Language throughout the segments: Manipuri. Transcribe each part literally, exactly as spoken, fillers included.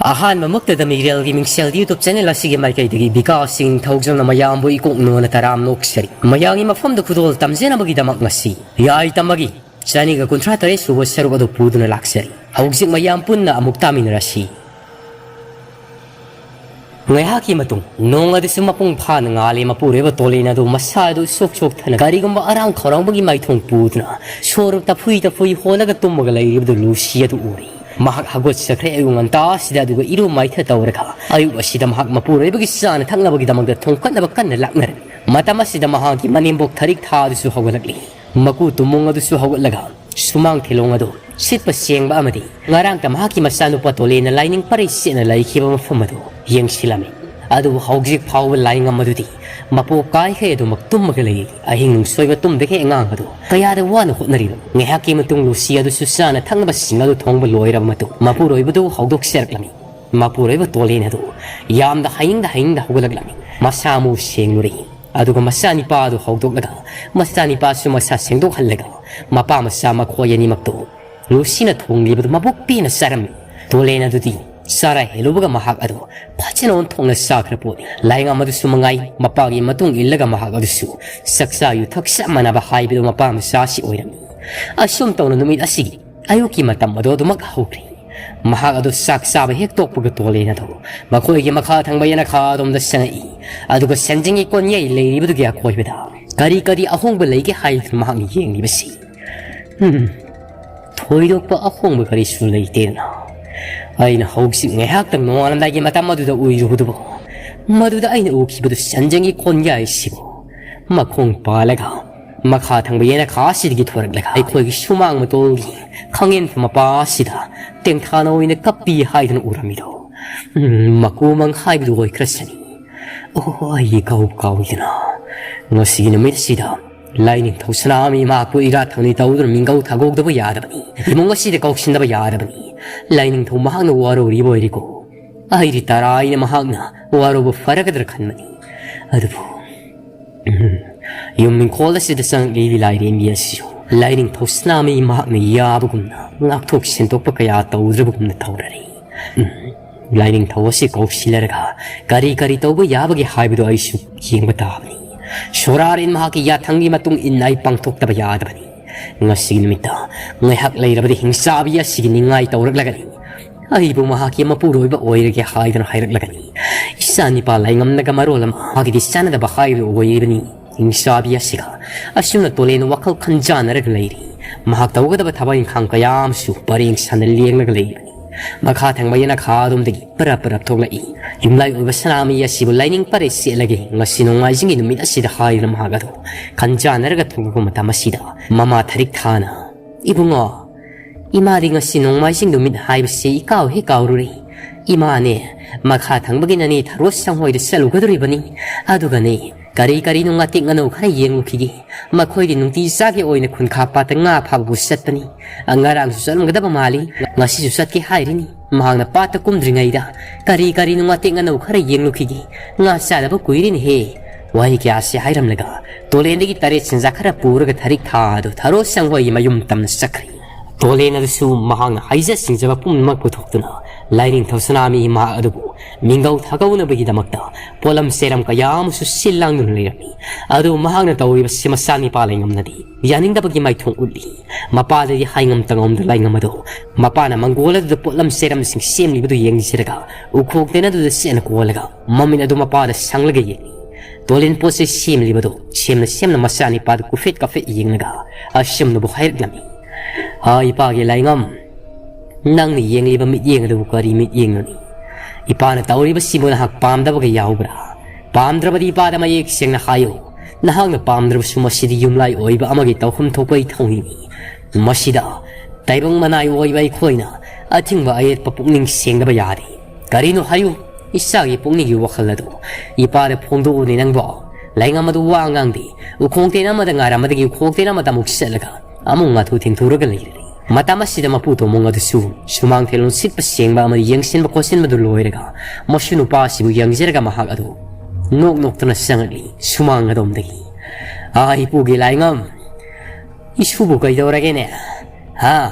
ꯑꯍꯥꯟꯕꯃꯛꯇꯗ ꯃꯤꯔꯦꯜꯒꯤ ꯃꯤꯡꯁꯦꯜ YouTube channel ꯑꯁꯤꯒꯤ ꯃꯥꯏꯀꯩꯗꯒꯤ ꯕꯤꯀꯥꯁ ꯁꯤꯡ ꯊꯧꯖꯝꯅ ꯃꯌꯥꯝꯕꯨ ꯏꯀꯣꯛ ꯅꯣꯟꯅ ꯇꯔꯥꯝ ꯅꯣꯛꯆꯔꯤ꯫ ꯃꯌꯥꯝꯒꯤ ꯃꯐꯝꯗ ꯈꯨꯗꯣꯜ ꯇꯝꯖꯅꯕꯒꯤꯗꯃꯛ ꯉꯁꯤ ꯌꯥꯏ ꯇꯝꯕꯒꯤ ꯆꯅꯤꯒ ꯀꯨꯟꯊ꯭ꯔꯥ ꯇꯔꯦꯠ ꯁꯨꯕ ꯁꯔꯨꯛ ꯑꯗꯨ ꯄꯨꯗꯨꯅ ꯂꯥꯛꯆꯔꯤ꯫ ꯍꯧꯖꯤꯛ ꯃꯌꯥꯝ ꯄꯨꯟꯅ ꯑꯃꯨꯛ ꯇꯥꯃꯤꯟꯅꯔꯁꯤ꯫ ꯉꯥꯏꯍꯥꯛꯀꯤ ꯃꯇꯨꯡ ꯅꯣꯡ ꯑꯗꯨꯁꯨ ꯃꯄꯨꯡ ꯐꯥꯅ ꯉꯥꯜꯂꯦ꯫ ꯃꯄꯨꯔꯣꯏꯕ ꯇꯣꯂꯦꯟ ꯑꯗꯨ ꯃꯁꯥ ꯑꯗꯨ ꯁꯣꯛ ꯁꯣꯛꯊꯅ ꯀꯔꯤꯒꯨꯝꯕ ꯑꯔꯥꯡ ꯈꯧꯔꯥꯡꯕꯒꯤ ꯃꯥꯏꯊꯣꯡ ꯄꯨꯗꯨꯅ ꯁꯣꯔ ꯇꯐꯨꯏ ꯇꯐꯨꯏ ꯍꯣꯜꯂꯒ ꯇꯨꯝꯃꯒ ꯂꯩꯔꯤꯕꯗꯨ ꯂꯨꯁꯤ ꯑꯗꯨ ꯎꯔꯤ꯫ ꯃꯍꯥꯛ ꯍꯧꯒꯠꯆꯈ꯭ꯔꯦ ꯑꯌꯨꯛ ꯉꯟꯇꯥꯁꯤꯗ, ꯑꯗꯨꯒ ꯏꯔꯨ ꯃꯥꯏꯊ ꯇꯧꯔꯒ ꯑꯌꯨꯛ ꯑꯁꯤꯗ ꯃꯍꯥꯛ ꯃꯄꯨꯔꯣꯏꯕꯒꯤ ꯆꯥꯅ ꯊꯛꯅꯕꯒꯤꯗꯃꯛꯇ ꯊꯣꯡꯀꯠꯅꯕ ꯀꯟꯅ ꯂꯥꯛꯅꯔꯝꯃꯤ꯫ ꯃꯇꯝ ꯑꯁꯤꯗ ꯃꯍꯥꯛꯀꯤ ꯃꯅꯦꯝꯕꯣꯛ ꯊꯔꯤꯛ ꯊꯥ ꯑꯗꯨꯁꯨ ꯍꯧꯒꯠꯂꯛꯂꯤ꯫ ꯃꯀꯨ ꯇꯨꯃꯣꯡ ꯑꯗꯨꯁꯨ ꯍꯧꯒꯠꯂꯒ ꯁꯨꯃꯥꯡ ꯊꯤꯂꯣꯡ ꯑꯗꯨ ꯁꯤꯠꯄ ꯁꯦꯡꯕ ꯑꯃꯗꯤ ꯉꯔꯥꯡꯇ ꯃꯍꯥꯛꯀꯤ ꯃꯆꯥꯅꯨꯄꯥ ꯇꯣꯂꯦꯟꯅ ꯂꯥꯏꯅꯤꯡ ꯄꯔꯩ ꯁꯦꯠꯅ ꯂꯩꯈꯤꯕ ꯃꯐꯝ ꯑꯗꯨ ꯌꯦꯡꯁꯤꯜꯂꯝꯃꯤ꯫ ꯑꯗꯨꯕꯨ ꯍꯧꯖꯤꯛ ꯐꯥꯎꯕ ꯂꯥꯏꯉꯝ ꯑꯗꯨꯗꯤ ꯃꯄꯣꯛ ꯀꯥꯏꯈꯩ ꯑꯗꯨꯃꯛ ꯇꯨꯝꯃꯒ ꯂꯩ꯫ ꯑꯍꯤꯡ ꯅꯨꯡꯁꯣꯏꯕ ꯇꯨꯝꯗꯈꯩ ꯑꯉꯥꯡ ꯑꯗꯨ ꯀꯌꯥꯗ ꯋꯥꯅ ꯍꯣꯠꯅꯔꯤꯕ꯫ ꯉꯥꯏꯍꯥꯛꯀꯤ ꯃꯇꯨꯡ ꯂꯨꯁꯤ ꯑꯗꯨꯁꯨ ꯆꯥꯅ ꯊꯛꯅꯕꯁꯤꯡ ꯑꯗꯨ ꯊꯣꯡꯕ ꯂꯣꯏꯔꯕ ꯃꯇꯨꯡ ꯃꯄꯨꯔꯣꯏꯕꯗꯨ ꯍꯧꯗꯣꯛꯆꯔꯛꯂꯝꯃꯤ꯫ ꯃꯄꯨꯔꯣꯏꯕ ꯇꯣꯂꯦꯟ ꯑꯗꯨ ꯌꯥꯝꯅ ꯍꯌꯤꯡꯗ ꯍꯌꯤꯡꯗ ꯍꯧꯒꯠꯂꯛꯂꯝꯃꯤ꯫ ꯃꯁꯥ ꯃꯎ ꯁꯦꯡꯂꯨꯔꯤ꯫ ꯑꯗꯨꯒ ꯃꯆꯥꯅꯤꯄꯥ ꯑꯗꯨ ꯍꯧꯗꯣꯛꯂꯒ ꯃꯆꯥꯅꯤꯄꯥꯁꯨ ꯃꯁꯥ ꯁꯦꯡꯗꯣꯛꯍꯜꯂꯒ ꯃꯄꯥ ꯃꯆꯥ ꯃꯈꯣꯏ ꯑꯅꯤꯃꯛꯇꯨ ꯂꯨꯁꯤꯅ ꯊꯣꯡꯂꯤꯕꯗꯨ ꯃꯕꯨꯛ ꯄꯦꯟꯅ ꯆꯥꯔꯝꯃꯤ꯫ ꯇꯣꯂꯦꯟ ꯑꯗꯨꯗꯤ ꯆꯥꯔꯥ ꯍꯦꯜꯂꯨꯕꯒ ꯃꯍꯥꯛ ꯑꯗꯨ ꯐꯖꯅ ꯑꯣꯟꯊꯣꯛꯅ ꯆꯥꯈ꯭ꯔ ꯄꯣꯠꯅꯤ꯫ ꯂꯥꯏꯉꯝ ꯑꯗꯨꯁꯨ ꯃꯉꯥꯏ, ꯃꯄꯥꯒꯤ ꯃꯇꯨꯡ ꯏꯜꯂꯒ ꯃꯍꯥꯛ ꯑꯗꯨꯁꯨ ꯆꯥꯛꯆꯥ ꯌꯨꯊꯛ ꯆꯞ ꯃꯥꯟꯅꯕ ꯍꯥꯏꯕꯗꯨ ꯃꯄꯥ ꯃꯆꯥ ꯑꯁꯤ ꯑꯣꯏꯔꯝꯃꯤ꯫ ꯑꯁꯨꯝ ꯇꯧꯅ ꯅꯨꯃꯤꯠ ꯑꯁꯤꯒꯤ ꯑꯌꯨꯛꯀꯤ ꯃꯇꯝ ꯑꯗꯨ ꯑꯗꯨꯃꯛ ꯍꯧꯈ꯭ꯔꯦ꯫ ꯃꯍꯥꯛ ꯑꯗꯨ ꯆꯥꯛ ꯆꯥꯕ ꯍꯦꯛ ꯇꯣꯛꯄꯒ ꯇꯣꯂꯦꯟ ꯑꯗꯨ ꯃꯈꯣꯏꯒꯤ ꯃꯈꯥ ꯊꯪꯕ ꯌꯦꯅꯈꯥ ꯑꯗꯣꯝꯗ ꯆꯪꯉꯛꯏ꯫ ꯑꯗꯨꯒ ꯁꯦꯟꯖꯦꯡꯒꯤ ꯀꯣꯟꯌꯩ ꯂꯩꯔꯤꯕꯗꯨꯒꯤ ꯑꯀꯣꯏꯕꯗ ꯀꯔꯤ ꯀꯔꯤ ꯑꯍꯣꯡꯕ ꯂꯩꯒꯦ ꯍꯥꯏꯗꯨꯅ ꯃꯍꯥꯛꯅ ꯌꯦꯡꯂꯤꯕꯁꯤ꯫ ꯎꯝ, ꯊꯣꯏꯗꯣꯛꯄ ꯑꯍꯣꯡꯕ ꯀꯔꯤꯁꯨ ꯂꯩꯇꯦꯗꯅ꯫ ꯑꯩꯅ ꯍꯧꯖꯤꯛ ꯉꯥꯏꯍꯥꯛꯇꯪ ꯅꯣꯡꯉꯥꯜꯂꯝꯗꯥꯏꯒꯤ ꯃꯇꯝ ꯑꯗꯨꯗ ꯎꯏꯔꯨꯕꯗꯨꯕꯨ, ꯃꯗꯨꯗ ꯑꯩꯅ ꯎꯈꯤꯕꯗꯨ ꯁꯦꯟꯖꯦꯡꯒꯤ ꯀꯣꯟꯌꯩꯁꯤꯕꯨ ꯃꯈꯣꯡ ꯄꯥꯜꯂꯒ ꯃꯈꯥ ꯊꯪꯕ ꯌꯦꯅꯈꯥ ꯑꯁꯤꯗꯒꯤ ꯊꯣꯔꯛꯂꯒ ꯑꯩꯈꯣꯏꯒꯤ ꯁꯨꯃꯥꯡ ꯃꯇꯣꯜꯒꯤ ꯈꯥꯡꯉꯦꯟ ꯃꯄꯥ ꯑꯁꯤꯗ ꯇꯦꯡꯊꯥꯅ ꯑꯣꯏꯅ ꯀꯞꯄꯤ ꯍꯥꯏꯗꯨꯅ ꯎꯔꯝꯃꯤꯗꯣ꯫ ꯎꯝ, ꯃꯀꯨꯃꯪ ꯍꯥꯏꯕꯗꯨ ꯑꯣꯏꯈ꯭ꯔꯁꯅꯤ꯫ ꯑꯣ, ꯑꯩ ꯏꯀꯥꯎ ꯀꯥꯎꯏꯗꯅ꯫ ꯉꯁꯤꯒꯤ ꯅꯨꯃꯤꯠ ꯑꯁꯤꯗ ꯂꯥꯏꯅꯤꯡꯊꯧ ꯁꯅꯥꯃꯍꯤ ꯃꯍꯥꯛꯄꯨ ꯏꯔꯥꯠ ꯊꯧꯅꯤ ꯇꯧꯗꯨꯅ ꯃꯤꯡꯒꯧ ꯊꯥꯒꯧꯗꯕ ꯌꯥꯗꯕꯅꯤ꯫ ꯏꯃꯨꯡ ꯑꯁꯤꯗ ꯀꯧꯁꯤꯟꯗꯕ ꯌꯥꯗꯕꯅꯤ꯫ ꯂꯥꯏꯅꯤꯡꯊꯧ ꯃꯍꯥꯛꯅ ꯋꯥꯔꯧꯔꯤꯕ ꯑꯣꯏꯔꯦꯀꯣ꯫ ꯑꯩꯗꯤ ꯇꯔꯥꯏꯅ ꯃꯍꯥꯛꯅ ꯋꯥꯔꯧꯕ ꯐꯔꯒꯗ꯭ꯔꯥ ꯈꯟꯕꯅꯤ꯫ ꯑꯗꯨꯕꯨ, ꯎꯝ, ꯌꯨꯝ ꯏꯪꯈꯣꯜ ꯑꯁꯤꯗ ꯆꯪꯂꯛꯂꯤꯕꯤ ꯂꯥꯏꯔꯦꯝꯕꯤ ꯑꯁꯤꯁꯨ ꯂꯥꯏꯅꯤꯡꯊꯧ ꯁꯅꯥꯃꯍꯤ ꯃꯍꯥꯛꯅ ꯌꯥꯕꯒꯨꯝꯅ ꯉꯥꯛꯊꯣꯛ ꯁꯦꯟꯗꯣꯛꯄ ꯀꯌꯥ ꯇꯧꯗ꯭ꯔꯕꯒꯨꯝꯅ ꯇꯧꯔꯔꯤ꯫ ꯎꯝ꯫ ꯂꯥꯏꯅꯤꯡꯊꯧ ꯑꯁꯤ ꯀꯧꯁꯤꯜꯂꯔꯒ ꯀꯔꯤ ꯀꯔꯤ ꯇꯧꯕ ꯌꯥꯕꯒꯦ ꯍꯥꯏꯕꯗꯨ ꯑꯩꯁꯨ ꯌꯦꯡꯕ ꯇꯥꯕꯅꯤ꯫ ꯁꯣꯔꯥꯔꯦꯟ ꯃꯍꯥꯛꯀꯤ ꯌꯥꯊꯪꯒꯤ ꯃꯇꯨꯡ ꯏꯟꯅ ꯑꯩ ꯄꯥꯡꯊꯣꯛꯇꯕ ꯌꯥꯗꯕꯅꯤ꯫ ꯉꯁꯤꯒꯤ ꯅꯨꯃꯤꯠꯇ ꯉꯥꯏꯍꯥꯛ ꯂꯩꯔꯕꯗꯤ ꯍꯤꯡꯆꯥꯕꯤ ꯑꯁꯤꯒꯤ ꯅꯤꯡꯉꯥꯏ ꯇꯧꯔꯛꯂꯒꯅꯤ꯫ ꯑꯩꯕꯨ ꯃꯍꯥꯛꯀꯤ ꯃꯄꯨꯔꯣꯏꯕ ꯑꯣꯏꯔꯒꯦ ꯍꯥꯏꯗꯨꯅ ꯍꯥꯏꯔꯛꯂꯒꯅꯤ꯫ ꯏꯆꯥ ꯅꯤꯄꯥ ꯂꯥꯏꯉꯝꯅꯒ ꯃꯔꯣꯜ ꯑꯃ ꯃꯍꯥꯛꯀꯤꯗꯤ ꯆꯥꯟꯅꯗꯕ ꯍꯥꯏꯕꯗꯨ ꯑꯣꯏꯔꯤꯕꯅꯤ꯫ ꯍꯤꯡꯆꯥꯕꯤ ꯑꯁꯤꯒ ꯑꯁꯨꯝꯅ ꯇꯣꯂꯦꯟ ꯋꯥꯈꯜ ꯈꯟꯖꯥꯟꯅꯔꯒ ꯂꯩꯔꯤ꯫ ꯃꯍꯥꯛ ꯇꯧꯒꯗꯕ ꯊꯕꯛ ꯏꯪꯈꯥꯡ ꯀꯌꯥ ꯑꯃꯁꯨ ꯄꯔꯦꯡ ꯁꯥꯟꯅ ꯂꯦꯡꯂꯒ ꯂꯩꯕꯅꯤ꯫ ꯃꯈꯥ ꯊꯪꯕ ꯌꯦꯅꯈꯥꯔꯣꯝꯗꯒꯤ ꯄꯔꯞ ꯄꯔꯞ ꯊꯣꯛꯂꯛꯏ꯫ ꯌꯨꯝꯂꯥꯏ ꯑꯣꯏꯕ ꯁꯅꯥꯃꯍꯤ ꯑꯁꯤꯕꯨ ꯂꯥꯏꯅꯤꯡ ꯄꯔꯦ ꯁꯦꯠꯂꯒꯦ ꯉꯁꯤ ꯅꯣꯡꯃꯥꯏꯖꯤꯡꯒꯤ ꯅꯨꯃꯤꯠ ꯑꯁꯤꯗ ꯍꯥꯏꯗꯨꯅ ꯃꯍꯥꯛ ꯑꯗꯨ ꯈꯟꯖꯥꯟꯅꯔꯒ ꯊꯣꯛꯂꯛꯄ ꯃꯇꯝ ꯑꯁꯤꯗ ꯃꯃꯥ ꯊꯔꯤꯛ ꯊꯥꯅ, "ꯏꯕꯨꯡꯉꯣ, ꯏꯃꯥꯗꯤ ꯉꯁꯤ ꯅꯣꯡꯃꯥꯏꯖꯤꯡ ꯅꯨꯃꯤꯠ ꯍꯥꯏꯕꯁꯤ ꯏꯀꯥꯎ ꯍꯦꯛ ꯀꯥꯎꯔꯨꯔꯦ꯫ ꯏꯃꯥꯅꯦ, ꯃꯈꯥ ꯊꯪꯕꯒꯤ ꯅꯅꯦ ꯊꯔꯣ ꯁꯪꯍꯣꯏꯗ ꯆꯠꯂꯨꯒꯗꯧꯔꯤꯕꯅꯤ꯫ ꯑꯗꯨꯒꯅꯦ, ꯀꯔꯤ ꯀꯔꯤꯅꯣ ꯉꯥꯇꯦꯛ ꯉꯥꯅꯧ ꯈꯔ ꯌꯦꯡꯂꯨꯈꯤꯒꯦ꯫ ꯃꯈꯣꯏꯗꯤ ꯅꯨꯡꯇꯤ ꯆꯥꯒꯤ ꯑꯣꯏꯅ ꯈꯨꯟꯈꯥ ꯄꯥꯠꯇ ꯉꯥ ꯐꯥꯕꯕꯨ ꯆꯠꯄꯅꯤ꯫ ꯉꯔꯥꯡꯁꯨ ꯆꯠꯂꯝꯒꯗꯕ ꯃꯥꯜꯂꯤ, ꯉꯁꯤꯁꯨ ꯆꯠꯀꯦ ꯍꯥꯏꯔꯤꯅꯤ꯫ ꯃꯍꯥꯛꯅ ꯄꯥꯠꯇ ꯀꯨꯝꯗ꯭ꯔꯤꯉꯩꯗ ꯀꯔꯤ ꯀꯔꯤꯅꯣ ꯉꯥꯇꯦꯛ ꯉꯥꯅꯧ ꯈꯔ ꯌꯦꯡꯂꯨꯈꯤꯒꯦ꯫ ꯉꯥ ꯆꯥꯗꯕ ꯀꯨꯏꯔꯦꯅꯦꯍꯦ"꯫ ꯋꯥꯍꯩ ꯀꯌꯥꯁꯤ ꯍꯥꯏꯔꯝꯂꯒ ꯇꯣꯂꯦꯟꯗꯒꯤ ꯇꯔꯦꯠ ꯁꯦꯟꯖꯥ ꯈꯔ ꯄꯨꯔꯒ ꯊꯔꯤꯛ ꯊꯥ ꯑꯗꯨ ꯊꯔꯣ ꯁꯪꯍꯣꯏꯒꯤ ꯃꯌꯨꯝ ꯇꯝꯅ ꯆꯠꯈ꯭ꯔꯦ꯫ ꯇꯣꯂꯦꯟ ꯑꯗꯨꯁꯨ ꯃꯍꯥꯛꯅ ꯍꯩꯖ ꯁꯤꯡꯖꯕ ꯄꯨꯝꯅꯃꯛ ꯄꯨꯊꯣꯛꯇꯨꯅ ꯂꯥꯏꯅꯤꯡꯊꯧ ꯁꯅꯥꯃꯍꯤ ꯃꯍꯥꯛ ꯑꯗꯨꯕꯨ ꯃꯤꯡꯒꯧ ꯊꯥꯒꯧꯅꯕꯒꯤꯗꯃꯛꯇ ꯄꯣꯠꯂꯝ ꯆꯩꯔꯝ ꯀꯌꯥ ꯑꯃꯁꯨ ꯁꯤꯜ ꯂꯥꯡꯗꯨꯅ ꯂꯩꯔꯝꯃꯤ꯫ ꯑꯗꯨꯕꯨ ꯃꯍꯥꯛꯅ ꯇꯧꯔꯤꯕꯁꯤ ꯃꯆꯥꯅꯤꯄꯥ ꯂꯩꯉꯝꯅꯗꯤ ꯌꯥꯅꯤꯡꯗꯕꯒꯤ ꯃꯥꯏꯊꯣꯡ ꯎꯠꯂꯤ꯫ ꯃꯄꯥꯗꯗꯤ ꯍꯥꯏꯉꯝ ꯇꯥꯉꯝꯗ ꯂꯩꯉꯝ ꯑꯗꯨ ꯃꯄꯥꯅ ꯃꯪꯒꯣꯜ ꯑꯗꯨꯗ ꯄꯣꯠꯂꯝ ꯆꯩꯔꯝꯁꯤꯡ ꯁꯦꯝꯂꯤꯕꯗꯨ ꯌꯦꯡꯖꯔꯒ ꯎꯈꯣꯡ ꯇꯦꯅ ꯑꯗꯨꯗ ꯆꯦꯠꯅ ꯀꯣꯜꯂꯒ ꯃꯃꯤꯠ ꯑꯗꯨ ꯃꯄꯥꯗ ꯁꯪꯂꯒ ꯌꯦꯡꯂꯤ꯫ ꯇꯣꯂꯦꯟ ꯄꯣꯠ ꯆꯩ ꯁꯦꯝꯂꯤꯕꯗꯨ ꯁꯦꯝꯅ ꯁꯦꯝꯅ ꯃꯆꯥꯅꯤꯄꯥꯗꯨ ꯀꯨꯐꯦꯠ ꯀꯥꯐꯦꯠ ꯌꯦꯡꯂꯒ ꯑꯁꯨꯝꯅꯕꯨ ꯍꯥꯏꯔꯛꯂꯝꯃꯤ, "ꯍꯥ, ꯏꯄꯥꯒꯤ ꯂꯥꯏꯉꯝ, ꯅꯪꯅ ꯌꯦꯡꯂꯤꯕ ꯃꯤꯠꯌꯦꯡ ꯑꯗꯨꯕꯨ ꯀꯔꯤ ꯃꯤꯠꯌꯦꯡꯅꯣꯅꯤ? ꯏꯄꯥꯅ ꯇꯧꯔꯤꯕꯁꯤꯕꯨ ꯅꯍꯥꯛ ꯄꯥꯝꯗꯕꯒ ꯌꯥꯎꯕ꯭ꯔꯥ? ꯄꯥꯝꯗ꯭ꯔꯕꯗꯤ ꯏꯄꯥꯗ ꯃꯌꯦꯛ ꯁꯦꯡꯅ ꯍꯥꯏꯌꯨ꯫ ꯅꯍꯥꯛꯅ ꯄꯥꯝꯗ꯭ꯔꯕꯁꯨ ꯃꯁꯤꯗꯤ ꯌꯨꯝꯂꯥꯏ ꯑꯣꯏꯕ ꯑꯃꯒꯤ ꯇꯧꯐꯝ ꯊꯣꯛꯄ ꯏꯊꯧꯅꯤ꯫ ꯃꯁꯤꯗ ꯇꯥꯏꯕꯪ ꯃꯅꯥꯏ ꯑꯣꯏꯕ ꯑꯩꯈꯣꯏꯅ ꯑꯊꯤꯡꯕ ꯑꯌꯦꯠꯄ ꯄꯨꯛꯅꯤꯡ ꯁꯦꯡꯗꯕ ꯌꯥꯗꯦ꯫ ꯀꯔꯤꯅꯣ ꯍꯥꯏꯌꯨ, ꯏꯆꯥꯒꯤ ꯄꯨꯛꯅꯤꯡꯒꯤ ꯋꯥꯈꯜ ꯑꯗꯨ ꯏꯄꯥꯗ ꯐꯣꯡꯗꯣꯛꯎꯅꯦ ꯅꯪꯕꯣ꯫ ꯂꯥꯏꯉꯝ ꯑꯗꯨ ꯋꯥ ꯉꯥꯡꯗꯦ꯫ ꯎꯈꯣꯡꯇꯦꯟ ꯑꯃꯗ ꯉꯥꯏꯔꯝꯕꯗꯒꯤ ꯎꯈꯣꯡꯇꯦꯟ ꯑꯃꯗ ꯑꯃꯨꯛ ꯆꯠꯂꯒ ꯑꯃꯨꯛ ꯉꯥꯊꯨ ꯊꯦꯡꯊꯨꯔꯒ ꯂꯩꯔꯦ꯫ ꯃꯇꯝ ꯑꯁꯤꯗ ꯃꯄꯨ ꯇꯣꯃꯣꯡ ꯑꯗꯨꯁꯨ ꯁꯨꯃꯥꯡ ꯊꯦꯂꯣꯡ ꯁꯤꯠꯄ ꯁꯦꯡꯕ ꯑꯃꯗꯤ ꯌꯦꯡꯁꯤꯟꯕ ꯈꯣꯠꯆꯤꯟꯕꯗꯨ ꯂꯣꯏꯔꯒ ꯃꯁꯨ ꯅꯨꯄꯥ ꯑꯁꯤꯕꯨ ꯌꯦꯡꯖꯔꯒ ꯃꯍꯥꯛ ꯑꯗꯨ ꯅꯣꯛ ꯅꯣꯛꯇꯨꯅ ꯆꯪꯉꯛꯂꯤ꯫ ꯁꯨꯃꯥꯡ ꯑꯗꯣꯝꯗꯒꯤ, "ꯑꯥ, ꯏꯄꯨꯒꯤ ꯂꯥꯏꯉꯝ, ꯏꯁꯨꯕꯨ ꯀꯩꯗꯧꯔꯒꯦꯅꯦ? ꯍꯥ?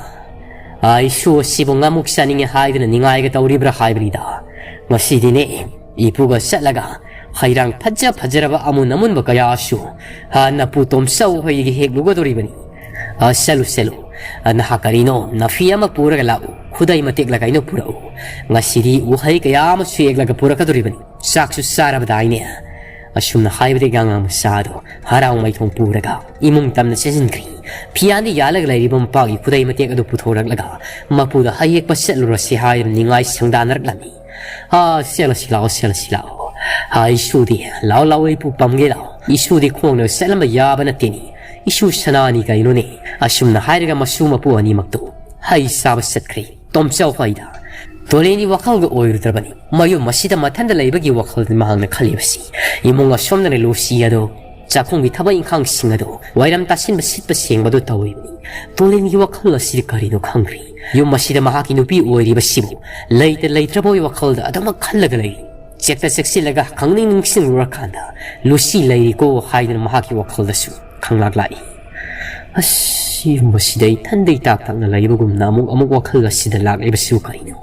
ꯑꯥ, ꯏꯁꯨ ꯑꯁꯤꯕꯨ ꯉꯥꯃꯨꯛ ꯆꯥꯅꯤꯡꯉꯦ ꯍꯥꯏꯗꯨꯅ ꯅꯤꯡꯉꯥꯏꯒ ꯇꯧꯔꯤꯕ꯭ꯔꯥ ꯍꯥꯏꯕꯅꯤꯗ"꯫ "ꯉꯁꯤꯗꯤꯅꯦ, ꯏꯄꯨꯒ ꯆꯠꯂꯒ ꯍꯩꯔꯥꯡ ꯐꯖ ꯐꯖꯔꯕ ꯑꯃꯨꯟ ꯑꯃꯨꯟꯕ ꯀꯌꯥꯁꯨ, ꯍꯥ, ꯅꯄꯨ ꯇꯣꯝꯆꯧ ꯍꯣꯏꯗꯒꯤ ꯍꯦꯛꯂꯨꯒꯗꯧꯔꯤꯕꯅꯤ꯫ ꯑ, ꯆꯠꯂꯨ, ꯆꯠꯂꯨ꯫ ꯑ, ꯅꯍꯥꯛ ꯀꯔꯤꯅꯣ, ꯅꯥꯐꯤ ꯑꯃ ꯄꯨꯔꯒ ꯂꯥꯛꯎ, ꯈꯨꯗꯩ ꯃꯇꯦꯛꯂ ꯀꯩꯅꯣ ꯄꯨꯔꯛꯎ꯫ ꯉꯁꯤꯗꯤ ꯎꯍꯩ ꯀꯌꯥ ꯑꯃꯁꯨ ꯍꯦꯛꯂꯒ ꯄꯨꯔꯛꯀꯗꯧꯔꯤꯕꯅꯤ꯫ ꯆꯥꯛꯁꯨ ꯆꯥꯔꯕꯗꯥꯏꯅꯦ?" ꯑꯁꯨꯝꯅ ꯍꯥꯏꯕꯗꯒꯤ ꯑꯉꯥꯡ ꯃꯆꯥꯗꯣ ꯍꯔꯥꯎ ꯃꯩꯊꯣꯡ ꯄꯨꯔꯒ ꯏꯃꯨꯡ ꯇꯝꯅ ꯆꯦꯟꯁꯤꯟꯈ꯭ꯔꯤ꯫ ꯐꯤꯌꯥꯟꯗ ꯌꯥꯜꯂꯒ ꯂꯩꯔꯤꯕ ꯃꯄꯥꯒꯤ ꯈꯨꯗꯩ ꯃꯇꯦꯛ ꯑꯗꯨ ꯄꯨꯊꯣꯔꯛꯂꯒ ꯃꯄꯨꯗ ꯍꯩ ꯍꯦꯛꯄ ꯆꯠꯂꯨꯔꯁꯤ ꯍꯥꯏꯗꯨꯅ ꯅꯤꯡꯉꯥꯏ ꯁꯪꯗꯥꯅꯔꯛꯂꯝꯃꯤ꯫ "ꯑꯥ, ꯆꯦꯜꯂꯁꯤ ꯂꯥꯛꯑꯣ, ꯆꯦꯜꯂꯁꯤ ꯂꯥꯛꯑꯣ꯫ ꯑꯥ, ꯏꯁꯨꯗꯤ, ꯂꯥꯛꯑꯣ, ꯂꯥꯛꯑꯣ, ꯏꯄꯨ ꯄꯝꯒꯦ ꯂꯥꯛꯑꯣ꯫ ꯏꯁꯨꯗꯤ ꯈꯣꯡꯅ ꯆꯠꯂꯝꯕ ꯌꯥꯕ ꯅꯠꯇꯦꯅꯦ꯫ ꯏꯁꯨ ꯁꯅꯥꯅꯤ ꯀꯩꯅꯣꯅꯦ?" ꯑꯁꯨꯝꯅ ꯍꯥꯏꯔꯒ ꯃꯁꯨ ꯃꯄꯨ ꯑꯅꯤꯃꯛꯇꯨ ꯍꯩ ꯆꯥꯕ ꯆꯠꯈ꯭ꯔꯦ꯫ ꯇꯣꯝꯆꯧ ꯍꯣꯏꯗ꯫ ꯇꯣꯂꯦꯟꯒꯤ ꯋꯥꯈꯜꯒ ꯑꯣꯏꯔꯨꯗ꯭ꯔꯕꯅꯤ꯫ ꯃꯌꯨꯝ ꯑꯁꯤꯗ ꯃꯊꯟꯇ ꯂꯩꯕꯒꯤ ꯋꯥꯈꯜꯗꯤ ꯃꯍꯥꯛꯅ ꯈꯜꯂꯤꯕꯁꯤ꯫ ꯏꯃꯨꯡ ꯑꯁꯣꯝꯗꯅ ꯂꯨꯁꯤ ꯑꯗꯣ ꯆꯥꯛꯈꯨꯝꯒꯤ ꯊꯕꯛ ꯏꯪꯈꯥꯡꯁꯤꯡ ꯑꯗꯣ ꯋꯥꯏꯔꯝ ꯇꯥꯁꯤꯟꯕ, ꯁꯤꯠꯄ ꯁꯦꯡꯕꯗꯨ ꯇꯧꯔꯤꯕꯅꯤ꯫ ꯇꯣꯂꯦꯟꯒꯤ ꯋꯥꯈꯜ ꯑꯁꯤꯗꯤ ꯀꯔꯤꯅꯣ ꯈꯪꯗ꯭ꯔꯤ꯫ ꯌꯨꯝ ꯑꯁꯤꯗ ꯃꯍꯥꯛꯀꯤ ꯅꯨꯄꯤ ꯑꯣꯏꯔꯤꯕꯁꯤꯕꯨ ꯂꯩꯇ ꯂꯩꯇ꯭ꯔꯕꯒꯤ ꯋꯥꯈꯜꯗ ꯑꯗꯨꯃꯛ ꯈꯜꯂꯒ ꯂꯩꯔꯤ꯫ ꯆꯦꯛꯇ ꯆꯦꯛꯁꯤꯜꯂꯒ ꯈꯪꯅꯤꯡ ꯅꯤꯡꯁꯤꯡꯂꯨꯔꯀꯥꯟꯗ ꯂꯨꯁꯤ ꯂꯩꯔꯤꯀꯣ ꯍꯥꯏꯗꯨꯅ ꯃꯍꯥꯛꯀꯤ ꯋꯥꯈꯜꯗꯁꯨ ꯈꯪꯂꯥꯛ ꯂꯥꯛꯏ꯫ ꯑꯁ, ꯌꯨꯝ ꯑꯁꯤꯗ ꯏꯊꯟꯗ ꯏꯇꯥꯛ ꯇꯥꯛꯅ ꯂꯩꯕꯒꯨꯝꯅ ꯑꯃꯨꯛ ꯑꯃꯨꯛ ꯋꯥꯈꯜ ꯑꯁꯤꯗ ꯂꯥꯛꯂꯤꯕꯁꯤꯕꯨ ꯀꯔꯤꯅꯣ?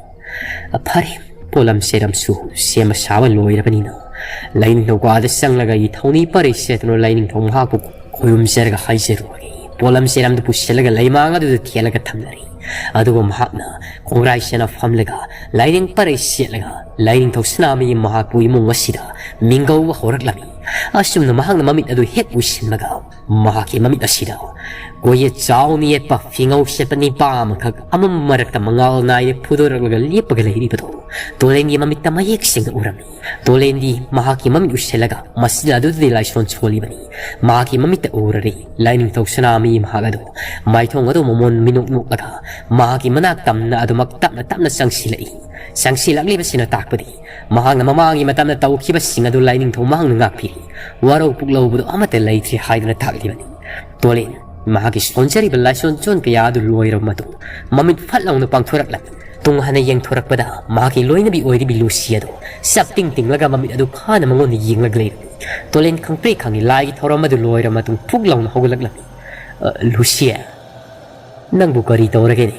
ꯐꯔꯦ, ꯄꯣꯠꯂꯝ ꯆꯩꯔꯝꯁꯨ ꯁꯦꯝꯕ ꯁꯥꯕ ꯂꯣꯏꯔꯕꯅꯤꯅ, ꯂꯥꯏꯅꯤꯡꯊꯧ ꯀꯥꯗ ꯆꯪꯂꯒ ꯑꯩ ꯊꯧꯅꯤ ꯄꯔꯩ ꯁꯦꯠꯇꯨꯅ ꯂꯥꯏꯅꯤꯡꯊꯧ ꯃꯍꯥꯛꯄꯨ ꯈꯣꯏꯔꯨꯝꯖꯔꯒ ꯍꯥꯏꯖꯔꯨꯔꯒꯦ꯫ ꯄꯣꯠꯂꯝ ꯆꯩꯔꯝꯗꯨ ꯄꯨꯁꯤꯜꯂꯒ ꯂꯩꯃꯥꯡ ꯑꯗꯨꯗ ꯊꯦꯠꯂꯒ ꯊꯝꯂꯔꯦ꯫ ꯑꯗꯨꯒ ꯃꯍꯥꯛꯅ ꯈꯣꯡꯒ꯭ꯔꯥꯏ ꯆꯦꯠꯅ ꯐꯝꯂꯒ ꯂꯥꯏꯅꯤꯡ ꯄꯔꯩ ꯁꯦꯠꯂꯒ ꯂꯥꯏꯅꯤꯡꯊꯧ ꯁꯅꯥꯃꯍꯤ ꯃꯍꯥꯛꯄꯨ ꯏꯃꯨꯡ ꯑꯁꯤꯗ ꯃꯤꯡꯒꯧꯕ ꯍꯧꯔꯛꯂꯝꯃꯤ꯫ ꯑꯁꯨꯝꯅ ꯃꯍꯥꯛꯅ ꯃꯃꯤꯠ ꯑꯗꯨ ꯍꯦꯛ ꯎꯏꯁꯤꯟꯕꯒ ꯃꯍꯥꯛꯀꯤ ꯃꯃꯤꯠ ꯑꯁꯤꯗ ꯀꯣꯌꯦꯠ ꯆꯥꯎꯅ ꯌꯦꯠꯄ ꯐꯤꯉꯧ ꯁꯦꯠꯄ ꯅꯤꯄꯥ ꯑꯃꯈꯛ ꯑꯃꯝ ꯃꯔꯛꯇ ꯃꯉꯥꯜ ꯅꯥꯏꯅ ꯐꯨꯗꯣꯔꯛꯂꯒ ꯂꯦꯞꯄꯒ ꯂꯩꯔꯤꯕꯗꯨ ꯇꯣꯂꯦꯟꯒꯤ ꯃꯃꯤꯠꯇ ꯃꯌꯦꯛ ꯁꯦꯡꯅ ꯎꯔꯝꯃꯤ꯫ ꯇꯣꯂꯦꯟꯗꯤ ꯃꯍꯥꯛꯀꯤ ꯃꯃꯤꯠ ꯎꯏꯁꯤꯜꯂꯒ ꯃꯁꯤꯗ ꯑꯗꯨꯗꯗꯤ ꯂꯥꯏꯁꯣꯟ ꯁꯣꯜꯂꯤꯕꯅꯤ꯫ ꯃꯍꯥꯛꯀꯤ ꯃꯃꯤꯠꯇ ꯎꯔꯔꯤ ꯂꯥꯏꯅꯤꯡꯊꯧ ꯁꯅꯥꯃꯍꯤ ꯃꯍꯥꯛ ꯑꯗꯨ ꯃꯥꯏꯊꯣꯡ ꯑꯗꯨ ꯃꯃꯣꯟ ꯃꯤꯅꯣꯛ ꯅꯣꯛꯂꯒ ꯃꯍꯥꯛꯀꯤ ꯃꯅꯥꯛ ꯇꯝꯅ ꯑꯗꯨꯃꯛ ꯇꯞꯅ ꯇꯞꯅ ꯆꯪꯁꯤꯜꯂꯛꯏ꯫ ꯆꯪꯁꯤꯜꯂꯛꯂꯤꯕꯁꯤꯅ ꯇꯥꯛꯄꯗꯤ ꯃꯍꯥꯛꯅ ꯃꯃꯥꯡꯒꯤ ꯃꯇꯝꯗ ꯇꯧꯈꯤꯕꯁꯤꯡ ꯑꯗꯨ ꯂꯥꯏꯅꯤꯡꯊꯧ ꯃꯍꯥꯛꯅ ꯉꯥꯛꯄꯤꯔꯤ꯫ ꯋꯥꯔꯧ ꯄꯨꯛꯂꯧꯕꯗꯨ ꯑꯃꯠꯇ ꯂꯩꯇ꯭ꯔꯤ ꯍꯥꯏꯗꯨꯅ ꯇꯥꯛꯂꯤꯕꯅꯤ꯫ ꯇꯣꯂꯦꯟ ꯃꯍꯥꯛꯀꯤ ꯁꯣꯟꯖꯔꯤꯕ ꯂꯥꯏꯁꯣꯟ ꯆꯣꯟ ꯀꯌꯥ ꯑꯗꯨ ꯂꯣꯏꯔꯕ ꯃꯇꯨꯡ ꯃꯃꯤꯠ ꯐꯠ ꯂꯥꯎꯅ ꯄꯥꯡꯊꯣꯔꯛꯂꯝꯃꯤ꯫ ꯇꯨꯡ ꯍꯟꯅ ꯌꯦꯡꯊꯣꯔꯛꯄꯗ ꯃꯍꯥꯛꯀꯤ ꯂꯣꯏꯅꯕꯤ ꯑꯣꯏꯔꯤꯕꯤ ꯂꯨꯁꯤ ꯑꯗꯨ ꯁꯛ ꯇꯤꯡ ꯇꯤꯡꯂꯒ ꯃꯃꯤꯠ ꯑꯗꯨ ꯐꯥꯅ ꯃꯉꯣꯟꯗ ꯌꯦꯡꯂꯒ ꯂꯩꯔꯝꯃꯤ꯫ ꯇꯣꯂꯦꯟ ꯈꯪꯄ꯭ꯔꯦꯛ ꯈꯪꯉꯤ ꯂꯥꯏꯒꯤ ꯊꯧꯔꯝ ꯑꯗꯨ ꯂꯣꯏꯔꯕ ꯃꯇꯨꯡ ꯐꯨꯛ ꯂꯥꯎꯅ ꯍꯧꯒꯠꯂꯛꯂꯝꯃꯤ꯫ "ꯑ, ꯂꯨꯁꯤ, ꯅꯪꯕꯨ ꯀꯔꯤ ꯇꯧꯔꯒꯦꯅꯦ?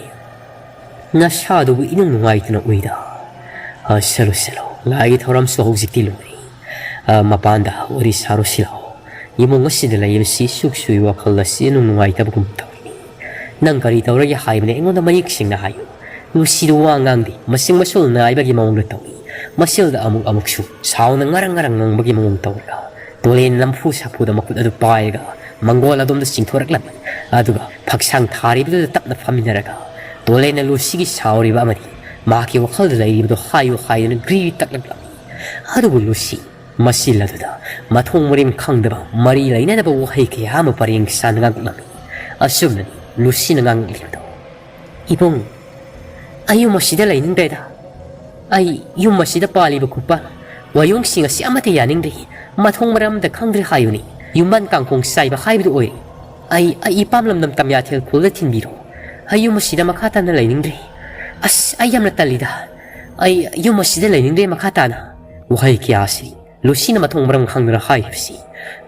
ꯅꯁꯥꯗꯨꯕꯨ ꯏꯅꯨꯡ ꯅꯨꯡꯉꯥꯏꯇꯅ ꯎꯏꯗ꯫ ꯑ, ꯁꯦꯂꯣ, ꯁꯦꯂꯣ꯫ ꯂꯥꯏꯒꯤ ꯊꯧꯔꯝꯁꯨ ꯍꯧꯖꯤꯛꯇꯤ ꯂꯣꯏꯔꯦ꯫ ꯑ, ꯃꯄꯥꯟꯗ ꯋꯥꯔꯤ ꯁꯥꯔꯨꯁꯤ ꯂꯥꯛꯑꯣ꯫ ꯏꯃꯨꯡ ꯑꯁꯤꯗ ꯂꯩꯕꯁꯤ ꯁꯨꯛ ꯁꯨꯏ ꯋꯥꯈꯜ ꯑꯁꯤ ꯅꯨꯡ ꯅꯨꯡꯉꯥꯏꯇꯕꯒꯨꯝ ꯇꯧꯏ꯫ ꯅꯪ ꯀꯔꯤ ꯇꯧꯔꯒꯦ ꯍꯥꯏꯕꯅꯦ? ꯑꯩꯉꯣꯟꯗ ꯃꯌꯦꯛ ꯁꯦꯡꯅ ꯍꯥꯏꯌꯨ꯫ ꯂꯨꯁꯤꯗꯨ ꯋꯥ ꯉꯥꯡꯗꯦ꯫ ꯃꯁꯤꯡ ꯃꯁꯨꯜ ꯅꯥꯏꯕꯒꯤ ꯃꯑꯣꯡꯗ ꯇꯧꯏ꯫ ꯃꯁꯤꯜꯗ ꯑꯃꯨꯛ ꯑꯃꯨꯛꯁꯨ ꯁꯥꯎꯅ ꯉꯔꯪ ꯉꯔꯪ ꯉꯪꯕꯒꯤ ꯃꯑꯣꯡ ꯇꯧꯔꯒ ꯇꯣꯂꯦꯟ ꯅꯝꯐꯨ ꯁꯥꯐꯨꯗ ꯃꯈꯨꯠ ꯑꯗꯨ ꯄꯥꯏꯔꯒ ꯃꯪꯒꯣꯜ ꯑꯗꯣꯝꯗ ꯆꯤꯡꯊꯣꯔꯛꯂꯝꯃꯤ꯫ ꯑꯗꯨꯒ ꯐꯛꯁꯥꯡ ꯊꯥꯔꯤꯕꯗꯨꯗ ꯇꯞꯅ ꯐꯝꯃꯤꯟꯅꯔꯒ ꯇꯣꯂꯦꯟꯅ ꯂꯨꯁꯤꯒꯤ ꯁꯥꯎꯔꯤꯕ ꯑꯃꯗꯤ ꯃꯍꯥꯛꯀꯤ ꯋꯥꯈꯜꯗ ꯂꯩꯔꯤꯕꯗꯨ ꯍꯥꯏꯌꯨ ꯍꯥꯏꯗꯨꯅ ꯒ꯭ꯔꯤ ꯇꯛꯂꯛꯂꯝꯃꯤ꯫ ꯑꯗꯨꯕꯨ ꯂꯨꯁꯤ ꯃꯁꯤꯜ ꯑꯗꯨꯗ ꯃꯊꯣꯡ ꯃꯔꯤꯟ ꯈꯪꯗꯕ, ꯃꯔꯤ ꯂꯩꯅꯗꯕ ꯋꯥꯍꯩ ꯀꯌꯥ ꯑꯃ ꯄꯔꯦꯡ ꯁꯥꯟꯅ ꯉꯥꯡꯂꯛꯂꯝꯃꯤ꯫ ꯑꯁꯨꯝꯅꯅꯤ ꯂꯨꯁꯤꯅ ꯉꯥꯡꯂꯛꯂꯤꯕꯗꯣ꯫ "ꯏꯕꯨꯡ, ꯑꯩ ꯌꯨꯝ ꯑꯁꯤꯗ ꯂꯩꯅꯤꯡꯗ꯭ꯔꯦꯗ꯫ ꯑꯩ ꯌꯨꯝ ꯑꯁꯤꯗ ꯄꯥꯜꯂꯤꯕ ꯈꯨꯄꯥꯜ ꯋꯥꯌꯣꯡꯁꯤꯡ ꯑꯁꯤ ꯑꯃꯠꯇ ꯌꯥꯅꯤꯡꯗ꯭ꯔꯦ꯫ ꯃꯊꯣꯡ ꯃꯔꯝ ꯑꯃꯇ ꯈꯪꯗ꯭ꯔꯦ ꯍꯥꯏꯌꯨꯅꯦ꯫ ꯌꯨꯝꯕꯥꯟ ꯀꯥꯡꯈꯣꯡ ꯆꯥꯏꯕ ꯍꯥꯏꯕꯗꯨ ꯑꯣꯏꯔꯦ꯫ ꯑꯩ, ꯑꯩ ꯏꯄꯥꯝ ꯂꯝꯗꯝ ꯇꯝꯌꯥꯊꯦꯜ ꯈꯨꯜꯗ ꯊꯤꯟꯕꯤꯔꯣ꯫ ꯑꯩ ꯌꯨꯝ ꯑꯁꯤꯗ ꯃꯈꯥ ꯇꯥꯅ ꯂꯩꯅꯤꯡꯗ꯭ꯔꯦ꯫ ꯑꯁ, ꯑꯩ ꯌꯥꯝꯅ ꯇꯜꯂꯤꯗ꯫ ꯑꯩ ꯌꯨꯝ ꯑꯁꯤꯗ ꯂꯩꯅꯤꯡꯗ꯭ꯔꯦ ꯃꯈꯥ ꯇꯥꯅ"꯫ ꯋꯥꯍꯩ ꯀꯌꯥ ꯑꯁꯤ ꯂꯨꯁꯤꯅ ꯃꯊꯣꯡ ꯃꯔꯝ ꯈꯪꯗꯅ ꯍꯥꯏꯔꯤꯕꯁꯤ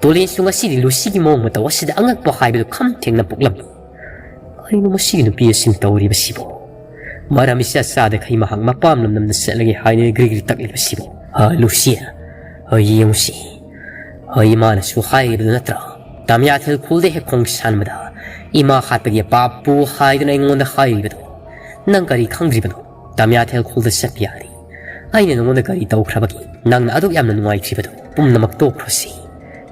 ꯇꯣꯂꯦꯟꯁꯨ ꯉꯁꯤꯗꯤ ꯂꯨꯁꯤꯒꯤ ꯃꯑꯣꯡ ꯃꯇꯧ ꯑꯁꯤꯗ ꯑꯉꯛꯄ ꯍꯥꯏꯕꯗꯨ ꯈꯝ ꯊꯦꯡꯅ ꯄꯣꯛꯂꯝꯃꯤ꯫ "ꯀꯔꯤꯅꯣ ꯃꯁꯤꯒꯤ ꯅꯨꯄꯤ ꯑꯁꯤꯅ ꯇꯧꯔꯤꯕꯁꯤꯕꯣ? ꯃꯔꯝ ꯏꯆꯥ ꯆꯥꯗꯈꯩ ꯃꯍꯥꯛ ꯃꯄꯥꯝ ꯂꯝꯗꯝꯗ ꯆꯠꯂꯒꯦ ꯍꯥꯏꯗꯨꯅ ꯒ꯭ꯔꯤ ꯒ꯭ꯔꯤ ꯇꯛꯂꯤꯕꯁꯤꯕꯣ? ꯍꯥ, ꯂꯨꯁꯤ, ꯍꯥ, ꯌꯦꯡꯉꯨꯁꯤ꯫ ꯍꯥ, ꯏꯃꯥꯅꯁꯨ ꯍꯥꯏꯔꯤꯕꯗꯨ ꯅꯠꯇ꯭ꯔꯥ? ꯇꯝꯌꯥꯊꯦꯜ ꯈꯨꯜꯗ ꯍꯦꯛ ꯈꯣꯡ ꯁꯥꯟꯕꯗ ꯏꯃꯥ ꯍꯥꯠꯄꯒꯤ ꯄꯥꯞꯄꯨ ꯍꯥꯏꯗꯨꯅ ꯑꯩꯉꯣꯟꯗ ꯍꯥꯏꯔꯤꯕꯗꯣ꯫ ꯅꯪ ꯀꯔꯤ ꯈꯪꯗ꯭ꯔꯤꯕꯅꯣ? ꯇꯝꯌꯥꯊꯦꯜ ꯈꯨꯜꯗ ꯆꯠꯄ ꯌꯥꯔꯦ꯫ ꯑꯩꯅ ꯅꯉꯣꯟꯗ ꯀꯔꯤ ꯇꯧꯈ꯭ꯔꯕꯒꯦ? ꯅꯪꯅ ꯑꯗꯨꯛ ꯌꯥꯝꯅ ꯅꯨꯡꯉꯥꯏꯇ꯭ꯔꯤꯕꯗꯣ ꯄꯨꯝꯅꯃꯛ ꯇꯣꯛꯈ꯭ꯔꯣꯁꯤ꯫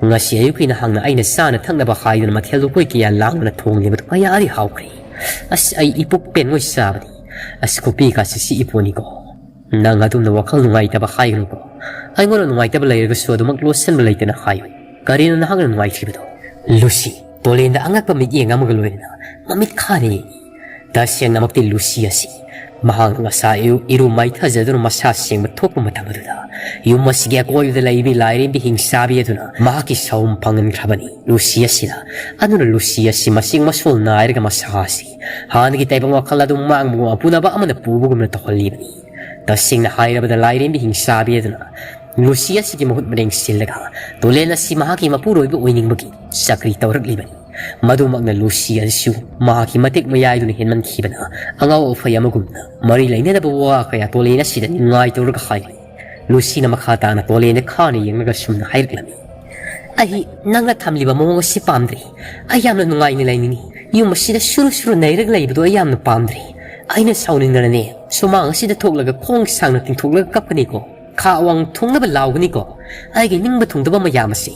ꯉꯁꯤ ꯑꯌꯨꯛꯀꯤ ꯅꯍꯥꯛꯅ ꯑꯩꯅ ꯆꯥꯅ ꯊꯛꯅꯕ ꯍꯥꯏꯗꯨꯅ ꯃꯊꯦꯜ ꯂꯨꯀꯣꯏ ꯀꯌꯥ ꯂꯥꯡꯗꯨꯅ ꯊꯣꯡꯂꯤꯕꯗꯨ ꯀꯌꯥꯗꯤ ꯍꯥꯎꯈ꯭ꯔꯦ꯫ ꯑꯁ, ꯑꯩ ꯏꯄꯨꯛ ꯄꯦꯟꯉꯣꯏ ꯆꯥꯕꯅꯤ꯫ ꯑꯁ, ꯈꯨꯄꯤ ꯀꯥꯁꯤ ꯁꯤ ꯏꯄꯣꯅꯤꯀꯣ꯫ ꯅꯪ ꯑꯗꯨꯝꯅ ꯋꯥꯈꯜ ꯅꯨꯡꯉꯥꯏꯇꯕ ꯍꯥꯏꯒꯅꯨꯀꯣ꯫ ꯑꯩꯉꯣꯟꯗ ꯅꯨꯡꯉꯥꯏꯇꯕ ꯂꯩꯔꯒꯁꯨ ꯑꯗꯨꯃꯛ ꯂꯣꯠꯁꯤꯟꯕ ꯂꯩꯇꯅ ꯍꯥꯏꯌꯨ꯫ ꯀꯔꯤꯅꯣ ꯅꯍꯥꯛꯅ ꯅꯨꯡꯉꯥꯏꯇ꯭ꯔꯤꯕꯗꯣ?" ꯂꯨꯁꯤ ꯇꯣꯂꯦꯟꯗ ꯑꯉꯛꯄ ꯃꯤꯠꯌꯦꯡ ꯑꯃꯒ ꯂꯣꯏꯅꯅ ꯃꯃꯤꯠ ꯈꯥꯅ ꯌꯦꯡꯏ꯫ ꯇꯁꯦꯡꯅꯃꯛꯇꯤ ꯂꯨꯁꯤ ꯑꯁꯤ ꯃꯍꯥꯛꯅ ꯉꯁꯥꯏ ꯑꯌꯨꯛ ꯏꯔꯨ ꯃꯥꯏꯊꯖꯗꯨꯅ ꯃꯁꯥ ꯁꯦꯡꯕ ꯊꯣꯛꯄ ꯃꯇꯝ ꯑꯗꯨꯗ ꯌꯨꯝ ꯑꯁꯤꯒꯤ ꯑꯀꯣꯏꯕꯗ ꯂꯩꯕꯤ ꯂꯥꯏꯔꯦꯝꯕꯤ ꯍꯤꯡꯆꯥꯕꯤ ꯑꯗꯨꯅ ꯃꯍꯥꯛꯀꯤ ꯁꯥꯎꯝ ꯐꯪꯍꯟꯈ꯭ꯔꯕꯅꯤ꯫ ꯂꯨꯁꯤ ꯑꯁꯤꯅ, ꯑꯗꯨꯅ ꯂꯨꯁꯤ ꯑꯁꯤ ꯃꯁꯤꯡ ꯃꯁꯣꯜ ꯅꯥꯏꯔꯒ ꯃꯁꯥ ꯑꯁꯤ ꯍꯥꯟꯅꯒꯤ ꯇꯥꯏꯕꯪ ꯋꯥꯈꯜ ꯑꯗꯨ ꯃꯥꯡꯕꯒꯨꯝ ꯑꯄꯨꯅꯕ ꯑꯃꯅ ꯄꯨꯕꯒꯨꯝꯅ ꯇꯧꯍꯜꯂꯤꯕꯅꯤ꯫ ꯇꯁꯦꯡꯅ ꯍꯥꯏꯔꯕꯗ ꯂꯥꯏꯔꯦꯝꯕꯤ ꯍꯤꯡꯆꯥꯕꯤ ꯑꯗꯨꯅ ꯂꯨꯁꯤ ꯑꯁꯤꯒꯤ ꯃꯍꯨꯠ ꯃꯔꯦꯡ ꯁꯤꯜꯂꯒ ꯇꯣꯂꯦꯟ ꯑꯁꯤ ꯃꯍꯥꯛꯀꯤ ꯃꯄꯨꯔꯣꯏꯕ ꯑꯣꯏꯅꯤꯡꯕꯒꯤ ꯆꯀ꯭ꯔꯤ ꯇꯧꯔꯛꯂꯤꯕꯅꯤ꯫ ꯃꯗꯨꯃꯛꯅ ꯂꯨꯁꯤ ꯑꯗꯨꯁꯨ ꯃꯍꯥꯛꯀꯤ ꯃꯇꯤꯛ ꯃꯌꯥꯏꯗꯨꯅ ꯍꯦꯟꯃꯟꯈꯤꯕꯅ ꯑꯉꯥꯎ ꯑꯐꯩ ꯑꯃꯒꯨꯝꯅ ꯃꯔꯤ ꯂꯩꯅꯗꯕ ꯋꯥ ꯀꯌꯥ ꯇꯣꯂꯦꯟ ꯑꯁꯤꯗ ꯅꯤꯡꯉꯥꯏ ꯇꯧꯔꯒ ꯍꯥꯏꯔꯤ꯫ ꯂꯨꯁꯤꯅ ꯃꯈꯥ ꯇꯥꯅ ꯇꯣꯂꯦꯟꯗ ꯈꯥꯅ ꯌꯦꯡꯂꯒ ꯁꯨꯝꯅ ꯍꯥꯏꯔꯛꯂꯝꯃꯤ꯫ "ꯑꯩ ꯅꯪꯅ ꯊꯝꯂꯤꯕ ꯃꯑꯣꯡ ꯑꯁꯤ ꯄꯥꯝꯗ꯭ꯔꯦ꯫ ꯑꯩ ꯌꯥꯝꯅ ꯅꯨꯡꯉꯥꯏꯅ ꯂꯩꯅꯤꯡꯏ꯫ ꯌꯨꯝ ꯑꯁꯤꯗ ꯁꯨꯔꯨ ꯁꯨꯔꯨ ꯅꯩꯔꯒ ꯂꯩꯕꯗꯨ ꯑꯩ ꯌꯥꯝꯅ ꯄꯥꯝꯗ꯭ꯔꯦ꯫ ꯑꯩꯅ ꯁꯥꯎꯅꯤꯡꯗꯅꯅꯦ ꯁꯨꯃꯥꯡ ꯑꯁꯤꯗ ꯊꯣꯛꯂꯒ ꯈꯣꯡ ꯁꯥꯡꯅ ꯇꯤꯡꯊꯣꯛꯂꯒ ꯀꯞꯀꯅꯤꯀꯣ꯫ ꯈꯥ ꯋꯥꯡ ꯊꯨꯡꯅꯕ ꯂꯥꯎꯒꯅꯤꯀꯣ꯫ ꯑꯩꯒꯤ ꯅꯤꯡꯕ ꯊꯨꯡꯗꯕ ꯃꯌꯥꯝ ꯑꯁꯤ꯫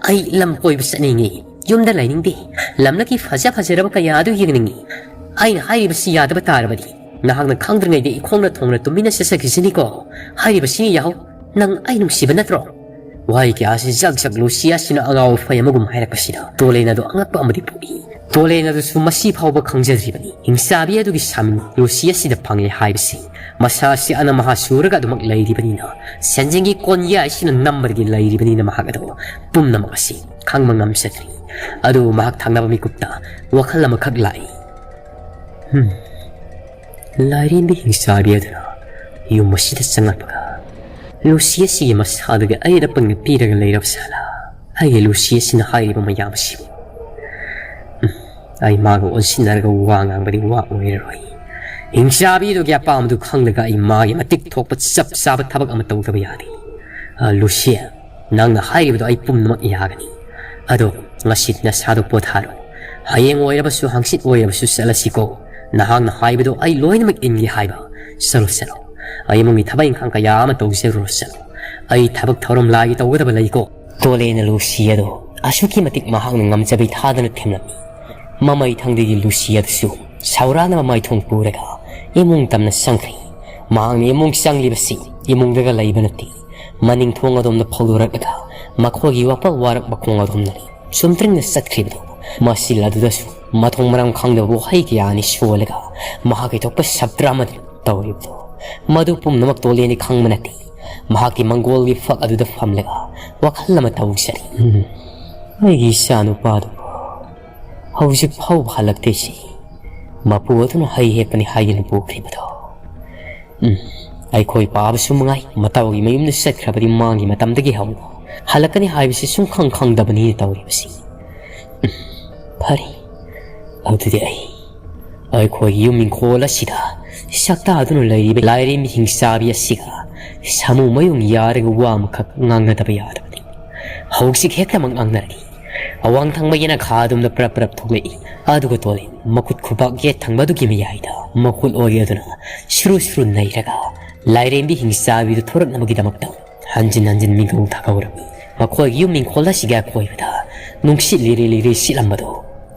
ꯑꯩ ꯂꯝ ꯀꯣꯏꯕ ꯆꯠꯅꯤꯡꯏ꯫ ꯌꯨꯝꯗ ꯂꯩꯅꯤꯡꯗꯦ꯫ ꯂꯝꯂꯛꯀꯤ ꯐꯖ ꯐꯖꯔꯕ ꯀꯌꯥ ꯑꯗꯨ ꯌꯦꯡꯅꯤꯡꯏ꯫ ꯑꯩꯅ ꯍꯥꯏꯔꯤꯕꯁꯤ ꯌꯥꯗꯕ ꯇꯥꯔꯕꯗꯤ ꯅꯍꯥꯛꯅ ꯈꯪꯗ꯭ꯔꯤꯉꯩꯗ ꯏꯈꯣꯡꯅ ꯊꯣꯡꯅ ꯇꯨꯃꯤꯟꯅ ꯆꯠꯆꯈꯤꯁꯤꯅꯤꯀꯣ꯫ ꯍꯥꯏꯔꯤꯕꯁꯤ ꯌꯥꯍꯧ꯫ ꯅꯪ ꯑꯩ ꯅꯨꯡꯁꯤꯕ ꯅꯠꯇ꯭ꯔꯣ?" ꯋꯥꯍꯩ ꯀꯌꯥ ꯑꯁꯤ ꯖꯛ ꯖꯛ ꯂꯨꯁꯤ ꯑꯁꯤꯅ ꯑꯉꯥꯎ ꯑꯐꯩ ꯑꯃꯒꯨꯝ ꯍꯥꯏꯔꯛꯄꯁꯤꯗ ꯇꯣꯂꯦꯟ ꯑꯗꯨ ꯑꯉꯛꯄ ꯑꯃꯗꯤ ꯄꯣꯛꯏ꯫ ꯇꯣꯂꯦꯟ ꯑꯗꯨꯁꯨ ꯃꯁꯤ ꯐꯥꯎꯕ ꯈꯪꯖꯗ꯭ꯔꯤꯕꯅꯤ꯫ ꯍꯤꯡꯆꯥꯕꯤ ꯑꯗꯨꯒꯤ ꯁꯥꯃꯤꯟ ꯂꯨꯁꯤ ꯑꯁꯤꯗ ꯐꯪꯂꯦ ꯍꯥꯏꯕꯁꯤ꯫ ꯃꯁꯥ ꯑꯁꯤ ꯑꯅꯝ ꯑꯍꯥ ꯁꯨꯔꯒ ꯑꯗꯨꯃꯛ ꯂꯩꯔꯤꯕꯅꯤꯅ, ꯁꯦꯟꯖꯦꯡꯒꯤ ꯀꯣꯟꯌꯥꯏ ꯑꯁꯤꯅ ꯅꯝꯕꯗꯒꯤ ꯂꯩꯔꯤꯕꯅꯤꯅ ꯃꯍꯥꯛ ꯑꯗꯨ ꯄꯨꯝꯅꯃꯛ ꯑꯁꯤ ꯈꯪꯕ ꯉꯝꯖꯗ꯭ꯔꯤ꯫ ꯑꯗꯨꯕꯨ ꯃꯍꯥꯛ ꯊꯪꯅꯕ ꯃꯤꯀꯨꯞꯇ ꯋꯥꯈꯜ ꯑꯃꯈꯛ ꯂꯥꯛꯏ꯫ ꯍꯝ꯫ ꯂꯥꯏꯔꯦꯝꯕꯤ ꯍꯤꯡꯆꯥꯕꯤ ꯑꯗꯨꯅ ꯌꯨꯝ ꯑꯁꯤꯗ ꯆꯪꯂꯛꯄꯒ ꯂꯨꯁꯤ ꯑꯁꯤꯒꯤ ꯃꯁꯥꯗꯨꯒꯤ ꯑꯌꯦꯠ ꯑꯄꯟꯒ ꯄꯤꯔꯒ ꯂꯩꯔꯕ ꯁꯥꯂꯥ? ꯑꯩꯒꯤ ꯂꯨꯁꯤ ꯑꯁꯤꯅ ꯍꯥꯏꯔꯤꯕ ꯃꯌꯥꯝ ꯑꯁꯤꯕꯨ꯫ ꯎꯝ, ꯑꯩ ꯃꯥꯒ ꯑꯣꯟꯁꯤꯟꯅꯔꯒ ꯋꯥ ꯉꯥꯡꯕꯗꯤ ꯋꯥ ꯑꯣꯏꯔꯔꯣꯏ꯫ ꯍꯤꯡꯆꯥꯕꯤꯗꯨꯒꯤ ꯑꯄꯥꯝꯕꯗꯨ ꯈꯪꯂꯒ ꯑꯩ ꯃꯥꯒꯤ ꯃꯇꯤꯛ ꯊꯣꯛꯄ ꯆꯞ ꯆꯥꯕ ꯊꯕꯛ ꯑꯃ ꯇꯧꯗꯕ ꯌꯥꯗꯦ꯫ ꯑ, ꯂꯨꯁꯤ, ꯅꯪꯅ ꯍꯥꯏꯔꯤꯕꯗꯣ ꯑꯩ ꯄꯨꯝꯅꯃꯛ ꯌꯥꯒꯅꯤ꯫ ꯑꯗꯣ ꯉꯁꯤꯗꯤ ꯅꯁꯥꯗꯣ ꯄꯣꯊꯥꯔꯣ꯫ ꯍꯌꯦꯡ ꯑꯣꯏꯔꯕꯁꯨ ꯍꯪꯆꯤꯠ ꯑꯣꯏꯔꯕꯁꯨ ꯆꯠꯂꯁꯤꯀꯣ꯫ ꯅꯍꯥꯛꯅ ꯍꯥꯏꯕꯗꯣ ꯑꯩ ꯂꯣꯏꯅꯃꯛ ꯏꯟꯒꯦ ꯍꯥꯏꯕ꯫ ꯆꯠꯂꯣ, ꯆꯠꯂꯣ꯫ ꯑꯩ ꯏꯃꯨꯡꯒꯤ ꯊꯕꯛ ꯏꯪꯈꯥꯡ ꯀꯌꯥ ꯑꯃ ꯇꯧꯖꯔꯨꯔꯣ, ꯆꯠꯂꯣ꯫ ꯑꯩ ꯊꯕꯛ ꯊꯧꯔꯝ ꯂꯥꯏꯒꯤ ꯇꯧꯒꯗꯕ ꯂꯩꯀꯣ꯫ ꯇꯣꯂꯦꯅ ꯂꯨꯁꯤ ꯑꯗꯣ ꯑꯁꯨꯛꯀꯤ ꯃꯇꯤꯛ ꯃꯍꯥꯛꯅ ꯉꯝꯖꯕꯤ ꯊꯥꯗꯅ ꯊꯦꯝꯂꯝꯃꯤ꯫ ꯃꯃꯩ ꯊꯪꯗꯒꯤ ꯂꯨꯁꯤ ꯑꯗꯨꯁꯨ ꯁꯥꯎꯔꯥꯅꯕ ꯃꯥꯏꯊꯣꯡ ꯄꯨꯔꯒ ꯏꯃꯨꯡ ꯇꯝꯅ ꯆꯪꯈ꯭ꯔꯦ꯫ ꯃꯍꯥꯛꯅ ꯏꯃꯨꯡ ꯆꯪꯂꯤꯕꯁꯤ ꯏꯃꯨꯡꯗꯒ ꯂꯩꯕ ꯅꯠꯇꯦ꯫ ꯃꯅꯤꯡ ꯊꯣꯡ ꯑꯗꯣꯝꯗ ꯐꯥꯎꯗꯣꯔꯛꯂꯒ ꯃꯈꯣꯏꯒꯤ ꯋꯥꯄꯜ ꯋꯥꯔꯛ ꯃꯈꯣꯡ ꯑꯗꯣꯝꯗꯅꯤ ꯆꯨꯝꯗ꯭ꯔꯤꯡꯅ ꯆꯠꯈ꯭ꯔꯤꯕꯗꯨ꯫ ꯃꯁꯤꯜ ꯑꯗꯨꯗꯁꯨ ꯃꯊꯣꯡ ꯃꯔꯝ ꯈꯪꯗꯕ ꯋꯥꯍꯩ ꯀꯌꯥ ꯑꯅꯤ ꯁꯣꯜꯂꯒ ꯃꯍꯥꯛꯀꯤ ꯊꯣꯛꯄ ꯁꯞꯇ꯭ꯔꯥ ꯑꯃꯗꯤ ꯇꯧꯔꯤꯕꯗꯨ꯫ ꯃꯗꯨ ꯄꯨꯝꯅꯃꯛ ꯇꯣꯂꯦꯅꯤ ꯈꯪꯕ ꯅꯠꯇꯦ꯫ ꯃꯍꯥꯛꯇꯤ ꯃꯪꯒꯣꯜꯒꯤ ꯐꯛ ꯑꯗꯨꯗ ꯐꯝꯂꯒ ꯋꯥꯈꯜ ꯑꯃ ꯇꯧꯖꯔꯤ꯫ ꯎꯝ, ꯑꯩꯒꯤ ꯏꯆꯥ ꯅꯨꯄꯥꯗꯨꯕꯨ ꯍꯧꯖꯤꯛ ꯐꯥꯎꯕ ꯍꯜꯂꯛꯇꯦ ꯁꯤ꯫ ꯃꯄꯨ ꯑꯗꯨꯅ ꯍꯩ ꯍꯦꯛꯄꯅꯤ ꯍꯥꯏꯗꯨꯅ ꯄꯨꯈ꯭ꯔꯤꯕꯗꯣ꯫ ꯎꯝ, ꯑꯩꯈꯣꯏ ꯄꯥꯕꯁꯨ ꯃꯉꯥꯏ, ꯃꯇꯥꯎꯒꯤ ꯃꯌꯨꯝꯗ ꯆꯠꯈ꯭ꯔꯕꯗꯤ ꯃꯥꯒꯤ ꯃꯇꯝꯗꯒꯤ ꯍꯧꯅ ꯍꯜꯂꯛꯀꯅꯤ ꯍꯥꯏꯕꯁꯤ ꯁꯨꯝꯈꯪ ꯈꯪꯗꯕꯅꯤꯅ ꯇꯧꯔꯤꯕꯁꯤ꯫ ꯎꯝ, ꯐꯔꯦ, ꯑꯗꯨꯗꯤ ꯑꯩ ꯑꯩꯈꯣꯏꯒꯤ ꯌꯨꯝ ꯏꯪꯈꯣꯜ ꯑꯁꯤꯗ ꯁꯛꯇꯥꯗꯨꯅ ꯂꯩꯔꯤꯕ ꯂꯥꯏꯔꯦꯝꯕꯤ ꯍꯤꯡꯆꯥꯕꯤ ꯑꯁꯤꯒ ꯁꯥꯃꯨ ꯃꯌꯨꯡ ꯌꯥꯔꯒ ꯋꯥ ꯑꯃꯈꯛ ꯉꯥꯡꯅꯗꯕ ꯌꯥꯗꯕꯅꯤ꯫ ꯍꯧꯖꯤꯛ ꯍꯦꯛꯇꯃꯛ ꯉꯥꯡꯅꯔꯒꯦ꯫ ꯑꯋꯥꯡ ꯊꯪꯕ ꯌꯦꯅꯈꯥ ꯑꯗꯣꯝꯗ ꯄ꯭ꯔꯞ ꯄ꯭ꯔꯞ ꯊꯣꯛꯂꯛꯏ꯫ ꯑꯗꯨꯒ ꯇꯣꯂꯦꯟ ꯃꯈꯨꯠ ꯈꯨꯕꯥꯛ ꯌꯦꯠ ꯊꯪꯕꯗꯨꯒꯤ ꯃꯌꯥꯏꯗ ꯃꯈꯨꯠ ꯑꯣꯏ ꯑꯗꯨꯅ ꯁꯨꯔꯨ ꯁꯨꯔꯨ ꯅꯩꯔꯒ ꯂꯥꯏꯔꯦꯝꯕꯤ ꯍꯤꯡꯆꯥꯕꯤꯗꯨ ꯊꯣꯔꯛꯅꯕꯒꯤꯗꯃꯛꯇ ꯍꯟꯖꯤꯟ ꯍꯟꯖꯤꯟ ꯃꯤꯒꯧ ꯊꯥꯒꯧꯔꯝꯃꯤ꯫ ꯃꯈꯣꯏꯒꯤ ꯌꯨꯝ ꯏꯪꯈꯣꯜ ꯑꯁꯤꯒꯤ ꯑꯀꯣꯏꯕꯗ ꯅꯨꯡꯁꯤꯠ ꯂꯤꯔꯤ ꯂꯤꯔꯤ ꯁꯤꯠꯂꯝꯕꯗꯨ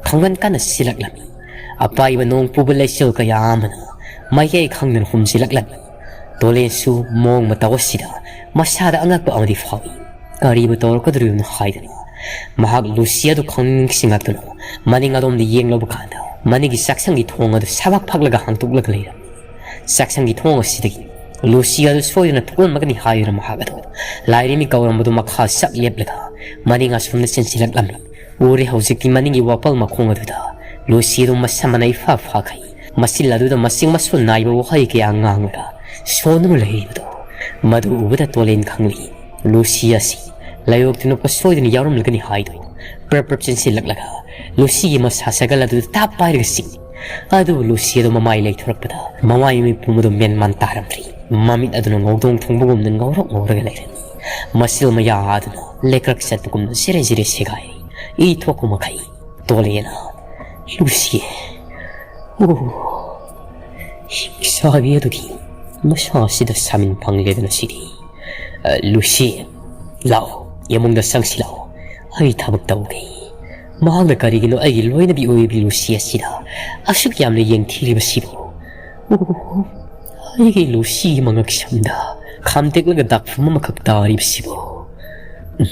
ꯈꯪꯒꯟ ꯀꯟꯅ ꯁꯤꯜꯂꯛꯂꯝꯃꯤ꯫ ꯑꯄꯥꯏꯕ ꯅꯣꯡ ꯄꯨꯕ ꯂꯩꯆꯤꯜ ꯀꯌꯥ ꯑꯃꯅ ꯃꯥꯏꯀꯩ ꯈꯪꯗꯅ ꯍꯨꯝꯖꯤꯜꯂꯛꯂꯝꯃꯤ꯫ ꯇꯣꯂꯦꯟꯁꯨ ꯃꯑꯣꯡ ꯃꯇꯧ ꯑꯁꯤꯗ ꯃꯁꯥꯗ ꯑꯉꯛꯄ ꯑꯃꯗꯤ ꯐꯥꯎꯏ꯫ ꯀꯔꯤꯕꯨ ꯇꯧꯔꯛꯀꯗꯧꯔꯤꯕꯅꯣ ꯍꯥꯏꯗꯅ ꯃꯍꯥꯛ ꯂꯨꯁꯤ ꯑꯗꯨ ꯈꯪꯅꯤꯡ ꯅꯤꯡꯁꯤꯡꯂꯛꯇꯨꯅ ꯃꯅꯤꯡ ꯑꯗꯣꯝꯗ ꯌꯦꯡꯂꯨꯕ ꯀꯥꯟꯗ ꯃꯅꯤꯡꯒꯤ ꯆꯥꯛꯁꯪꯒꯤ ꯊꯣꯡ ꯑꯗꯨ ꯁꯕꯥꯛ ꯐꯛꯂꯒ ꯍꯥꯡꯗꯣꯛꯂꯒ ꯂꯩꯔꯝꯃꯤ꯫ ꯆꯥꯛꯁꯪꯒꯤ ꯊꯣꯡ ꯑꯁꯤꯗꯒꯤ ꯂꯨꯁꯤ ꯑꯗꯨ ꯁꯣꯏꯗꯅ ꯊꯣꯛꯂꯝꯃꯒꯅꯤ ꯍꯥꯏꯗꯨꯅ ꯃꯍꯥꯛ ꯑꯗꯨ ꯂꯥꯏꯔꯦꯝꯕꯤ ꯀꯧꯔꯝꯕꯗꯨ ꯃꯈꯥ ꯆꯞ ꯂꯦꯞꯂꯒ ꯃꯅꯤꯡ ꯑꯁꯣꯝꯗ ꯆꯦꯟꯁꯤꯜꯂꯛꯂꯝꯃꯤ꯫ ꯎꯔꯦ, ꯍꯧꯖꯤꯛꯇꯤ ꯃꯅꯤꯡꯒꯤ ꯋꯥꯄꯜ ꯃꯈꯣꯡ ꯑꯗꯨꯗ ꯂꯨꯁꯤ ꯑꯗꯨ ꯃꯁꯝ ꯃꯅꯥ ꯏꯐꯥ ꯐꯥꯈꯩ ꯃꯆꯤꯜ ꯑꯗꯨꯗ ꯃꯁꯤꯡ ꯃꯁꯨ ꯅꯥꯏꯕ ꯋꯥꯍꯩ ꯀꯌꯥ ꯉꯥꯡꯂꯒ ꯁꯣꯟꯗꯨꯅ ꯂꯩꯔꯤꯕꯗꯨ꯫ ꯃꯗꯨ ꯎꯕꯗ ꯇꯣꯂꯦꯟ ꯈꯪꯂꯤ꯫ ꯂꯨꯁꯤ ꯑꯁꯤ ꯂꯥꯏꯑꯣꯛꯇꯨꯅ ꯁꯣꯏꯗꯅ ꯌꯥꯎꯔꯝꯂꯒꯅꯤ ꯍꯥꯏꯗꯨ ꯄ꯭ꯔꯞ ꯄ꯭ꯔꯞ ꯆꯦꯟꯁꯤꯜꯂꯛꯂꯒ ꯂꯨꯁꯤꯒꯤ ꯃꯁꯥ ꯁꯒꯜ ꯑꯗꯨꯗ ꯇꯥꯞ ꯄꯥꯏꯔꯒ ꯆꯤꯡꯏ꯫ ꯑꯗꯨꯕꯨ ꯂꯨꯁꯤ ꯑꯗꯨ ꯃꯃꯥꯏ ꯂꯩꯊꯣꯔꯛꯄꯗ ꯃꯃꯥꯏ ꯃꯃꯤꯠ ꯄꯨꯝꯕꯗꯨ ꯃꯦꯟ ꯃꯥꯟ ꯇꯥꯔꯝꯗ꯭ꯔꯤ꯫ ꯃꯃꯤꯠ ꯑꯗꯨꯅ ꯉꯧꯗꯣꯡ ꯊꯣꯡꯕꯒꯨꯝꯅ ꯉꯧꯔꯣꯛ ꯉꯧꯔꯒ ꯂꯩꯔꯝꯃꯤ꯫ ꯃꯆꯤꯜ ꯃꯌꯥ ꯑꯗꯨꯅ ꯂꯩꯀ꯭ꯔꯛ ꯆꯠꯄꯒꯨꯝꯅ ꯖꯤꯔꯦ ꯖꯤꯔꯦ ꯁꯦꯒꯥꯏꯔꯤ꯫ ꯏ ꯊꯣꯛꯄ ꯃꯈꯩ ꯇꯣꯂꯦꯅ ꯂꯨꯁꯤ꯫ ꯑꯣ, ꯍꯤꯡꯆꯥꯕꯤ ꯑꯗꯨꯒꯤ ꯃꯁꯥ ꯑꯁꯤꯗ ꯁꯥꯃꯤꯟ ꯐꯪꯂꯦꯗꯅ ꯁꯤꯗꯤ꯫ ꯑ, ꯂꯨꯁꯤ, ꯂꯥꯛꯑꯣ, ꯏꯃꯨꯡꯗ ꯆꯪꯁꯤ ꯂꯥꯛꯑꯣ꯫ ꯑꯩ ꯊꯕꯛ ꯇꯧꯒꯦ꯫ ꯃꯍꯥꯛꯅ ꯀꯔꯤꯒꯤꯅꯣ ꯑꯩꯒꯤ ꯂꯣꯏꯅꯕꯤ ꯑꯣꯏꯔꯤꯕꯤ ꯂꯨꯁꯤ ꯑꯁꯤꯗ ꯑꯁꯨꯛ ꯌꯥꯝꯅ ꯌꯦꯡꯊꯤꯔꯤꯕꯁꯤꯕꯨ? ꯑꯣ, ꯑꯩꯒꯤ ꯂꯨꯁꯤꯒꯤ ꯃꯉꯛ ꯁꯝꯗ ꯈꯥꯝꯇꯦꯛꯂꯒ ꯗꯥꯛꯐꯝ ꯑꯃꯈꯛ ꯇꯥꯔꯤꯕꯁꯤꯕꯨ? ꯎꯝ,